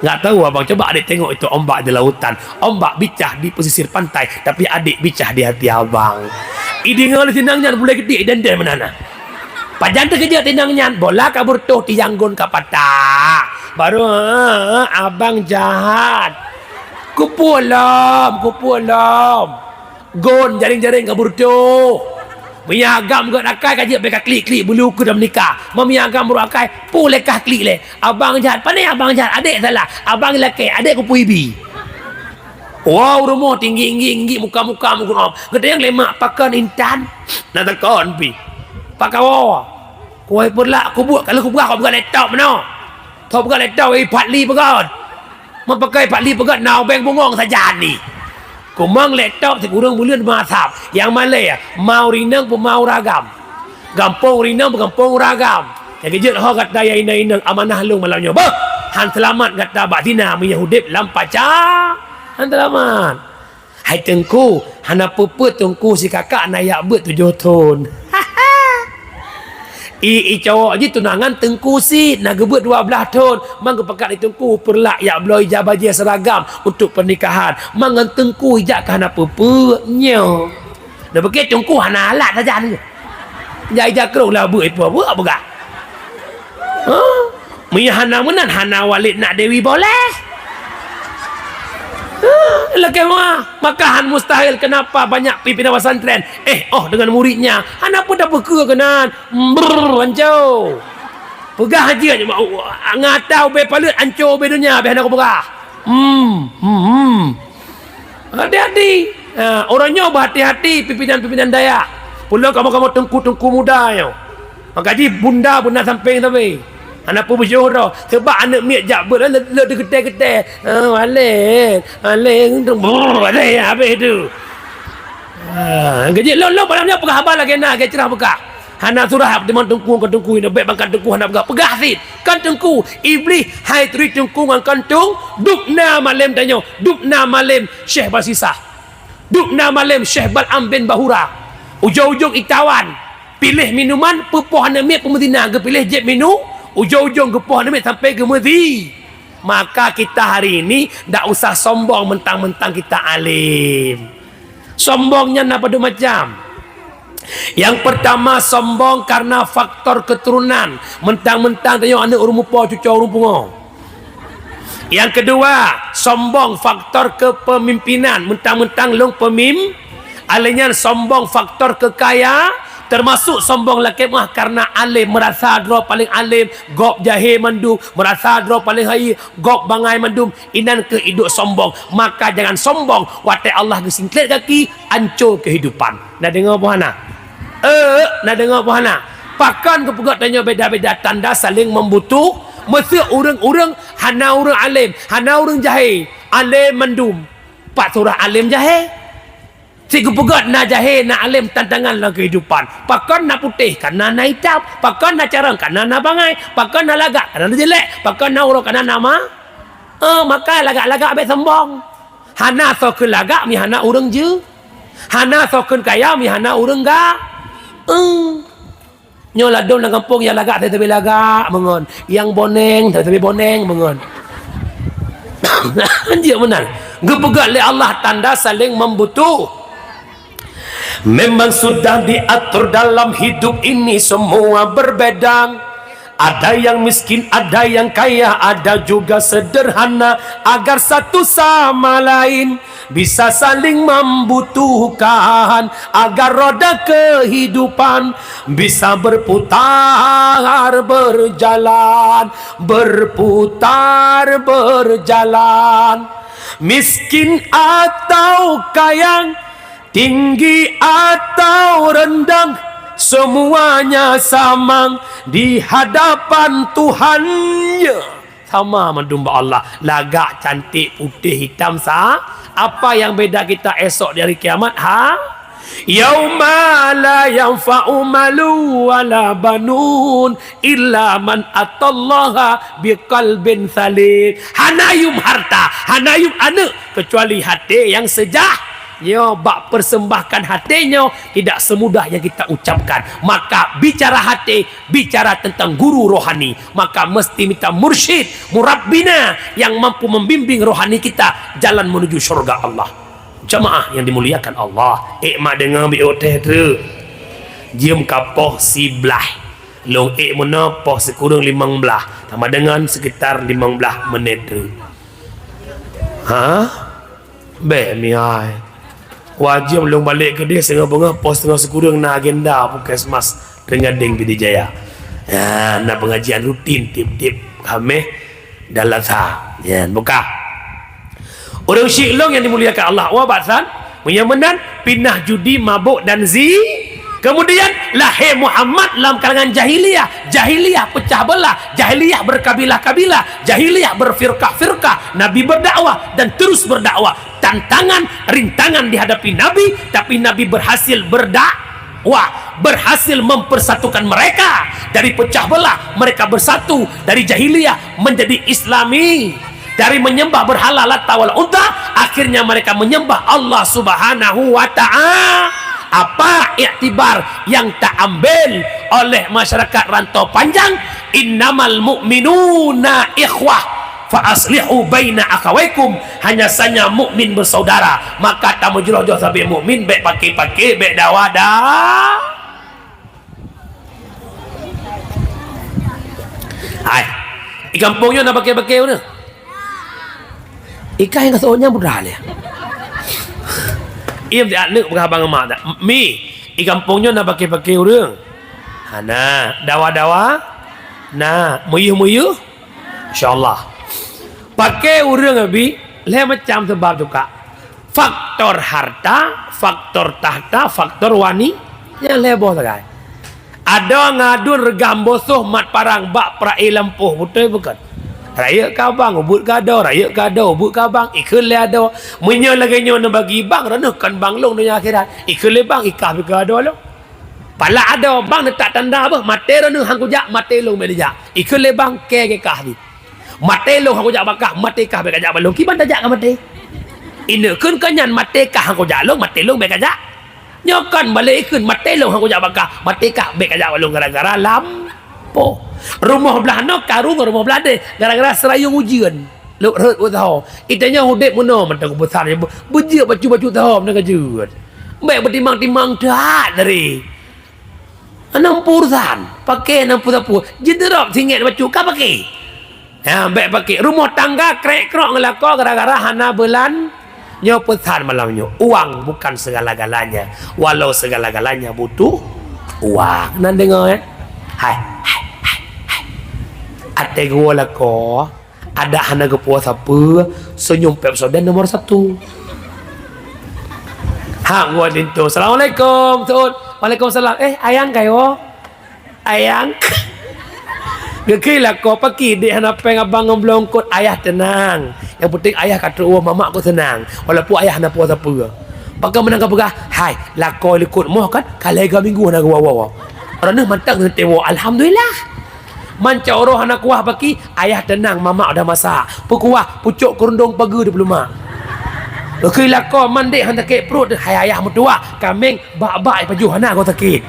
Nggak tahu abang, coba adék tengok itu ombak di lautan. Ombak bicah di pesisir pantai, tapi adék bicah di hati abang. Idingoe lé sinang nyan bulée geudik dan-dan meunan. Pajan teukeujot tinong nyan, bola ka beureutoh tiang gon ka patah. Baru, "Heueh, abang jahat." Kupeue lom, kupeue lom. Gon jaréng-jaréng ka beureutoh. Meunyo agam gét akai ka jeuet bèk ka klik-klik beulu keu dam nika. Meunyo agam brôk akai, peue lé kah klik lé. Abang jahat, pane abang jahat, adék salah. Abang lakée, adék kupeue ibi. Wow, rumoh tinggi-tinggi, muka-muka meugurom. Geutanyong lé mak, "Pakon intan?" Na takon pi. "Pakawoe." Kuwai peulak, kubuet, kalau kubuet, kubuet laptop meunoe. Tho buka laptop, eh, Fadli peugah. Meupakai Fadli peugah, na ubeng bungong sajan ni. Kumang laptop sikureueng buleuen meuasap. Nyang malée, ma ureueng inong peuma ureueng agam. Gampông ureueng inong, gampông ureueng agam. Nyang keujeuet ho gata ya inong-inong amanah lôn malam nyoe. Beuh, han seulamat gata bak zina meunyo udeb lam paca. Han seulamat. Hai Teungku, hana peue-peue Teungku si kakak na yak beuet tujoh thon. I, i cowok jih tunangan Teungku sit na geubeuet dua blaih thon. Mang geupakat lé Teungku peulak yak bloe ija bajée seuragam untuk pernikahan. Mang ngon Teungku ijak ka hana peue-peue nyoe. Dah beuke Teungku hana alat saja ni. Jak ija krong lah beuet peue-peue peugah. Huh? Meunyo hana meunan, hana walét nak Dewi boleh. Huh? Lakée meuah, maka han mustahil kenapa banyak pimpinan pesantren, eh, oh, dengan muridnya. Hana pun tapeukeue keunan. Brrr, anco. Peugah jeuet, ngata ubé paleuet, anco ubé donya, beh hana kupeugah. Hmm, hmm, hmm. Hati-hati. Ha, uroe nyoe beuhati-hati pimpinan-pimpinan dayah. Pulo kamoe-kamoe teungku-teungku muda nyoe. Maka jih bunda beuna sampéng sabe. Hana peue beujoh droe. Sebab aneuk miet jak beuet le, le, le geutai-geutai. Ha, walét, walét, brrr, walét, habéh tu. Ha, gaji lôn, lôn padahai nyoe peugah haba lagèe na, lagèe ceurah peugah. Hana surah teuma teungku ngon teungku, nyoe bèk bangkat teungku hana peugah. Peugah cit. Kan teungku, Iblih hai turi teungku ngon kantong, dubna malem tanyoe, dubna malem Syekh Balsisah. Dubna malem Syekh Bal'am bin Bahura. Ujong-ujong itawan, piléh minuman, peupoh aneuk miet peumeuzina, geupiléh jép minu, ujong-ujong geupoh aneuk miet sampai geumeuzi. Maka kita hari ini ndak usah sombong mentang-mentang kita alim. Sombong nyan na padum macam. Yang pertama, sombong karena faktor keturunan. Mentang-mentang tanyoe aneuk ureueng mupo, cucoe ureueng pungo. Yang kedua, sombong faktor kepemimpinan. Mentang-mentang lôn pemim-, alèh nyan sombong faktor kekaya, termasuk sombong lakèe meuah karena alim, merasa droe paling alim, gob jahé mandum, merasa droe paling hai, gob bangai mandum, inan keuh iduek sombong. Maka jangan sombong, watèe Allah geusingklet gaki, anco kehidupan. Na deungoe peue hana? Eh, na deungoe peue hana? Pakon geupeugah tanyoe beda-beda tanda saling membutuh, meuseu ureueng-ureueng hana ureueng alim, hana ureueng jahé, alim mandum. Pat surah alim jahé? Cit geupeugah na jahé, na alim tantangan lam kehidupan. Pakon na putéh, kana na itam. Pakon na carông, kana na bangai. Pakon na lagak, kana na jelek. Pakon na uroe, kana na ma-, eh, maka lagak-lagak bèk sombong. Hana soe keu lagak mi hana ureueng jeuet. Hana soe keu kaya mi hana ureueng ga-, eh. Nyoe ladôm lam gampông nyang lagak sabe-sabe lagak meungon, nyang boneng sabe-sabe boneng meungon. Anjir meunan. Geupeugah lé Allah tanda saling membutuh. Memang sudah diatur dalam hidup ini semua berbeda. Ada yang miskin, ada yang kaya, ada juga sederhana, agar satu sama lain bisa saling membutuhkan, agar roda kehidupan bisa berputar berjalan, berputar berjalan. Miskin atau kaya, tinggi atau rendah, semuanya sama di hadapan Tuhannya. Sama mandum bak Allah, lagak, cantik, putéh, hitam, sa-, apa yang beda kita esok di hari kiamat? Ha? Yauma la yanfa'u malu wala banun illa man atallaha biqalbin salim. Hana yum harta, hana yum aneuk, kecuali haté nyang seujah-, nyoe bak persembahkan haté nyoe tidak semudah yang kita ucapkan. Maka bicara haté, bicara tentang guru rohani, maka mesti minta mursyid, murabbina yang mampu membimbing rohani kita jalan menuju syurga Allah. Jamaah yang dimuliakan Allah, ék mak deungoe bi oté tu. Jeuem ka poh siblaih. Lôn ék meunoe poh sikureueng limong blaih. Sama dengan sekitar limong blaih menit tu. Ha? Bèk mi ai. Wajéb lôn balek keudeh singoh beungoh poh singoh sikureueng na agenda Puskesmas Trenggadeng Pidie Jaya. Ya, na pengajian rutin tiep-tiep Khameh dan Lasa. Ya, buka. Ureueng syiek lôn nyang dimuliakan Allah, wa bak san, meunyoe meunan pinah judi, mabök dan zi-, kemudian lahé Muhammad lam kalangan jahiliyah. Jahiliyah pecah belah, jahiliyah berkabilah-kabilah, jahiliyah berfirqah-firqah. Nabi berdakwah dan terus berdakwah. Tantangan, rintangan dihadapi Nabi, tapi Nabi berhasil berdakwah, berhasil mempersatukan mereka dari pecah belah. Mereka bersatu dari jahiliyah menjadi Islami, dari menyembah berhala Lata wal Uzza, akhirnya mereka menyembah Allah Subhanahu wa Ta'ala. Apa iktibar yang taambil oleh masyarakat Rantau Panjang? Innamal mu'minuna ikhwah, fa aslihu baina akhawaikum. Hanya saja mukmin bersaudara, maka tameujroh-jroh sabe mukmin, bèk pake-pake, bèk dawa-da-, hai. Di gampông nyoe na pake-pake ureueng? Ikai ngon soe nyang muda lé. Iem di aneuk peugah bang mak dak. Mi, di gampông nyoe na pake-pake ureueng? Hana. Dawa-dawa? Na. Meuyeuh-meuyeuh? Insya Allah. Pake ureueng abi, lhèe macam seubab juga. Faktor harta, faktor tahta, faktor wani-, nyang lhèe boh sagai. Adoe ngadun reugam bosoh mat parang bak peura'i lampôh, beutôi bukon? Rayeuk keu abang, ubeut keu adoe, rayeuk keu adoe, ubeut keu abang, ikheun lé adoe. Meunyoe lagée nyoe neubagi bang, droeneuh kon bang lôn donya akhirat. Ikheun lé bang, ikah beu keu adoe lôn. Palak adoe, bang neutak tanda beuh, maté droeneuh han kujak, maté lôn bék neujak. Ikheun lé bang, kée keu kah bit. Maté lôn han kujak bak kah, maté kah bék kajak bak lôn. Kiban tajak ka maté? Ineuk kheun keu nyan, maté kah han kujak lôn, maté lôn bék kajak. Nyoe kon balek ikheun, maté lôn han kujak bak kah, maté kah bék kajak bak lôn gara-gara lampôh. Rumoh blah noe karu ngon rumoh blah deh, gara-gara seurayong ujeuen. Lheueh rhot u teuho. Itanyoe udeb meunoe mantong keubeusan, beujeuet bacut-bacut teuho mantong ka jeuet. Bék beutimang-timang that dari. Hana meupurusan, paké hana meupurusan, jidrop singet bacut ka paké. Ha, bék paké. Rumoh tangga krek-krok ngon lakoe gara-gara hana beulan. Nyoe peusan malam nyoe, uang bukan segala-galanya, walau segala-galanya butuh uang. Nan deungoe, eh? Hai, hai, hai, hai. Até geuwoe lakoe, adak hana geupuwoe sapeue, seunyum Pepsodent nomor satu. Ha, geuwoe linto. Assalamualaikum, Tuan. Waalaikumsalam. Eh, ayang kayoe? Ayang. Geukheun lakoe, pakri dek hana péng abang ngon bloe eungkôt, ayah teunang. Nyang penting ayah ka trok woe, mamak kok seunang. Walaupun ayah hana puwoe sapeue. Pakon meunan ka peugah, hai, lakoe likot moh kan, ka lhèe minggu hana geuwoe-woe. Droeneuh mantong teuntèe woe, alhamdulillah. Manca uroe hana kuah pakri, ayah teunang, mamak udah masak. Peukuah, pucok keurundong pageue di peulumak. Geukheun lakoe, mandek hana sakét pruet, hai ayah meutuwah, kaméng bak-bak pajoh hana goe sakét.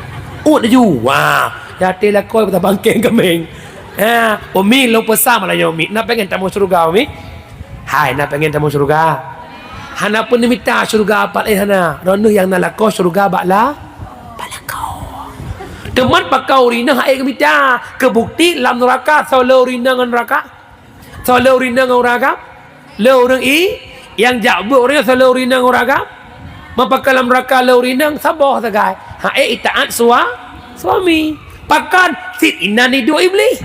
Uet laju. Wah, di até lakoe bak bangkeng kaméng. Ha, Umi lôn peusan malam nyoe Umi. Na péngen tamong syeuruga Umi? Hai, na péngen tamong syeuruga? Hana peureulèe mita syeuruga pat, eh, hana. Droeneuh nyang na lakoe syeuruga bak la-, bak lakoe. Teuma pakon ureueng inong han ék geumita? Keubukti lam neuraka soe le ureueng inong ngon neuraka? Soe le ureueng inong ngon ureueng agam? Le ureueng i-, nyang jak beuet ureueng nyoe soe le ureueng inong ngon ureueng agam? Meupakon lam neuraka le ureueng inong saboh sagai. Han ék itaat sua-, suami. Pakon? Cit inan iduek Iblih.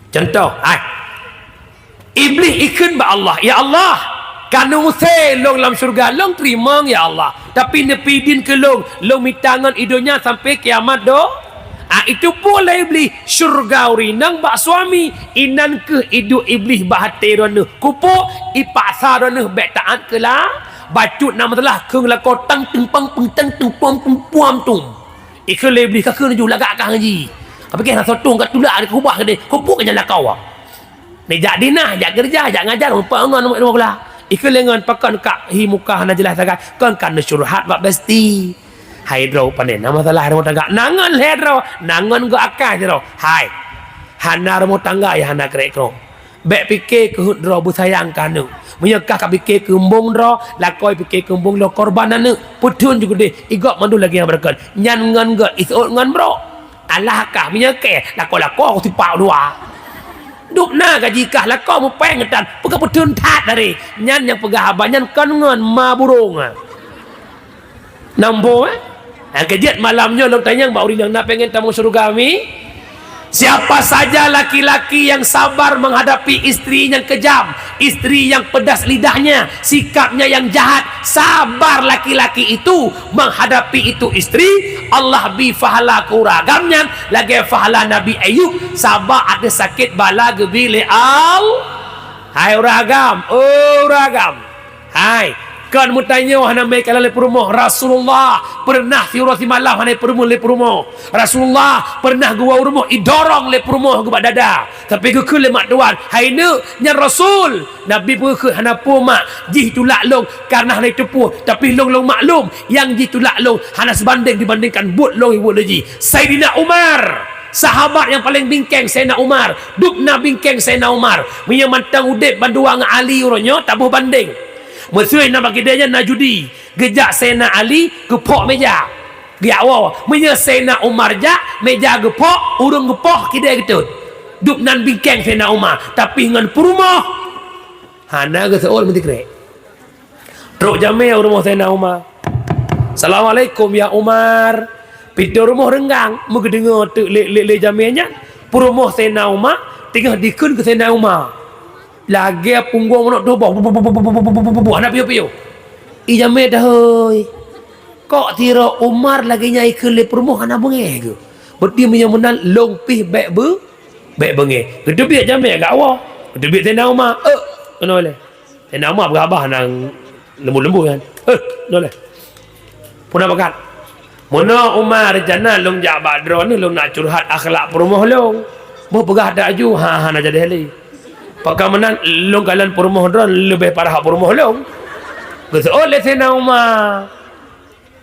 Cuntoh, hai. Iblih ikheun bak Allah, "Ya Allah, ka neuusé lôn lam syeuruga, lôn teurimong, ya Allah. Tapi neupi idin keu lôn, lôn mita ngon i donya sampoe kiamat do." Ah, iteupeue lé Iblih, syeuruga ureueng inong bak suami, inan kheueh iduek Iblih bak até droeneuh. Keupeue? Ipaksa droeneuh bék taat keu la-, bacut na masalah kheun lakoe tang teumpang peung tang teumpang peung puam tum. Ikheun lé Iblih, "Ka kheun laju, lagak kah ngon jih. Ka piké hana soe tum, ka tulak, ka ubah keudeh. Keupeue keu nyan lakoe?" Ni jak dinah, jak keureuja, jak ngajar, muphom ngon muphom gula. Ikheun lé ngon pakon kak hi muka hana jeulaih sagai, kon ka neucurhat bak besti. Hai droe, pane na masalah rumoh tangga? Na ngon lhèe droe, na ngon geuh akai sidroe. Hai. Hana rumoh tangga nyang hana krek-krok. Bék piké keuheut droe beusayang keu aneuk. Meunyoe kah ka piké keu embong droe, lakoe piké keu embong droe korban aneuk. Peutheun ju keudeh, i gob mandum lagèe nyang beureukat. Nyan ngon geuh iseuôt ngon brok. Alah kah meunyoe kèe, lakoe-lakoe sipak dua. Dum na gaji kah lakoe mupéng tan, peugah peutheun that dari. Nyan nyang peugah haba nyan kon ngon ma burông. Nambo, eh? Nyang keujeuet malam nyoe lôn tanyong bak ureueng nyang na péngen tamong syeuruga, Umi. Siapa saja laki-laki yang sabar menghadapi istri yang kejam, istri yang pedas lidahnya, sikapnya yang jahat, sabar laki-laki itu menghadapi itu istri, Allah bi pahala keu ureueng agam nyan lagèe pahala Nabi Ayub saba ateueh sakét bala geubi lé Allah. Hai ureueng agam, oh ureueng agam. Hai, kon meutanyoe hana meukalon lé peurumoh. Rasulullah pernah siuroe simalam hana peurumoh lé peurumoh. Rasulullah pernah geuwoe u rumoh idorong lé peurumoh geuh bak dada. Tapi geukheun lé mak tuan, "Hai neuk, nyan Rasul." Nabi peugah, "Hana peue mak, jih tulak lôn kareuna hana jiteupeue, tapi lôn, lôn maklum, nyang jih tulak lôn hana seubandéng dibandéngkan buet lôn nyang buet lé jih." Saidina Umar, sahabat nyang paleng bingkeng Saidina Umar, dum na bingkeng Saidina Umar. Meunyoe mantong udeb bandua ngon Ali uroe nyoe taboh bandéng. Meuseu na bak idéh nyan na judi, geujak Saidina Ali geuphok méja. Geujak woe, meunyoe Saidina Umar jak, méja geuphok, ureueng geupoh, kidée geutot. Dum nan bingkeng Saidina Umar, tapi ngon peurumoh hana geuseuôt meusikrek. Trok jamé u rumoh Saidina Umar. "Assalamualaikum ya Umar." Pintoe rumoh reunggang, meugeudeungoe teuk lé, lé, lé jamé nyan, peurumoh Saidina Umar teungoh dikheun keu Saidina Umar. Lagée punggong manok tuboh, bu, bu, bu, hana piôh-piôh. I jamé dahôi. Kok sidroe Umar lagée nyan ikheun lé peurumoh hana beungéh geuh. Berarti meunyoe meunan lôn pih bék beu, bék beungéh. Geuteubiet jamé gak woe. Teubiet Saidina Umar, "Eh, keunoe lé." Saidina Umar peugah babah nyang leumbot-leumbot nyan. "Eh, keunoe lé." Peue na pakat? "Meunoe Umar, reuncana lôn jak bak droeneuh lôn nak curhat akhlak peurumoh lôn. Boh peugah that ju, ha, hana jadi lé. Pakon meunan lôn kalon peurumoh droeneuh leubeh parah peurumoh lôn." Geuseuôt lé Saidina Umar.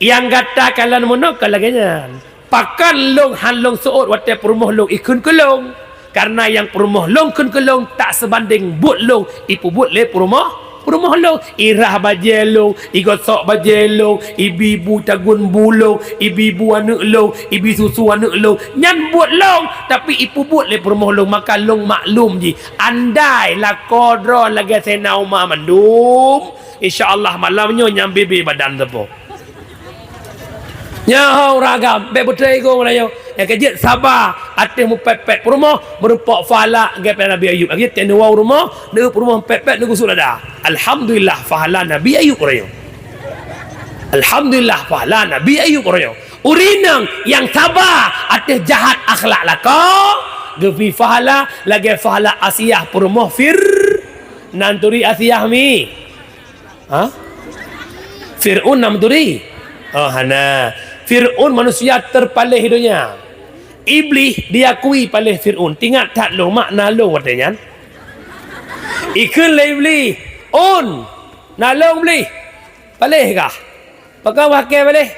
Nyang gata kalon meunoe ka lagée nyan. Pakon lôn han lôn seuôt watée peurumoh lôn ikheun keu lôn? Kareuna nyang peurumoh lôn kheun keu lôn tak seubandéng buet lôn ipeubuet lé peurumoh, peurumoh lôn. Irah bajée lôn, igosok bajée lôn, ibi bu tagun bu lôn, ibi bu aneuëk lôn, ibi susu aneuëk lôn. Nyan buet lôn, tapi ipeubuet lé peurumoh lôn, maka lôn maklum jih. Andai lakoe droe lagée Saidina Umar mandum, insya Allah malam nyoe nyang bebe badan teupeu. Nyoe ho ureuëng agam, bék beutôi ego meulayeue. Nyang keujeuet saba ateueh meupet-pet peurumoh, meurumpok pahala geupeue Nabi Ayub. Lagi teuneuk woe rumoh, neueu peurumoh pet-pet neugusut lada. Alhamdulillah pahala Nabi Ayub uroe nyoe. Alhamdulillah pahala Nabi Ayub uroe nyoe. Ureuëng inong nyang saba ateueh jahat akhlak lakoe, geubri pahala lagée pahala Asiah peurumoh Fir-, nan turi Asiah mi. Ha? Fir'aun na meuturi? Oh, hana. Fir'aun manusia terpaléh donya. Iblih diakui paléh Fir'aun. Tingat that lôn makna lôn watée nyan. Ikheun lé Iblih, "Un, na lôn Iblih. Paléh kah?" Pakon wahke paléh?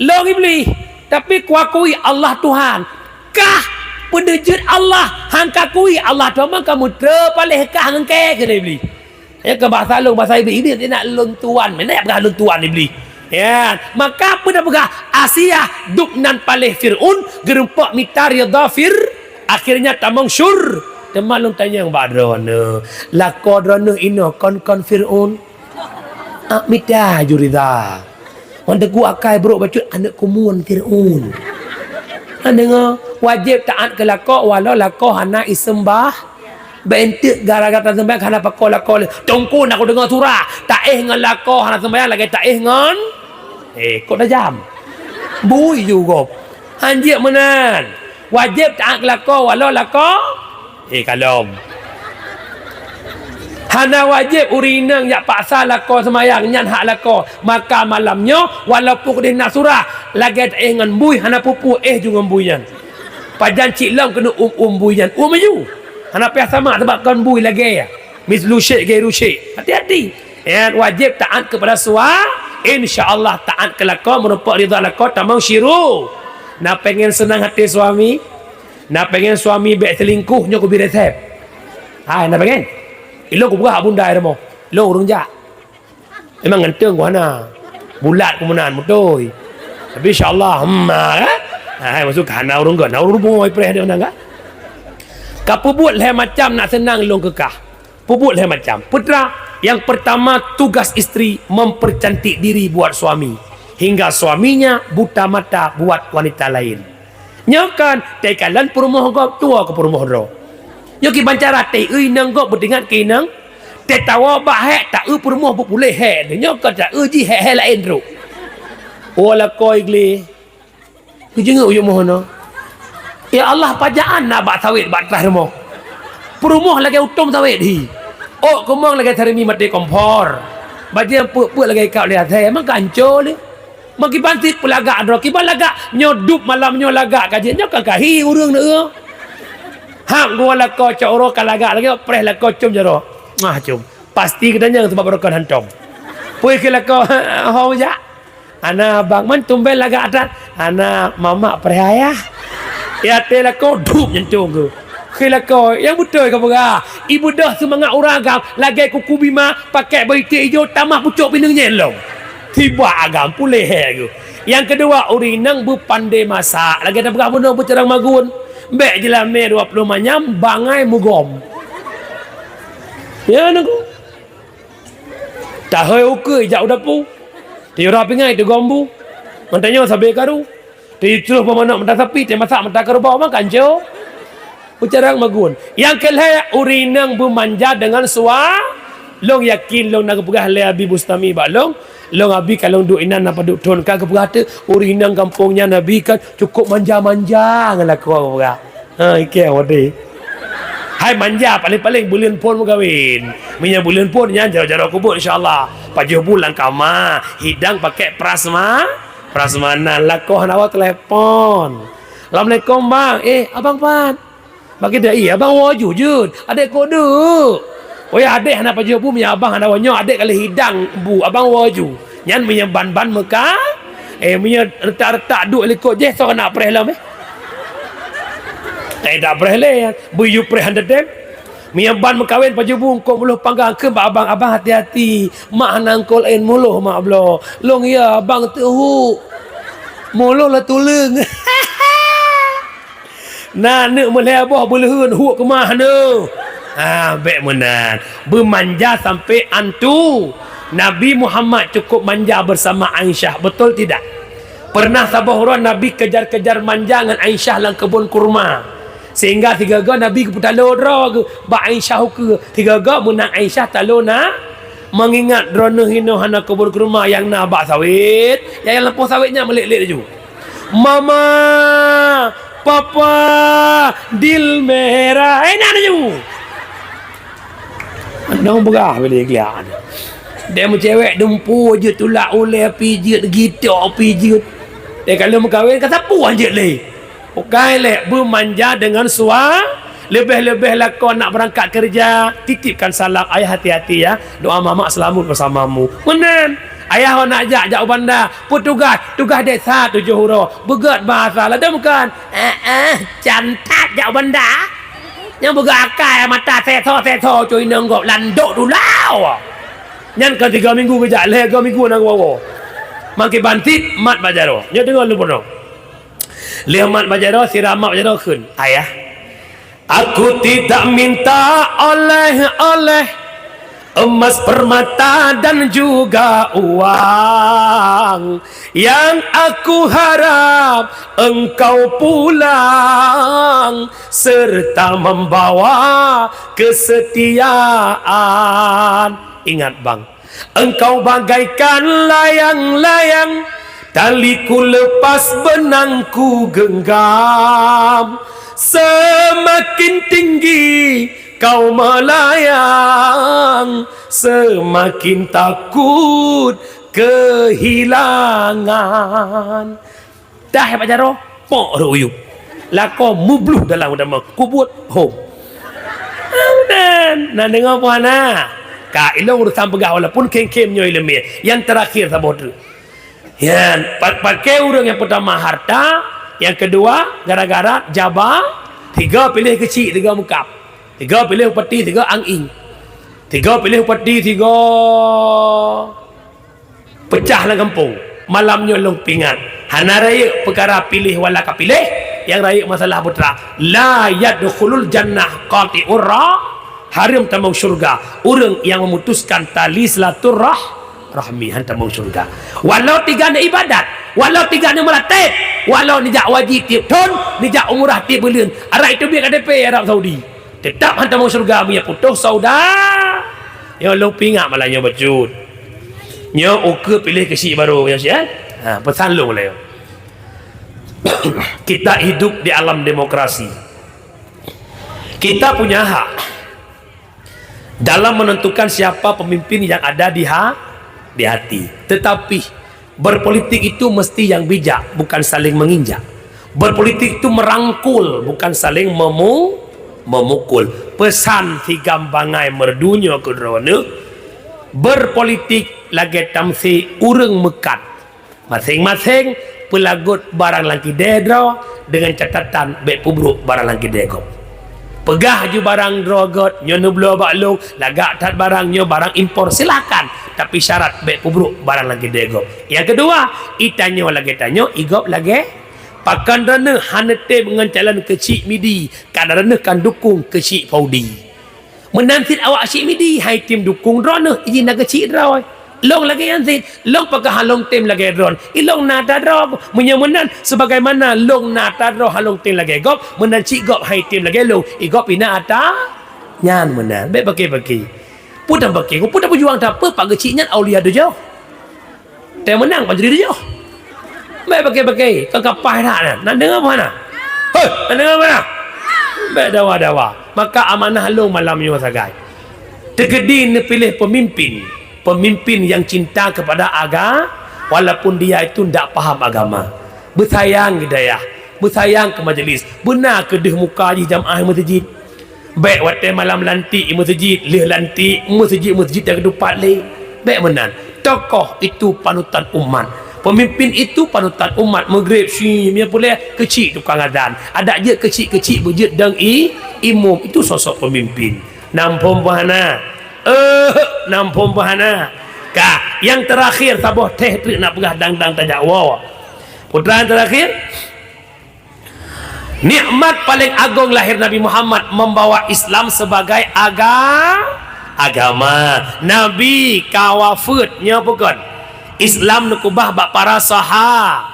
Lôn Iblih, tapi kuakui Allah Tuhan. Kah peuneujeuet Allah, han kakui Allah Tuhan, maka meuteupaleh kah ngon kée keu Iblih. Ya keu bahasa lôn, bahasa Iblih, Iblih nak lôn tuan, mana peugah lôn tuan Iblih. Ya, maka peue dah peugah Asiah dub nan paleh Fir'aun, geurumpok mita ridha Fir, akhirnya tamong syur. Teuma lôn tanyong bak droeneuh, lakoe droeneuh inoe kon-kon Fir'aun? Ak mita ju ridha. Wan teungku akai brok bacut aneuk kumun Fir'aun. Hana deungoe, wajéb taát keu lakoe walau lakoe hana iseumbah. Bèk enteuk gara-gara taseumbahyang hana pakoe lakoe lé. Teungku nak kudeungoe surah, taéh ngon lakoe hana seumbahyang lagèe taéh ngon, eh, kok tajam. Bui ju gob. Hanjeuet meunan. Wajéb taát keu lakoe walau lakoe Eh, kalom. Hana wajéb ureueng inong jak paksa lakoe seumayang, nyan hak lakoe. Maka malam nyoe, walaupun keudeh na surah, lagèe taéh ngon bui hana peue-peue, éh ju ngon bui nyan. Pajan cit lom keuneuk uem-uem bui nyan, uem aju. Hana payah samak sabab kon bui lagèe mislu syekh gairu syekh. Hati-hati. Nyan wajéb taát keupada sua-, insya Allah taát keu lakoe, meurumpok ridha lakoe, tamong syuru. Na pengen seunang hati suami? Na pengen suami bèk selingkuh, nyoe kubi resep. Hai, na pengen? Ilôn kupeugah bak bunda i rumoh. Lôn ureueng jak. Memang ganteng ku hana. Bulat ku meunan, beutôi. Tapi insya Allah, hmm, ha, kan? Hai, maksud ka hana ureueng gèt, na ureueng bungöng ipreh dia meunan, kan? Ka peubuet lhèe macam nak seunang lôn keu kah. Peubuet lhèe macam. Peue teuma, yang pertama, tugas istri mempercantik diri buat suami, hingga suaminya buta mata buat wanita lain. Nyoe kan, teukalon peurumoh gob tuwoe keu peurumoh droe. Nyoe kiban cara teu-eu inong gob beudingat keu inong, teuh tawoe bak hék, ta-eu peurumoh beupuléh hék, nyoe kan ta-eu jih hék-hék laén trok. Oh, lakoe gleh. Geujinguk ujoe moh nyoe. Ya Allah, pajan na bak sawét bak traih rumoh. Peurumoh lagèe utom sawét hi. Ôk keumong lagèe sarimi maté kompor. Bajèe peuet-peuet lagèe ikab lé asèe, meuganco lé. Meukiban sit peulagak droe, kiban lagak nyoe dub malam nyoe lagak ka jeuet, nyoe ka kahi ureueng neu. Hak geuwoe lakoe cok uroe ka lagak lagèe preh lakoe com jaroe. Ngah com. Pasti geutanyong teuma barokon hantom. Pui keu lakoe ho jak. Hana abang, man tumben lagak that. Hana mamak preh ayah. Ya teu lakoe dup nyantong keu. Keu lakoe, nyang beutôi ka peugah. Ibeudôh seumangat ureueng agam lagèe kuku bima pakèk bak iték ijo tamah pucok pineung nyang lom. Tibak agam puléh he keu. Nyang keudua, ureueng inong beupandé masak lagèe tapeugah bunoe beucarang magun. Bèk jeulamé dua ploh manyam bangai mugom. Ya nangku. Tahôi ukeue jak u dapu. Tiyura pingai teugom bu. Meutanyoe sabé karu. Tiyutroh peumanök meuta sapi, teumasak meuta keurubau, meuganco. Ucarang magun. Nyang keu lhèe, ureueng inong beumanja deungon sua-, lôn yakin lôn na geupeugah lé Abi Bustami bak lôn. Lôn Abi ka lôn duek inan na padub thon ka geupeugah teuk, ureueng inong gampông nyan Abi kan cukôp manja-manja ngon lakoe geupeugah. Ha, ikeu wadeh. Hai manja, paléng-paléng buleuen phôn meukawen. Meunyoe buleuen phôn nyan jaroe-jaroe kubeuet, insya Allah. Pajoh bu lam kama, hidang pakai prasma-, prasmanan, lakoe hana woe telepon. "Assalamualaikum, Bang." "Eh, abang pat?" Bagi dah, "Ih, abang woe ju jeuet. Adék kok deuk?" "Oh ya, adék hana pajoh bu, meunyoe abang hana woe nyoe, adék ka lheueh hidang bu, abang woe ju." Nyan meunyoe ban-ban meuka, eh, meunyoe retak-retak duek likot jih, soe keuneuk preh lom, eh? Eh, dak preh lé, beuyue preh han teutém. Meunyoe ban meukawen pajoh bu, eungkôt muloh panggang kheun bak abang, "Abang hati-hati, mak hana eungkôt laén muloh mak bloe." "Lôn ya, abang teuhuk. Muloh lôn tuleueng." Na aneuk meulhèe boh beuleuheun, huk keumah neuh. Ha, bék meunan. Beumanja sampai antu. Nabi Muhammad cukup manja bersama Aisyah, betul tidak? Pernah saboh uroe Nabi kejar-kejar manja ngon Aisyah lam keubon kurma. Sehingga sigoe-goe Nabi geupeutalô droe geuh bak Aisyah ukeue. Sigoe-goe meunan Aisyah talô na, meungingat droeneuh inoe hana keubon kurma nyang na bak sawét, nyang lampôh sawét nyan meulék-lék laju. "Mama, Papa, dil merah." Eh, na laju. Nong peugah bile glia. Dek meucewek dumpu jeuet, tulak ulèe pih jeuet, gitok pih jeuet. Dek ka lheueh meukawen ka sapeue jeuet lé. Bukai lé, beumanja dengan sua-, leubeh-leubeh lakoe nak beurangkat keureuja, titipkan salam, "Ayah hati-hati ya, doa mamak selamat bersamamu." Meunan. Ayah ho nak jak, jak u banda, peue tugaih, tugaih desa tujoh uroe, beugét bahasa ladôm kan? Eh, eh, can that jak u banda. Nyang beugét akai mata seso-seso cui neunggop landok dulau. Nyan kan tiga minggu geujak, lhèe tiga minggu na geuwoe. Mangke bantit mat bak jaroe. Nyoe deungoe lôn peurunoe. Lheueh mat bak jaroe, sira mat bak jaroe kheun, "Ayah, aku tidak minta oleh-oleh, emas, permata dan juga uang. Yang aku harap engkau pulang serta membawa kesetiaan." Ingat, Bang, "Engkau bagaikan layang-layang, taliku lepas benangku genggam. Semakin tinggi kau melayang, semakin takut kehilangan." Dah bak jaroe, pok rot uyueb. Lakoe meubloh dalam, udah meukubuet hom. Meunan, na deungoe peue hana? Ka ilôn urusan peugah walaupun khém-khém nyoe ileumèe. Nyang teurakhir saboh treuk. Nyan, pa-, paké ureueng nyang peutama harta, nyang keudua gara-gara jaba, tiga piléh keuchik, tiga meukab. Tiga piléh upati, tiga ang-ing. Tiga piléh upati, tiga peucah lam gampông. Malam nyoe lôn peuingat, hana rayeuk peukara piléh wala ka piléh, nyang rayeuk masalah putra. La yadkhulul jannah qati'ur ra-, hareuem tamong syurga ureueng nyang memutuskan tali silaturah-, rahmi, han tamong syurga. Walau tiga na ibadat, walau tiga na meuratéb, walau nijak wajéb tieb thon, nijak umrah tieb buleuen, arak iteubiet K T P Arab Saudi. Teutap han tamong syeuruga meunyoe putôh sauda. Nyoe lôn peuingat malam nyoe bacut. Nyoe ukeue piléh keuchik barô nyoe siat, eh? Ha, peusan lôn lé. Kita hidup di alam demokrasi. Kita punya hak dalam menentukan siapa pemimpin yang ada di ha-, di hati. Tetapi, berpolitik itu mesti yang bijak, bukan saling menginjak. Berpolitik itu merangkul, bukan saling memu-, memukul. Peusan sigam bangai meureudu nyoe keu droeneuh, berpolitik lagèe tamsé ureueng meukat. Maséng-maséng peulagot barang lam kidée droe deungon catatan bèk peubrôk barang lam kidée gob. Peugah ju barang droe gét, nyoe neubloe bak lôn, lagak that barang nyoe barang impor, silakan, tapi syarat bèk peubrôk barang lagèe dée gob. Nyang keudua, itanyoe lagèe tanyoe, igob lagèe. Pakon droeneuh hana tem ngon calon keuchik Midi, kadang droeneuh kan dukung keuchik Paudi. Meunan cit awak chik Midi hai tem dukung droeneuh, iji na keuchik droe. Lôn lagèe nyan cit, lôn pakon han lôn tem lagèe droen, ilôn na ata droe. Meunyoe meunan, sebagaimana lôn na ata droe han lôn tem lagèe gob, meunan cit gob hai tem lagèe lôn, igob ina ata. Nyan meunan, bèk baki-baki. Peue tam baki, peue tam peujuang, tapi pak geuchik nyan aulia tujoh. Teu meunang pak jadi tujoh. Bèk baki-baki, kon kapah that nyan. Nak deungoe peue hana? Hei, nak deungoe peue hana? Bék dawa-dawa. Maka amanah lôn malam nyoe sagai. Teukeudi neupiléh peumimpin, peumimpin nyang cinta keupada aga-, walaupun dia itu ndak paham agama. Beusayang keu dayah, beusayang keu majlis. Beuna keudeh muka jih jamaah meuseujid. Bék watée malam lantik meuseujid, lheueh lantik meuseujid-meuseujid nyang keudeh pat lé. Bék meunan. Tokoh itu panutan umat. Pemimpin itu panutan umat. Meugreb si meunyoe puléh keuchik tukang azan. Adak jeuet keuchik-keuchik beujeuet dong i-, imum. Itu sosok pemimpin. Nam phom peuhana. Eh, nam phom peuhana. Ka, yang terakhir saboh teh treuk nak peugah dang-dang tajak woe. Putra yang terakhir, nikmat paling agong lahir Nabi Muhammad membawa Islam sebagai aga-, agama. Nabi ka wafeuet, nyoe peue kon? Islam neukubah bak para saha-,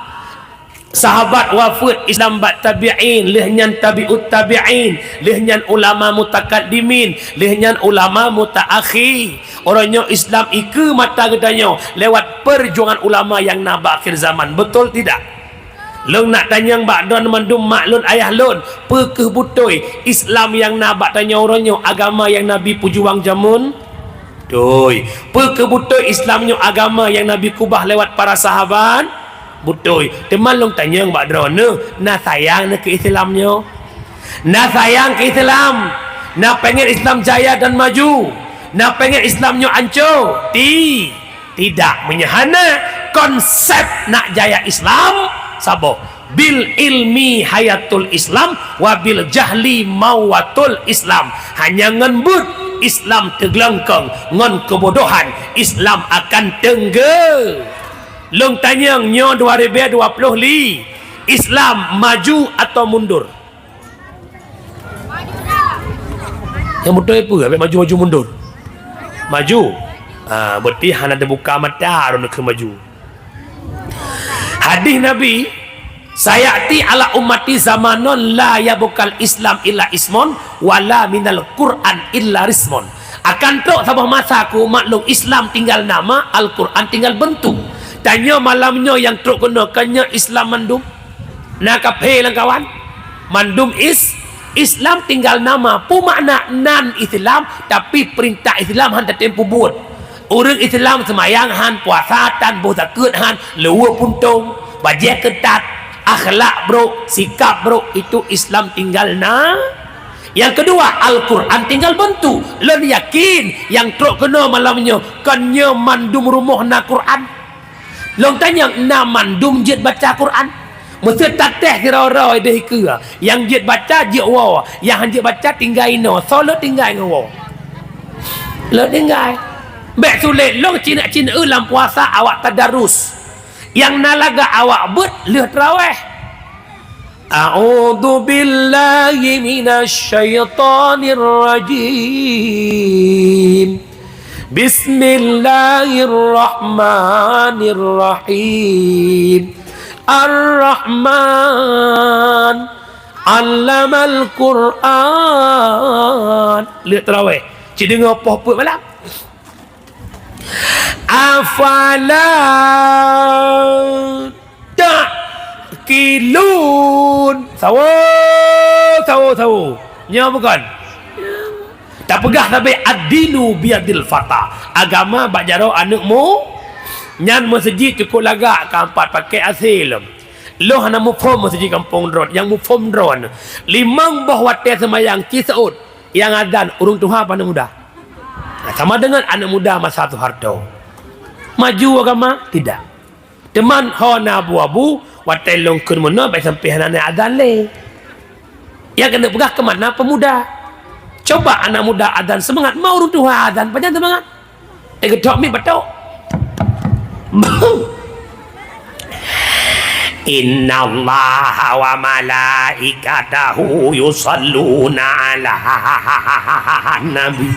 sahabat wafeuet, Islam bak tabi'in, lheueh nyan tabi'ut tabi'in, lheueh nyan ulama mutakaddimin, lheueh nyan ulama mutaakhi. Uroe nyoe Islam ikeue mata geutanyoe lewat perjuangan ulama nyang na bak akhir zaman. Betul tidak? Lôn nak tanyong bak droe mandum mak lôn, ayah lôn, peu kheueh beutôi Islam nyang na bak tanyoe uroe nyoe agama nyang Nabi peujuang jameun? Beutôi. Peu kheueh beutôi Islam nyoe agama nyang Nabi kubah lewat para sahabat? Beutôi. Teuma lôn tanyong bak droeneuh, na sayang neuh keu Islam nyoe? Na sayang keu Islam? Na pengen Islam jaya dan maju? Na pengen Islam nyoe anco? Ti- Tidak, meunyoe hana konsep nak jaya Islam, saboh, bil ilmi hayatul Islam, wa bil jahli mawatul Islam. Hanya ngon buet Islam teuglengkong, ngon keubodohan Islam akan teungge. Lôn tanyong nyoe dua ribu dua puluh lima, Islam maju atau mundur? Nyang beutôi peue? Habéh maju-maju mundur. Maju. Ha, berarti hana teubuka mata droeneuh keu maju. Hadis Nabi, "Sayati ala ummati zamanun la yabqal Islam illa ismun, wala minal Qur'an illa rismun." Akan trok saboh masa keu umat lôn Islam tinggal nama, Al-Qur'an tinggal bentuk. Tanyoe malam nyoe nyang trok keunoe, kon nyoe Islam mandum? Na kaphé lam kawan? Mandum is-, Islam tinggal nama. Peue makna nan Islam, tapi peurintah Islam han tatem peubuet. Ureuëng Islam seumayang han, puasa tan, boh zakeuet han, luweue puntông, bajée keutat, akhlak brok, sikap brok, itu Islam tinggal na. Nyang keudua, Al-Qur'an tinggal beuntuk. Lôn yakin nyang trok keunoe malam nyoe, kon nyoe mandum rumoh na Qur'an. Lôn tanyong, na mandum jeuet baca Qur'an? Meuseuti tatéh sidroe-droe deh ikeue, nyang jeuet baca jeuet woe, nyang han jeuet baca tinggai inoe. Soe lôn tinggai ngon woe? Lôn tinggai. Bék sulet lôn cineuk-cineuk lam puasa awak tadarus. Nyang na lagak awak beuet lheueh teurawéh. A'udzu billahi minasy syaithanir rajim. Bismillahirrahmanirrahim. Ar-Rahman, 'allamal Qur'an. Lheueh teurawéh, ci deungoe poh peuet malam. Afala ta'qilun. Sawo, sawo, sawo. Nyoe bukon? Tapeugah sabe ad-dinu biyadil fata. Agama bak jaroe aneuk mu-, nyan meuseujid cukôp lagak ka ampat pakèk asé lom. Lôn hana muphom meuseujid gampông droe, nyang muphom droe. Limong boh watèe seumayang ci seuôt, nyang azan ureueng tuha apa aneuk muda? Nah, sama dengan aneuk muda masa Soeharto. Maju agama? Tidak. Teuma ho na abu-abu, watèe lôn kheun meunoe, bèk sampoe hana na azan lé. Nyang keuneuk peugah keu makna peumuda. Coba aneuk muda azan seumangat, ma ureueng tuha azan, pajan seumangat? Eh, geuthok miet batok. Innallaha wa malaikatahu yusalluna 'alan nabi.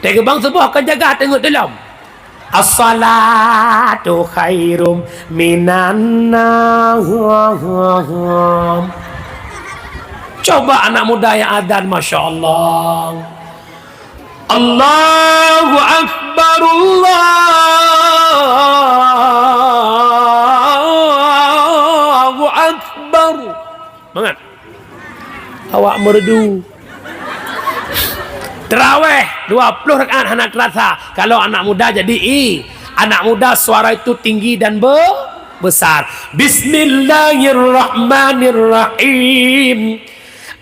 Teugeubang suboh ka jaga teungeut dalam. As-salatu khairum minan naum. Coba anak muda yang azan, Masya Allah. Allahu Akbar, Allahu Akbar. Semangat. awak merdu. Tarawih dua puluh rakaat hana terasa. Kalau anak muda jadi i, anak muda suara itu tinggi dan be-, besar. Bismillahirrahmanirrahim.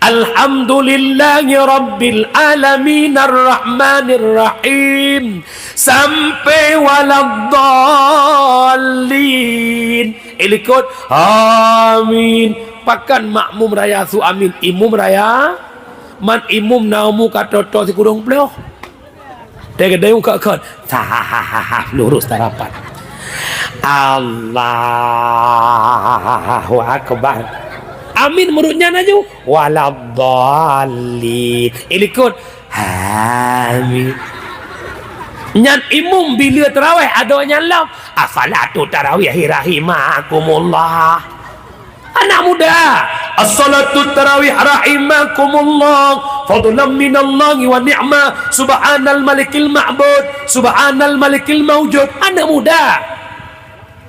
Alhamdulillahi rabbil alamin, arrahmanirrahim, sampai waladdallin. Ilikot, amin. Pakan makmum raya su amin, imum raya. Man imum na umu ka toto sikureueng ploh. Dai keudai muka kon. Sah, lurus tarapat. Allahu Akbar. Amin meurut nyan laju. Waladdallin. Ilikot. Amin. Nyan imum bila tarawih adoe nyan lom. As-salatu tarawih rahimakumullah. Anak muda, as-salatu tarawih rahimakumullah, fadlan minallahi wa ni'ma, subhanal malikil ma'bud, subhanal malikil maujud. Anak muda.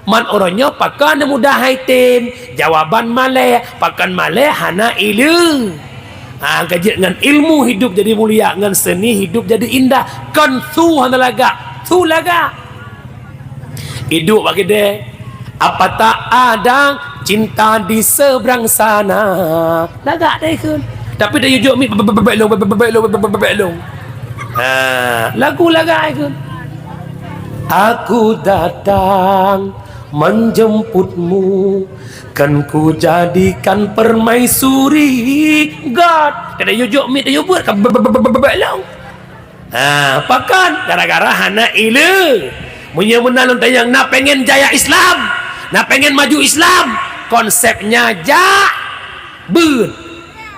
Man uroe nyoe pakon anak muda hai tem, jawaban malée, pakon malée hana ileue. Ha, ka jeuet ngon ilmu hidup jadi mulia, ngon seni hidup jadi indah. Kon su hana lagak, su lagak. Iduek bak keudè, apa tak ada cinta di seberang sana. Lagak deh ikheun. Tapi dah yujok mi bebek long, bebek long, bebek long. Ha, lagu lagak ikheun. Aku datang menjemputmu, kan ku jadikan permaisuri. God, kada yujok mi dah yubut ka bebek long. Ha, pakon? Gara-gara hana ileue. Meunyoe meunan lôn tanyong, na pengen jaya Islam, na pengen maju Islam, konsepnya jak beuet.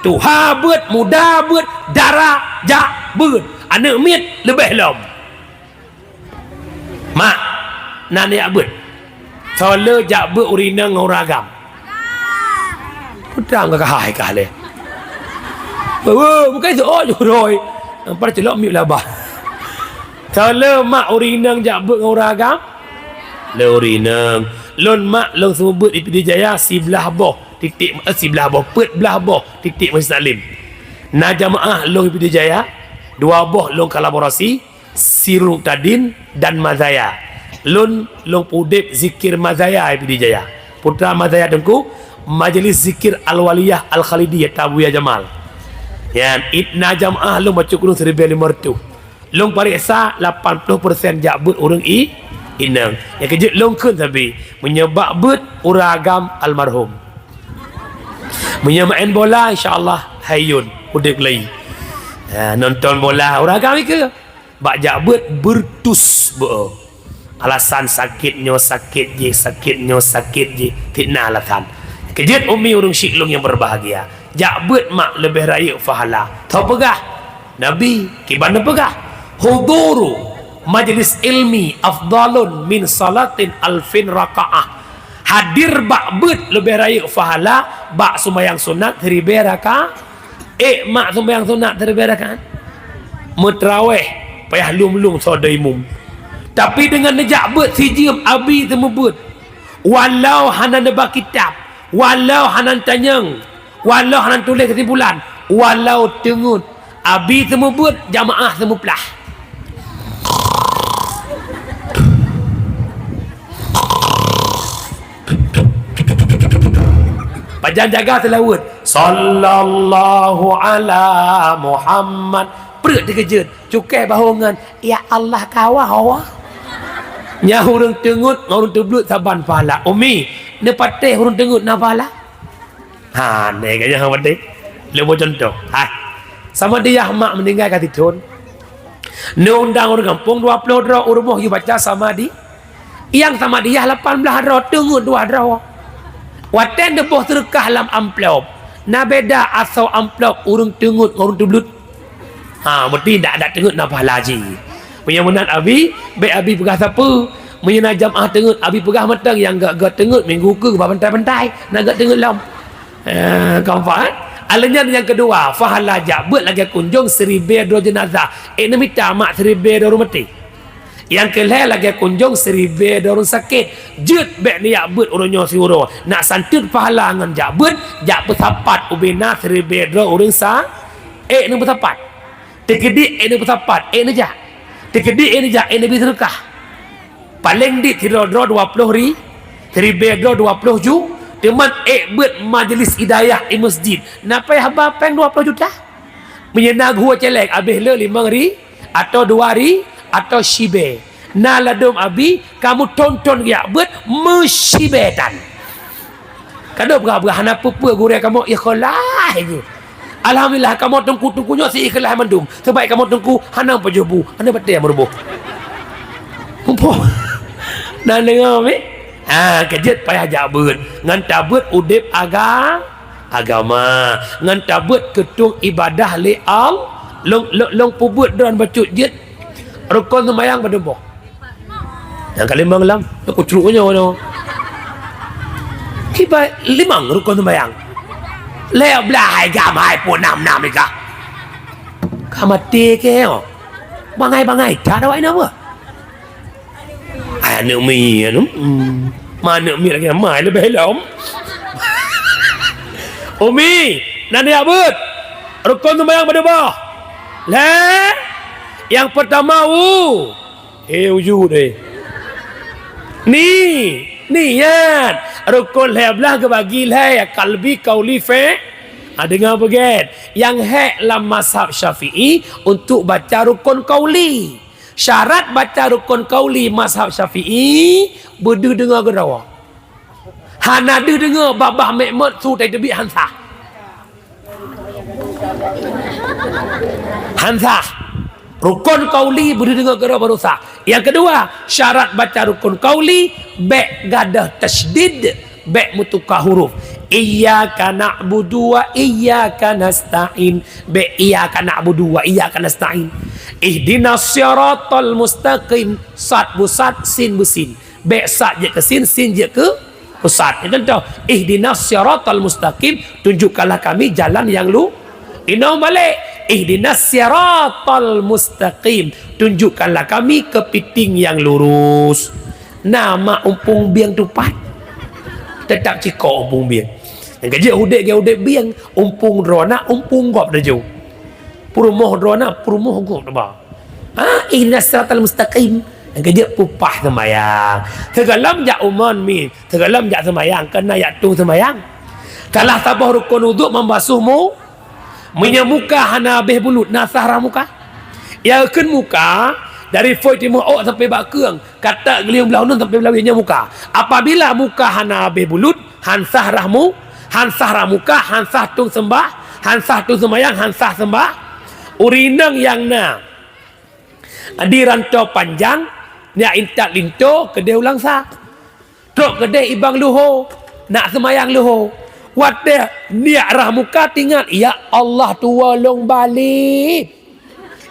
Tuha beuet, muda beuet, dara jak beuet. Aneuk miet leubeh lom. Mak, na neujak beuet. Soe le jak beuet ureueng inong ngon ureueng agam? Peudang ka hai kah lé. Wewe, bukai seuôt jurôi. Nampak celok miet laba. Soe le mak ureueng inong jak beuet ngon ureueng agam? Le ureueng inong. Lôn mak lôn seumeubeuet di Pidie Jaya siblah boh titik, eh, siblah boh, peuet blah boh titik Masjid Taklim. Na jamaah lôn di Pidie Jaya, dua boh lôn kolaborasi, Sirul Muktadin dan Mazaya. Lôn, lôn peudeb zikir Mazaya di Pidie Jaya. Putra Mazaya Teungku, Majelis Zikir Al-Waliyah Al-Khalidiyah Tabuya Jamal. Nyan, it na jamaah lôn bacut keunoe siribèe limong reutôh. Lôn pareksa lapan ploh persen jak beuet ureueng i-, inong. Nyang keujeuet lôn kheun sabe, meunyoe bak beuet ureueng agam almarhum. Meunyoe maén bola, insya Allah hayyun, udeb lagi. Ha, nonton bola ureueng agam ikeue. Bak jak beuet beurtus beu. Alasan sakét nyoe sakét jih, sakét nyoe sakét jih, fitnah alasan. Keujeuet umi ureueng syik lôn nyang berbahagia. Jak beuet mak leubeh rayeuk pahala. Tho peugah Nabi, kiban neupeugah, "Huduru majlis ilmi afdalun min salatin alfin rakaah." Hadir bak beuet leubeh rayeuk pahala bak seumayang sunat siribèe raka-, Ék mak seumayang sunat siribèe rakaat. Meutraweh payah lom-lom soe deuh imum. Tapi deungon neujak beuet sijeuem Abi seumeubeuet. Walau hana neuba kitab, walau hana neutanyong, walau hana neutuléh keusimpulan, walau teungeut Abi seumeubeuet, jamaah seumeuplah. Pajan jaga seulaweuet. Sallallahu ala Muhammad. Pruet teukeujot. Cukai bahongan. Ya Allah, kawa hawa. Nyan ureueng teungeut ngon ureueng teubleuet saban pahala. Umi, neupatéh ureueng teungeut na pahala? Ha, neh, ka nyan patéh. Leumo contoh. Ha. Samadiyah mak meuninggai ka sithon. Neuundang ureueng gampông dua ploh droe, u rumoh yue baca samadi-, Nyang samadiyah lapan blah droe, teungeut dua droe. Watèe neuboh seudeukah lam amplop, na beda asoe amplop ureueng teungeut ngon ureueng teubleuet. Ha, meuti dak, dak teungeut na pahala jih. Meunyoe meunan Abi, bèk Abi peugah sapeue. Meunyoe na jamaah teungeut, Abi peugah mantong nyang gèt-gèt teungeut minggu keu bak bantai-bantai, na gèt teungeut lom. Eh, keempat, alèh nyan nyang keudua, pahala jak beuet lagèe kunjông siribèe droe jeunazah. Eh, neumita mak siribèe droe ureueng maté. Nyang keu lhèe lagèe kunjông siribèe droe ureueng sakét. Jeuet bèk neujak beuet uroe nyoe siuroe. Nak santôt pahala ngon jak beuet, jak peusapat ubena siribèe droe ureueng sa-, ék neupeusapat. Teukeudi ék neupeusapat, ék neujak. Teukeudi ék neujak, ék neubi seudeukah. Paléng dit sidroe droe dua ploh ri-, siribèe droe dua ploh ju-, teuma ék beuet majlis hidayah i meuseujid. Na payah ba péng dua ploh juta? Meunyoe na geuhue céléng, abéh le limong ri-, atau dua ri-, atau sibèe. Na ladôm abi, kamoe thon-thon geujak beuet meushibèe tan. Ka deuh peugah-peugah hana peue-peue gurèe kamoe ikhlas jih. Alhamdulillah, kamoe teungku-teungku nyoe si ikhlas mandum. Sabab kamoe teungku hana pajoh bu, hana batèe meuruboh. Muphom. Na deungö, mi? Ha, keujeuet payah jak beuet. Ngon tabeuet udép aga-, agama. Ngon tabeuet keu tueng ibadah lé All-, lôn, lôn, lôn peubeuet droen bacut jeuet. Rukon seumayang padum boh? Nyang ka limong lam, nyang kucruk nyoe nyoe. Kiban limong rukon seumayang. Lhèe blah hai gam hai peuet nam nam ika. Ka maté keu nyoe. Bangai-bangai that awak inong beuh. Ai aneuk miet, hmm. Ma aneuk miet lagèe ma leubeh lom. Umi, na neujak beuet. Rukon seumayang padum boh? Lhèe. Nyang peurtama u. Eh, wujud, eh. Ni, niat. Rukon lhèe blah geubagi lhèe, ya, kalbi, kauli, fe-, ha, deungö beugèt. Nyang hék lam mazhab Syafi'i untuk baca rukon kauli. Syarat baca rukon kauli mazhab Syafi'i, beudeuh deungö keudroe. Hana deuh deungö babah mèk mot su tai teubiet han sah. Han sah. Rukon kauli beudeuh deungö keudroe baru sah. Nyang keudua, syarat baca rukon kauli bèk gadôh tasydid, bèk meutuka huruf. Iyyaka na'budu wa iyyaka nasta'in. Bèk iyyaka na'budu wa iyyaka nasta'in. Ihdinas siratal mustaqim. Sad beusad, sin beusin. Bèk sad jeuet keu sin, sin jeuet keu sad. Contoh, ihdinas siratal mustaqim, tunjukkanlah kami jalan yang lu-, inong balek. Ihdinas siratal mustaqim, tunjukkanlah kami keupiting yang lurus. Na mak umpung bieng tupat? Teutap cikok umpung bieng. Nyang keujeuet udép geuh udép bieng, umpung droe na, umpung gob na ju. Peurumoh droe na, peurumoh gob na ba. Ha, ihdinas siratal mustaqim. Nyang keujeuet peupah seumayang. Teugalom jak umon mi, teugalom jak seumayang, keu na jak tueng seumayang. Salah saboh rukon udhu membasuh mu-, meunyoe muka hana abéh bulut, na sah rhah muka. Ya kheun muka, dari phôi timoh ôk sampai bak keueng, katak geulieng blah uneun sampai blah wie nyoe muka. Apabila muka hana abéh bulut, han sah rhah mu-, han sah rhah muka, han sah tueng seumbah, han sah tueng seumayang, han sah seumbah. Ureueng inong nyang na di rantau panjang, neujak intat linto keudeh u Langsa. Trok keudeh i Bang Luho, nak seumayang Luho. Watèe neujak rhah muka teuingat, "Ya Allah, tuwo lôn balek."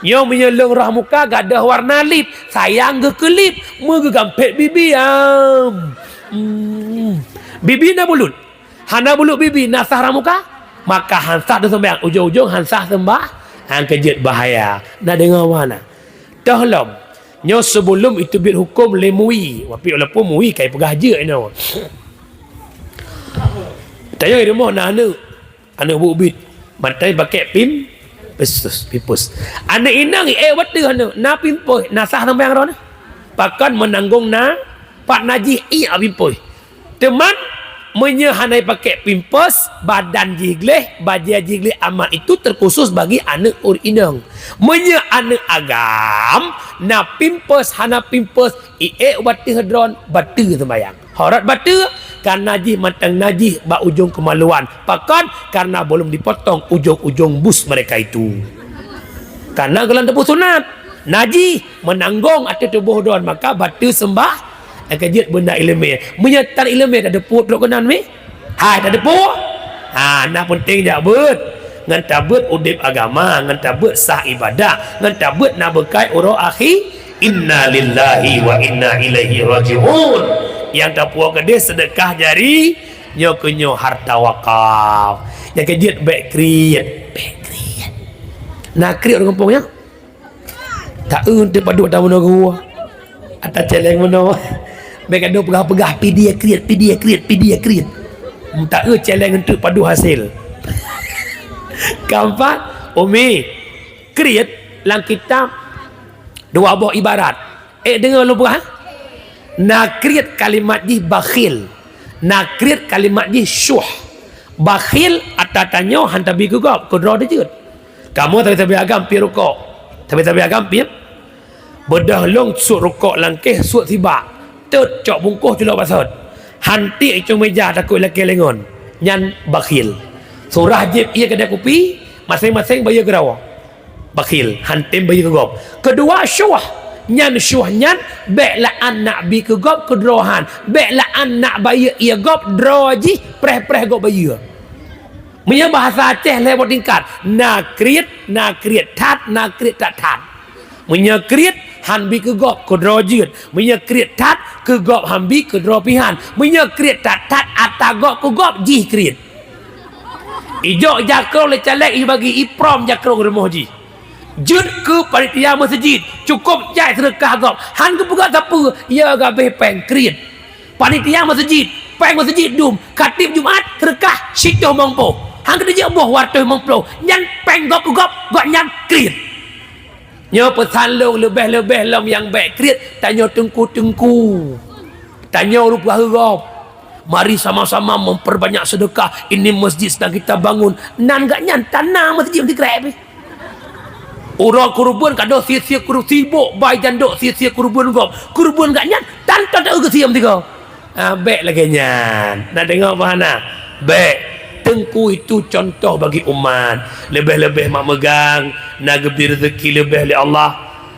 Nyoe meunyoe lôn rhah muka gadôh warna lip, sayang geuh keu lip, meugeugampét bibi, am. Hmm. Bibi na bulut. Hana bulut bibi, na sah rhah muka? Maka han sah teuseumayang, ujong-ujong han sah seumbah, han keujeuet bahaya. Na deungö hana? Toh lom. Nyoe seubeulom iteubiet hukôm lé MUI. Tapi walaupun MUI ka ipeugah jeuet inoe. Tanyoe di rumoh na aneuk. Aneuk buet ubit. Mata pakai pim-, pes-, pimpôs. Aneuk inong, eh, watèe aneuk na pimpôs, na sah seumayang droeneuh. Pakon meunanggong na, pat najih ié pimpôs. Teuma, meunyoe hana pakai pimpôs, badan jih gleh, bajèe jih gleh, amal itu terkhusus bagi aneuk ureueng inong. Meunyoe aneuk agam, na pimpôs, hana pimpôs, ié u bateue droen, bateue seumayang. Aurat bateue, kareuna jih mantong najih bak ujong keumaluan. Pakon? Kareuna belum dipotong ujong-ujong bus mereka itu. Kareuna gohlom teupeu sunat. Najih meunanggong ateueh tuboh droen, maka bateue seumbah, nyang ka jeuet beuna ileumèe. Meunyoe tan ileumèe, tadeupue trok keunan mi? Hai, tadeupue? Ha, na peunteng jak beuet. Ngon tabeuet udép agama, ngon tabeuet sah ibadah, ngon tabeuet na beukai uroe akhé. Innalillahi wa inna ilaihi raji'un. Nyang tapuwoe keudeh seudeukah jari, nyoe keuh nyoe harta wakaf. Nyang ka jeuet bèk kriet, bèk kriet. Na kriet ureueng gampông nyoe? Taeu teuh padub tamu na geuh. Ata celeng meunoe. Bèk gado peugah-peugah, pidie kriet, pidie kriet, pidie kriet. Meuta eu celeng enteuk padu hasil. Keempat, Umi, kriet lam kitab dua boh ibarat. Eh, deungoe lôn peugah. Na kriet kalimat jih bakhil. Na kriet kalimat jih syuh. Bakhil ata tanyoe han tabi keu gob, keu droe teuh jeuet. Kamoe sabe-sabe agam piep rukok. Sabe-sabe agam piep. Beudôh lôn sôk rukok lam kèh, sôk sibak. Tôt cok bungkôh culok basot. Han tiek cong meja takot lakèe lé ngon. Nyan bakhil. Surah jieb ié keudè kupi, maséng-maséng bayeue keudroe. Bakhil, han tem bayeue keu gob. Keudua, syuh. Nyan syuh nyan, bèk la'an nak bi keu gob keudroe han. Bèk la'an nak bayeue ié gob droe jih, preh-preh gob bayeue. Meunyoe bahasa Aceh lhèe boh tingkat, na kriet, na kriet that, na kriet that-that. Meunyoe kriet, han bi keu gob keudroe jeuet. Meunyoe kriet that, keu gob han bi keudroe pih han. Meunyoe kriet that-that, ata gob keu gob jih kriet. Ijok jakrong lé caleg, ibagi iprom jakrong rumoh jih. Jeuet keu panitia meuseujid, cukôp jai seudeukah gob. Han geupeugah sapeue, ya gabeh pèng kriet. Panitia meuseujid, pèng meuseujid dum, khatib Jumat seudeukah sitoh mong poh. Han geuteujeuet boh dua reutoh limong ploh, nyan pèng gob keu gob, gobnyan kriet. Nyoe peusan lôn leubeh-leubeh lom nyang bèk kriet, tanyoe teungku-teungku. Tanyoe ureueng peugah gob. Mari sama-sama memperbanyak sedekah. Ini masjid sedang kita bangun. Nan gobnyan tan na meuseujid sikrek pih. Uroe keureubeuen ka dong sie-sie keureubeuen, sibok bai jandok sie-sie keureubeuen gob. Keureubeuen gobnyan tan, tan taeu geusie meusigoe. Ah, bèk lagèe nyan. Na deungö bah na? Bèk. Teungku itu contoh bagi umat. Leubeh-leubeh mak meugang, na geubri rezeki leubeh lé Allah.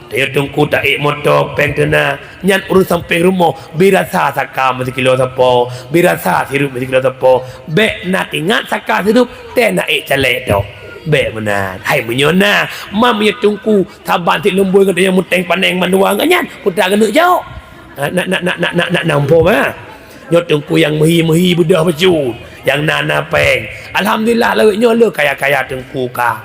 Tanyoe teungku taék moto, pèng teuna. Nyan ureueng sampéng rumoh, bri rasa saka meusikilo sapo, bri rasa sirup meusikilo sapo. Bèk na teuingat saka sirup, teuh na ék caleg tok. Bèk meunan. Hai meunyoe na, ma meunyoe teungku saban sit lumbôi ngon tanyoe meuteng paneng mandua ngon nyan, peue ta keuneuk jaweueb? Na, na, na, na, na, na, na, na muphom, ha? Nyoe teungku nyang meuhi-meuhi beudôh bacut, nyang na, na pèng. Alhamdulillah, lawét nyoe le kaya-kaya teungku ka.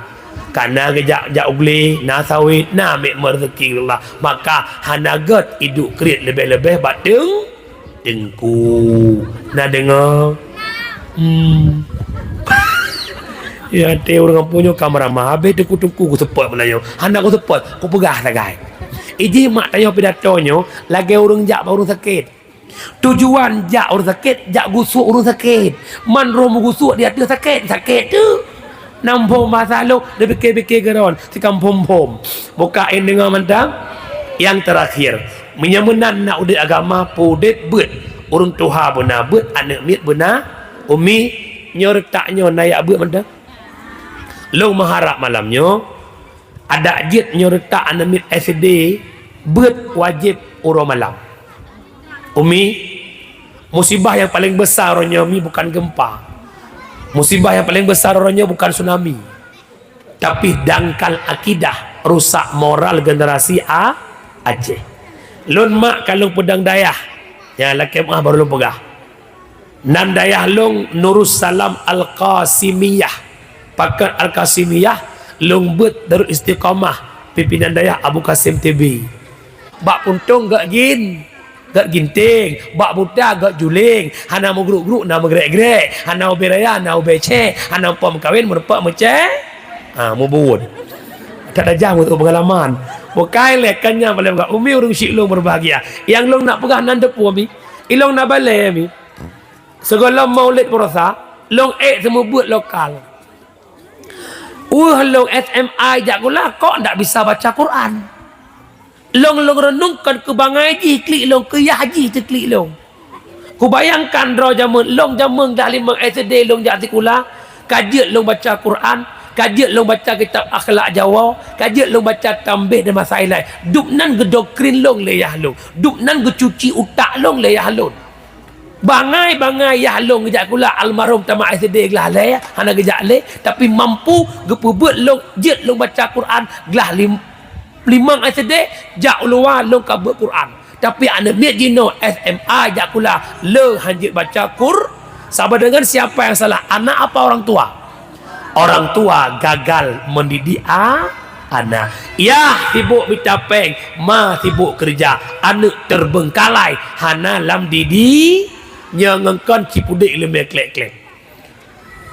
Ka na geujak, jak u glé, na sawét, na meureuzeki Allah. Maka hana gèt iduek kriet leubeh-leubeh bak teung-, teungku. Na deungö? Hmm. Ya, até ureueng gampông nyoe ka meuramah. Habéh teungku-teungku kuseupôt meunan nyoe. Hana kuseupôt, kupeugah sagai. Ijih mak tanyoe pidato nyoe lagèe ureueng jak bak ureueng sakét. Tujuan jak ureueng sakét, jak gusok ureueng sakét. Man roh meugusok di ateueh sakét, sakét teuk. Na muphom basa lôn, neupiké-piké keuron, sikampom-phom. Buka in deungö mantong. Nyang teurakhir, meunyoe meunan na udép agama, peudép beuet. Ureueng tuha beuna beuet, aneuk miet beuna. Umi, nyoe reutak nyoe na jak beuet mantong. Lôn meuharap malam nyoe, adak jeuet nyoe reutak aneuk miet S D, beuet wajéb uroe malam. Umi, musibah nyang paleng beusa uroe nyoe mi bukan gempa. Musibah nyang paleng beusa uroe nyoe bukan tsunami. Tapi dangkal akidah, rusak moral generasi A-, Aceh. Lôn mak ka lôn peudong dayah. Nyan lakèe meu'ah barô lôn peugah. Nan dayah lôn Nurussalam Al-Qasimiyah. Pakon Al-Qasimiyah, lôn beuet Darul Istiqamah, pimpinan dayah Abu Qasim T B. Bak puntông gèt gin, gèt ginting, bak buta gèt juling, hana meugruk-gruk na meugrek-grek, hana ubé raya na ubé cèh, hana muphom meukawen meurumpok meucè-, ha, mubuet. That tajam untuk pengalaman. Bukai lé kan nyan paléng gèt umi ureueng syik lôn berbahagia. Nyang lôn nak peugah nan teupeu mi. Ilôn na balèe mi. Sigohlom Maulid Baroesa, lôn ék seumeubeuet lokal. Weueh lôn S M A jak sikula, kok ndak bisa baca Quran. Lôn, lôn reunong kon keu bangai jih klik lôn, keu yah jih teuklik lôn. Kubayangkan droe jameun, lôn jameun glah limong S D lôn jak sikula, ka jeuet lôn baca Quran, ka jeuet lôn baca kitab akhlak Jawa, ka jeuet lôn baca Tanbih dan Masail laén. Dum nan geudoktrin lôn lé yah lôn. Dum nan geucuci utak lôn lé yah lôn. Bangai-bangai yah lôn geujak sikula, almarhum tamat S D glah lhèe, hana geujak lé, tapi mampu geupeubeuet lôn jeuet lôn baca Quran glah lim-, limong S D, jak u luwa lôn ka beuet Quran. Tapi aneuk miet jinoe S M A jak sikula, le hana jeuet baca Qur-, saban deungon siapa yang salah, anak apa orang tua? Orang tua gagal mendidik a-, Hana. Yah sibuk mita péng, ma sibuk keureuja, aneuk terbengkalai, hana lam didi, nyoe ngon kon cipudek leumé klek-klek.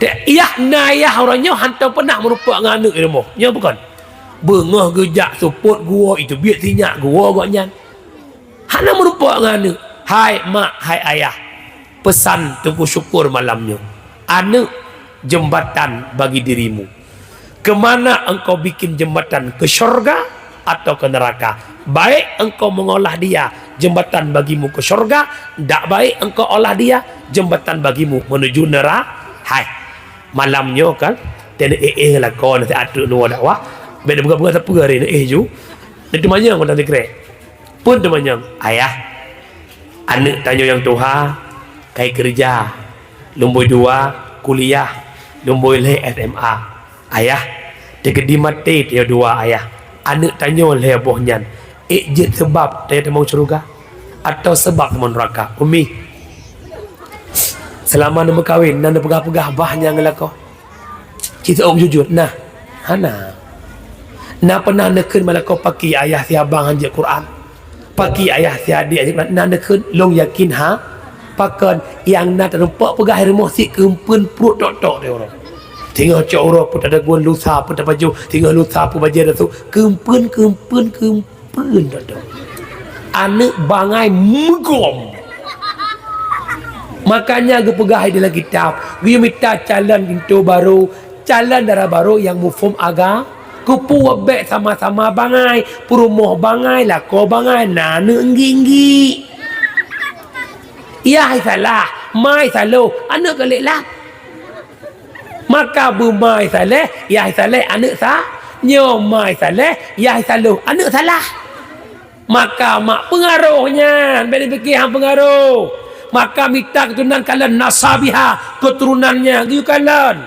Te-, yah na yah uroe nyoe hantom peunah meurumpok ngon aneuk di rumoh. Nyoe bukon? Beungoh geujak seupôt geuwoe, itu biet sinyak geuwoe gobnyan. Hana meurumpok ngon aneuk. Hai mak, hai ayah, pesan Teungku Syukur malam nyoe. Aneuk jembatan bagi dirimu. Kemana engkau bikin jembatan, ke syurga atau ke neraka? Baik engkau mengolah dia jembatan bagimu ke syurga, dak baik engkau olah dia jembatan bagimu menuju nera-, hai. Malam nyoe kan, teuneuk éh-éh lakoe nasihat teuk neuwoe dakwah, bék neupeugah-peugah sapeue hari nyoe éh ju. Neuteumanyong mantong sikrek. Peue teumanyong? Ayah, aneuk tanyoe nyang tuha kai keureuja, lumboi dua kuliah, lumboi lhée S M A. Ayah, teukeudi maté tanyoe dua ayah, aneuk tanyoe lhée boh nyan, ék jeuet seubab tanyoe tamong syeuruga, atawa seubab tamong neuraka? Umi, seulama neumeukawen na neupeugah-peugah bah nyang ngon lakoe? Cit ôk jujur, nah, hana. Na peunah neukheun bak lakoe paki ayah si abang hanjeuet Quran? Paki ayah si adék hanjeuet Quran? Na neukheun, lôn yakin ha. Pakon nyang na tarumpok peugah rumoh sit keumpeuen pruet tok-tok di uroe. Singoh cok uroe peue tadagun, lusa peue tapajoh, singoh lusa peue bajée rasok, keumpeuen, keumpeuen, keumpeuen. Peue dak-dak? Aneuk bangai meugom. Makanya geupeugah di dalam kitab, geuyue mita calon pintoe barô, calon dara barô nyang muphom agama. Keupeue bék sama-sama bangai, peurumoh bangai, lakoe bangai, na aneuk nggik-nggik. Yah salah, mai saloh, aneuk keulék lah. Maka beumai saléh, yah saléh aneuk sa-, nyoe mai saléh, yah saloh aneuk salah. Maka mak peungaroh nyan, bék dipike hang peungaroh. Maka mita keuturonan kalon nasabiha, keuturonan nyan geuyue kalon.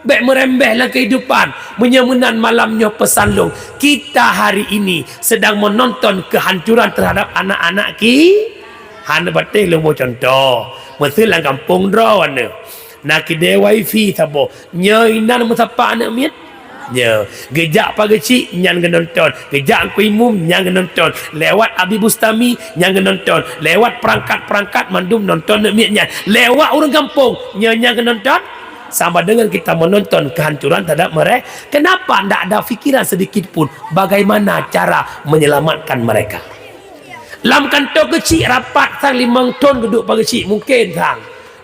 Bék meurembeh lam keuhidupan. Meunyoe meunan malam nyoe peusan lôn, kita hari ini sedang menonton kehancuran terhadap anak-anak ki-, hana batéh lôn boh contoh. Meuseu lam gampông droeneuh. Na keudè wifi saboh. Nyoe inan meusapat aneuk miet? Nyoe. Geujak pageue chik nyan geunonton. Geujak Teungku Imum nyan geunonton. Lewat Abi Bustami nyan geunonton. Lewat perangkat-perangkat mandum nonton aneuk miet nyan. Lewat ureuëng gampông nyoe nyan geunonton. Sama dengan kita menonton kehancuran terhadap mereka. Kenapa ndak ada fikiran sedikit pun bagaimana cara menyelamatkan mereka? Lam kantô keuchik rapat sang limong thon geuduek pageue chik mungken sang.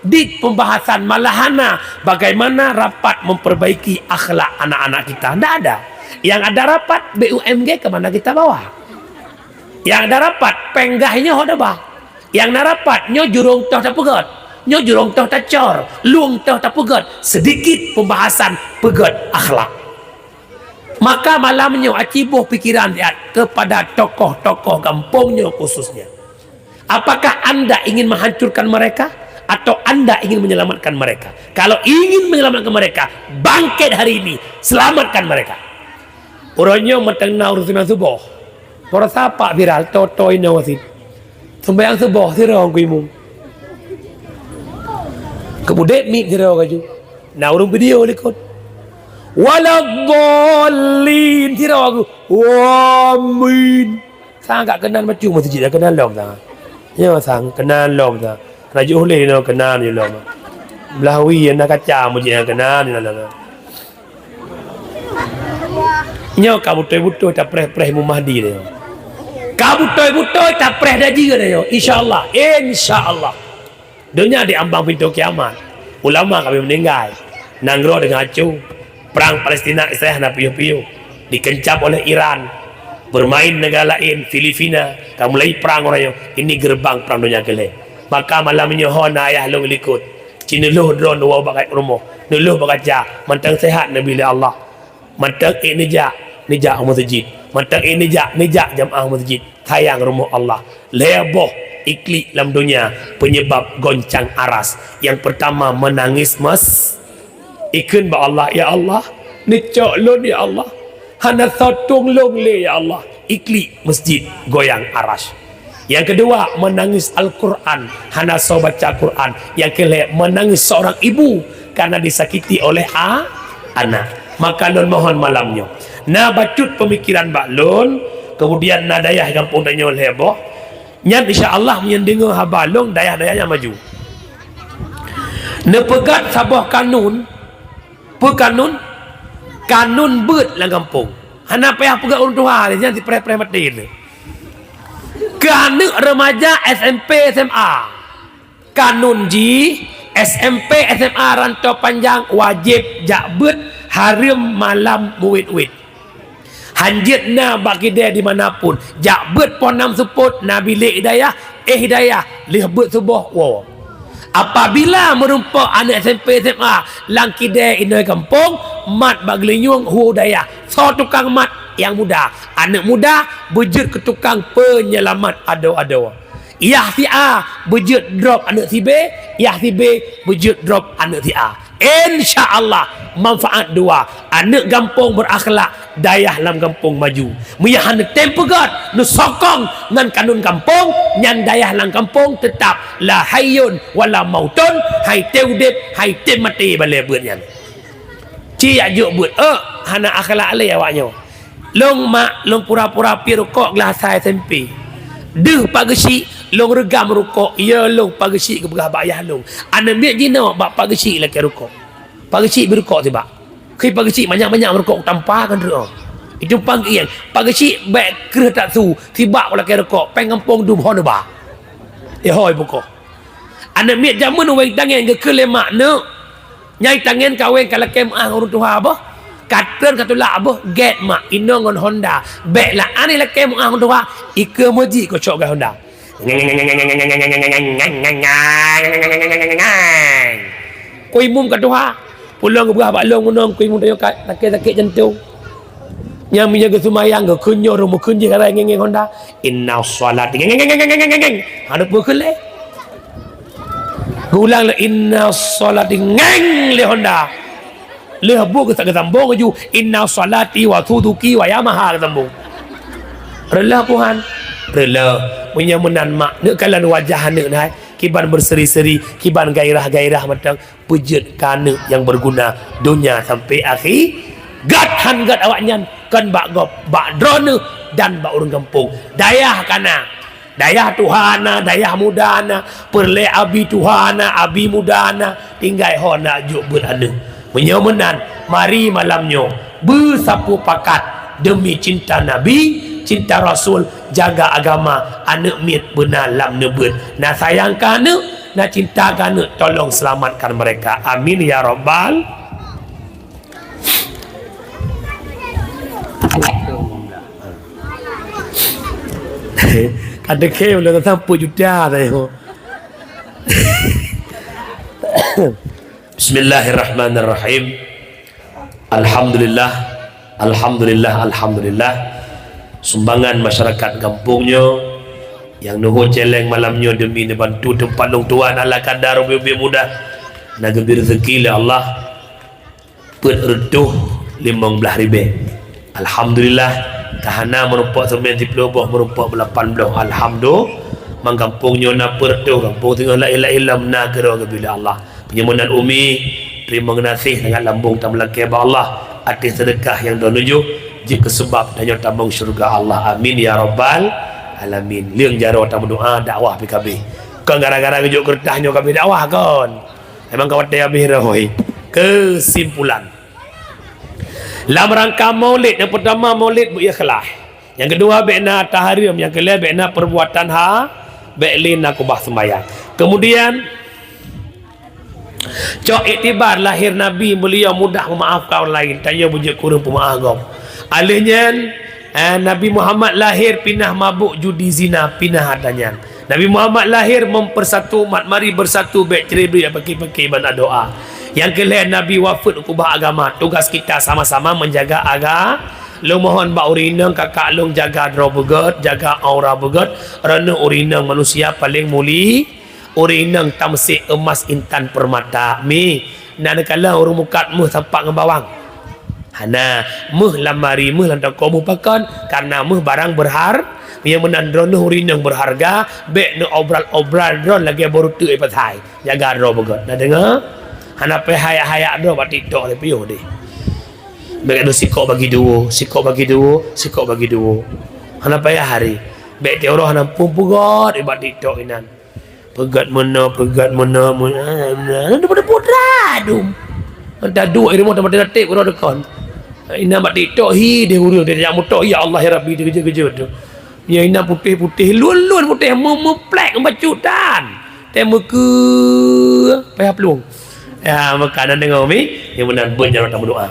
Di pembahasan malah hana bagaimana rapat memperbaiki akhlak anak-anak kita. Ndak ada. Nyang ada rapat B U M G ke mana kita bawa? Nyang ada rapat péng gah nyoe ho daba. Nyang na rapat nyoe jurông toh tapeugét. Nyoe jurông toh tacor. Lueng toh tapeugét. Sedikit pembahasan peugét akhlak. Maka malam nyoe aci boh pikiran siat kepada tokoh-tokoh gampông nyoe khususnya. Apakah anda ingin menghancurkan mereka atau anda ingin menyelamatkan mereka? Kalau ingin menyelamatkan mereka, bangkit hari ini, selamatkan mereka. Uroe nyoe mantong na ureuëng sumbayang suboh. Baroesa pak viral, toe-toe inoe sit. Sumbayang suboh sidroe Teungku Imum. Keubudek miet sidroe laju. Na ureuëng video likot. Waladdallin sidroe Teungku. Amin. Sang ka keunan bacut meuseujid, ka keunan lom sang. Nyoe sang keunan lom sang. Rajuk uleh nyoe keunan nyoe lom. Blah wie na kaca meuseujid, keunan nyoe lom. Nyoe ka beutôi-beutôi tapreh-preh Imam Mahdi nyoe. Ka beutôi-beutôi tapreh dajih nyoe, insya Allah, insya Allah. Donya diambang pintoe kiamat. Ulama ka meninggai. Nanggroe deungon acu. Perang Palestina Israel hana piôh-piôh. Dikencam oleh Iran. Bermain negara lain, Filipina. Ka mulai perang uroe nyoe. Ini gerbang perang donya keulhèe. Maka malam nyoe ho na ayah lôn likot. Ci neulôh droe neuwoe bak rumoh. Neulôh bak kaca. Mantong sehat neubi lé Allah. Mantong ék neujak, neujak u meuseujid. Mantong ék neujak, neujak jamaah meuseujid. Sayang rumoh Allah. Lhèe boh iklik lam donya penyebab goncang aras. Nyang pertama menangis mes-, ikheun bak Allah, "Ya Allah, neucok lôn ya Allah. Hana soe tueng lôn lé ya Allah." Iklik meuseujid goyang aras. Nyang keudua, menangis Al-Quran, hana soe baca Quran. Nyang keulhèe, menangis seorang ibu karena disakiti oleh a-, anak. Maka lôn mohon malam nyoe, Na bacut peumikiran bak lôn, keumudian na dayah gampông tanyoe lhée boh. Nyan insya Allah meunyoe deungoe haba lôn, dayah-dayah nyan maju. Neupeugét saboh kanun, peue kanun? Kanun beuet lam gampông. Hana payah peugét ureuëng tuha, nyan sipreh-preh maté teuh. Keu aneuëk remaja S M P, S M A. Kanun jih, S M P, S M A Rantau Panjang wajéb jak beuet hareuem malam meuwét-wét. Hanjeuet na bak kidée di mana pun, jak beuet poh nam seupôt na bilék hidayah, éh hidayah, lheueh beuet suboh woe. Apabila meurumpok aneuëk S M P, S M A lam kidée inoe gampông, mat bak geulinyueng hu dayah, soe tukang mat nyang muda. Aneuëk muda beujeuet keu tukang peunyelamat adoe-adoe. Yah si A beujeuet drop aneuëk si B, yah si B beujeuet drop aneuëk si A. Insya Allah, manfaat dua. Aneuëk gampông beurakhlak, dayah lam gampông maju. Meunyo hana tem peugét, neusokong ngon kanun gampông, nyan dayah lam gampông teutap la hayyun wala mautun, hai tem udeb, hai tem maté balée beuet nyan. Ci jak jok beuet, eh, hana akhlak lé awak nyoe. Lôn mak, lôn pura-pura piep rukok glah sa S M P. Deuh Pak Geuchik, lôn reugam rukok, ya lôn Pak Geuchik geupeugah bak yah lôn. Aneuëk miet jinoe bak Pak Geuchik lakée rukok. Pak Geuchik bri rukok sibak. Khi Pak Geuchik banyak-banyak rukok tampa kan reuoh. Itu pang ieng. Pak Geuchik bék kreueh that su, sibak lakée rukok, péng gampông dum hon ba. Ya hôi bukoh. Aneuëk miet jameun weng tangen geukheun lé mak neuk. Nyai tangen kaweng ka lakée meuáh ngon ureuëng tuha boh. Ka treun ka tulak boh, gét mak, inoe ngon Honda. Bék la aneh lakée meuáh ngon tuha, ikeue meuji kocok gai Honda. Kuimum ka tuha. Pulang geubrah bak lôn ngunong kuimum tanyoe ka sakét-sakét jantong. Nyang meunyoe geuseumayang geukheun nyoe rumoh kheun jih karai ngeng-ngeng Honda. Inna sholati ngeng-ngeng. Hana peue kheun lé. Geulang lé, inna sholati ngeng lé Honda. Lheueh bu geusa geusambong laju, inna sholati wa suzuki wa Yamaha geusambong. Reuloh Tuhan, reuloh. Meunyoe meunan mak, neuk kalon wajah aneuk nyan, kiban beuseri-seri, kiban gairah-gairah mantong, peujeuet keu aneuk nyang beuguna donya sampai akhé. Gét han gét awaknyan, kon bak gob, bak droeneuh dan bak ureuëng gampông. Dayah kana. Dayah tuha na, dayah muda na, peureulée abi tuha na, abi muda na, tinggai ho na jok beuet aneuk. Meunyoe meunan, mari malam nyoe beusapeue pakat deumi cinta Nabi, cinta Rasul, jaga agama, aneuk miet beuna lam neubeuet. Na sayang keu aneuk, na cinta keu aneuk, tolong selamatkan mereka. Amin ya rabbal. Ka deungoe ulôn sampoe juta tayue. Bismillahirrahmanirrahim. Alhamdulillah, alhamdulillah, alhamdulillah. Sumbangan masyarakat gampông nyoe nyang neuhôi céléng malam nyoe deumi neubantu teumpat lôn tuan ala kadar ubé-ubé mudah. Na geubri rezeki lé Allah. Peuet reutôh limong blaih ribée. Alhamdulillah, ka hana meurumpok seumén siplôh boh, meurumpok lapan blaih. Alhamdulillah, manggampông nyoe na peuet reutôh, gampông singoh laén-laén lom na keudroe geubri lé Allah. Peunyoe meunan Umi, teurimong geunaséh sangat lambông tameulakée bak Allah ateueh seudeukah nyang droeneuh jok, jeuet keu seubab tanyoe tamong syeuruga Allah. Amin ya rabbal alamin. Lheueng jaroe tameudoa dakwah pih ka abéh. Kon gara-gara geujok keureutah nyoe ka abéh dakwah kon. Memang ka watée habéh roh. Keusimpulan, lam rangka Maulid, nyang peutama Maulid beu-ikhlaih. Nyang keudua bék na hareuta hareuem, nyang keulhée bék na peurbuatan ha, bék lé na keubah seumayang. Keumudian, cok iktibar lahé Nabi, beuliau mudah meumaafkan ureuëng laén, tanyoe beujeuet kureueng peumeu'ah gob. Alheuh nyan, Eh, Nabi Muhammad lahé pih na mabök, judi, zina, pih na ata nyan. Nabi Muhammad lahé mempersatu umat, mari bersatu, bék cre-bre, bék paki-paki ban doa. Nyang keulhée Nabi wafeuet keubah agama, tugas kita sama-sama menjaga aga-, lôn mohon bak ureuëng inong kakak lôn jaga droe beugét, jaga aura beugét, droeneuh ureuëng inong manusia paleng muli, ureuëng inong tameusék emas intan peurmata, mi, na neukalon ureuëng mukat méuh sampak ngon bawang. Hana, méuh lam mari, méuh lam toko, méuh pakon, karena méuh barang berhar-, nyang meunan droeneuh ureuëng inong berharga, bék neuobral-obral droe lagée boh reuteuek pasai. Jaga droe beugét. Na deungoe? Hana payah hayak-hayak droe bak TikTok lé piôh deh. Bèk deuh sikok bagi dua, sikok bagi dua, sikok bagi dua. Hana payah hari. Bèk tiep uroe hana muphom peugöt bak TikTok inan. Peugöt meunoe, peugöt meunoe, meunoe. Hana deuh putra dum. Hana duek di rumoh teuma teutatép uroe deukon. Inan bak TikTok hi deh ureueng, dia jak moto, ya Allah, ya Rabbi, dia keujeuet-keujeuet tu. Ya, inan putéh-putéh, lôn-lôn putéh, meu-, meuplek bacut tan. Teuh meukeue payah plueng. Ya, maka na deungö mi, nyang meunan beuet jaroe tameudoa.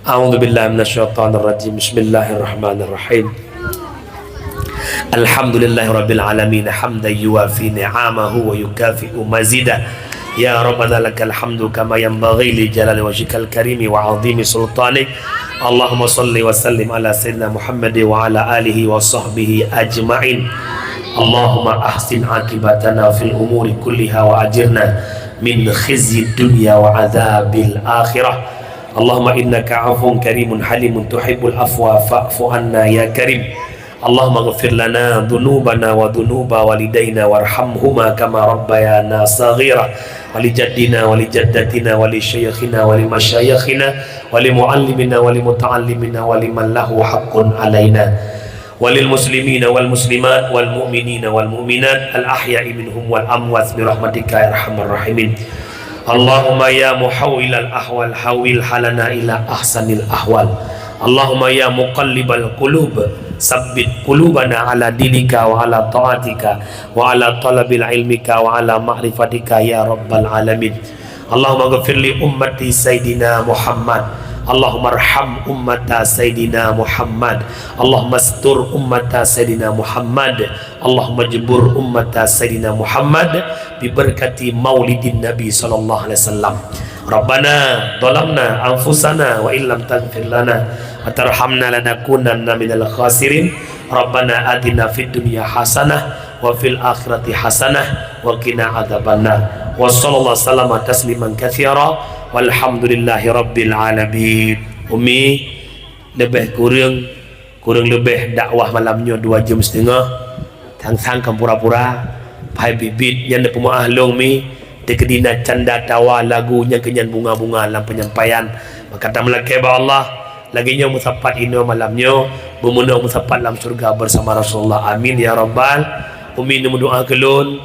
A'udzubillahi minasyaitonirrajim. Bismillahirrahmanirrahim. Alhamdulillahirabbil alamin, hamdan yuwafi ni'amahu wa yukafi'u mazidah. Ya Rabbana lakal hamdu kama yanbaghi li jalali wajhikal karimi wa 'azimi sultanik. Allahumma shalli wa sallim ala sayyidina Muhammad wa ala alihi wa sahbihi ajma'in. Allahumma ahsin aqibatana fil umuri kulliha wa ajirna min khizyid dunya wa adzabil akhirah. Allahumma innaka 'afuwun karimun halimun tuhibbul 'afwa fa'fu 'anna ya karim. Allahumma ighfir lana dzunubana wa dzunuba walidaina warhamhuma kama rabbayana shaghira, wa li jaddina wa li jaddatina wa li syaikhina wa li masyayikhina wa li muallimina wa li muta'allimina wa liman lahu haqqun alaina, wa lil muslimina wal muslimat wal mu'minina wal mu'minat al ahya'i minhum wal amwat bi rahmatika ya arhamar rahimin. Allahumma ya muhawwilal ahwal hawwil halana ila ahsanil ahwal. Allahumma ya muqallibal qulub, sabbit qulubana ala dinika wa ala ta'atika wa ala talabil ilmika wa ala ma'rifatika ya rabbal alamin. Allahumma ghfir li ummati Sayyidina Muhammad. Allahumma arham ummata Sayyidina Muhammad. Allahumma astur ummata Sayyidina Muhammad. Allahumma jbur ummata Sayyidina Muhammad bi barakati maulidin Nabi sallallahu alaihi wasallam. Rabbana zalamna anfusana wa illam taghfir lana wa tarhamna lanakunanna minal khasirin. Rabbana atina fid dunya hasanah wa fil akhirati hasanah wa qina adzabannar. Wa sallallahu sallama tasliman katsira walhamdulillahi rabbil alamin. Umi, leubeh kureueng, kureueng leubeh dakwah malam nyoe dua jeuem siteungoh. Sang-sang kan pura-pura, hai biet-biet nyan neupeumeu'ah lôn mi, teukeudi na canda tawa lagu nyang keunyan bunga-bunga lam peunyampaian. Maka tameulakée bak Allah, lagée nyoe meusapat inoe malam nyoe, beumeunoe meusapat lam syeuruga beusama Rasulullah. Amin ya rabbal. Umi neumeudoa keu lôn,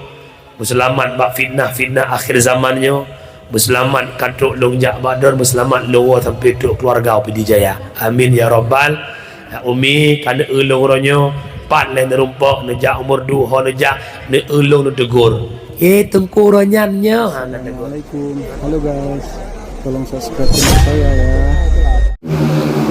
meuseulamat bak fitnah-fitnah akhé zaman nyoe, meuseulamat ka trok lôn jak bak droen, meuseulamat lôn woe sampoe trok keuluwarga u Pidie Jaya. Amin ya rabbal. Ya Umi, ka neueu lôn uroe nyoe, pat lé neurumpok, neujak u Meureudu, ho neujak, neueu lôn neuteugor. "Eh, Teungku uroe nyan nyoe," ha, ka teugor. Assalamualaikum. Halo guys, tolong subscribe channel saya ya.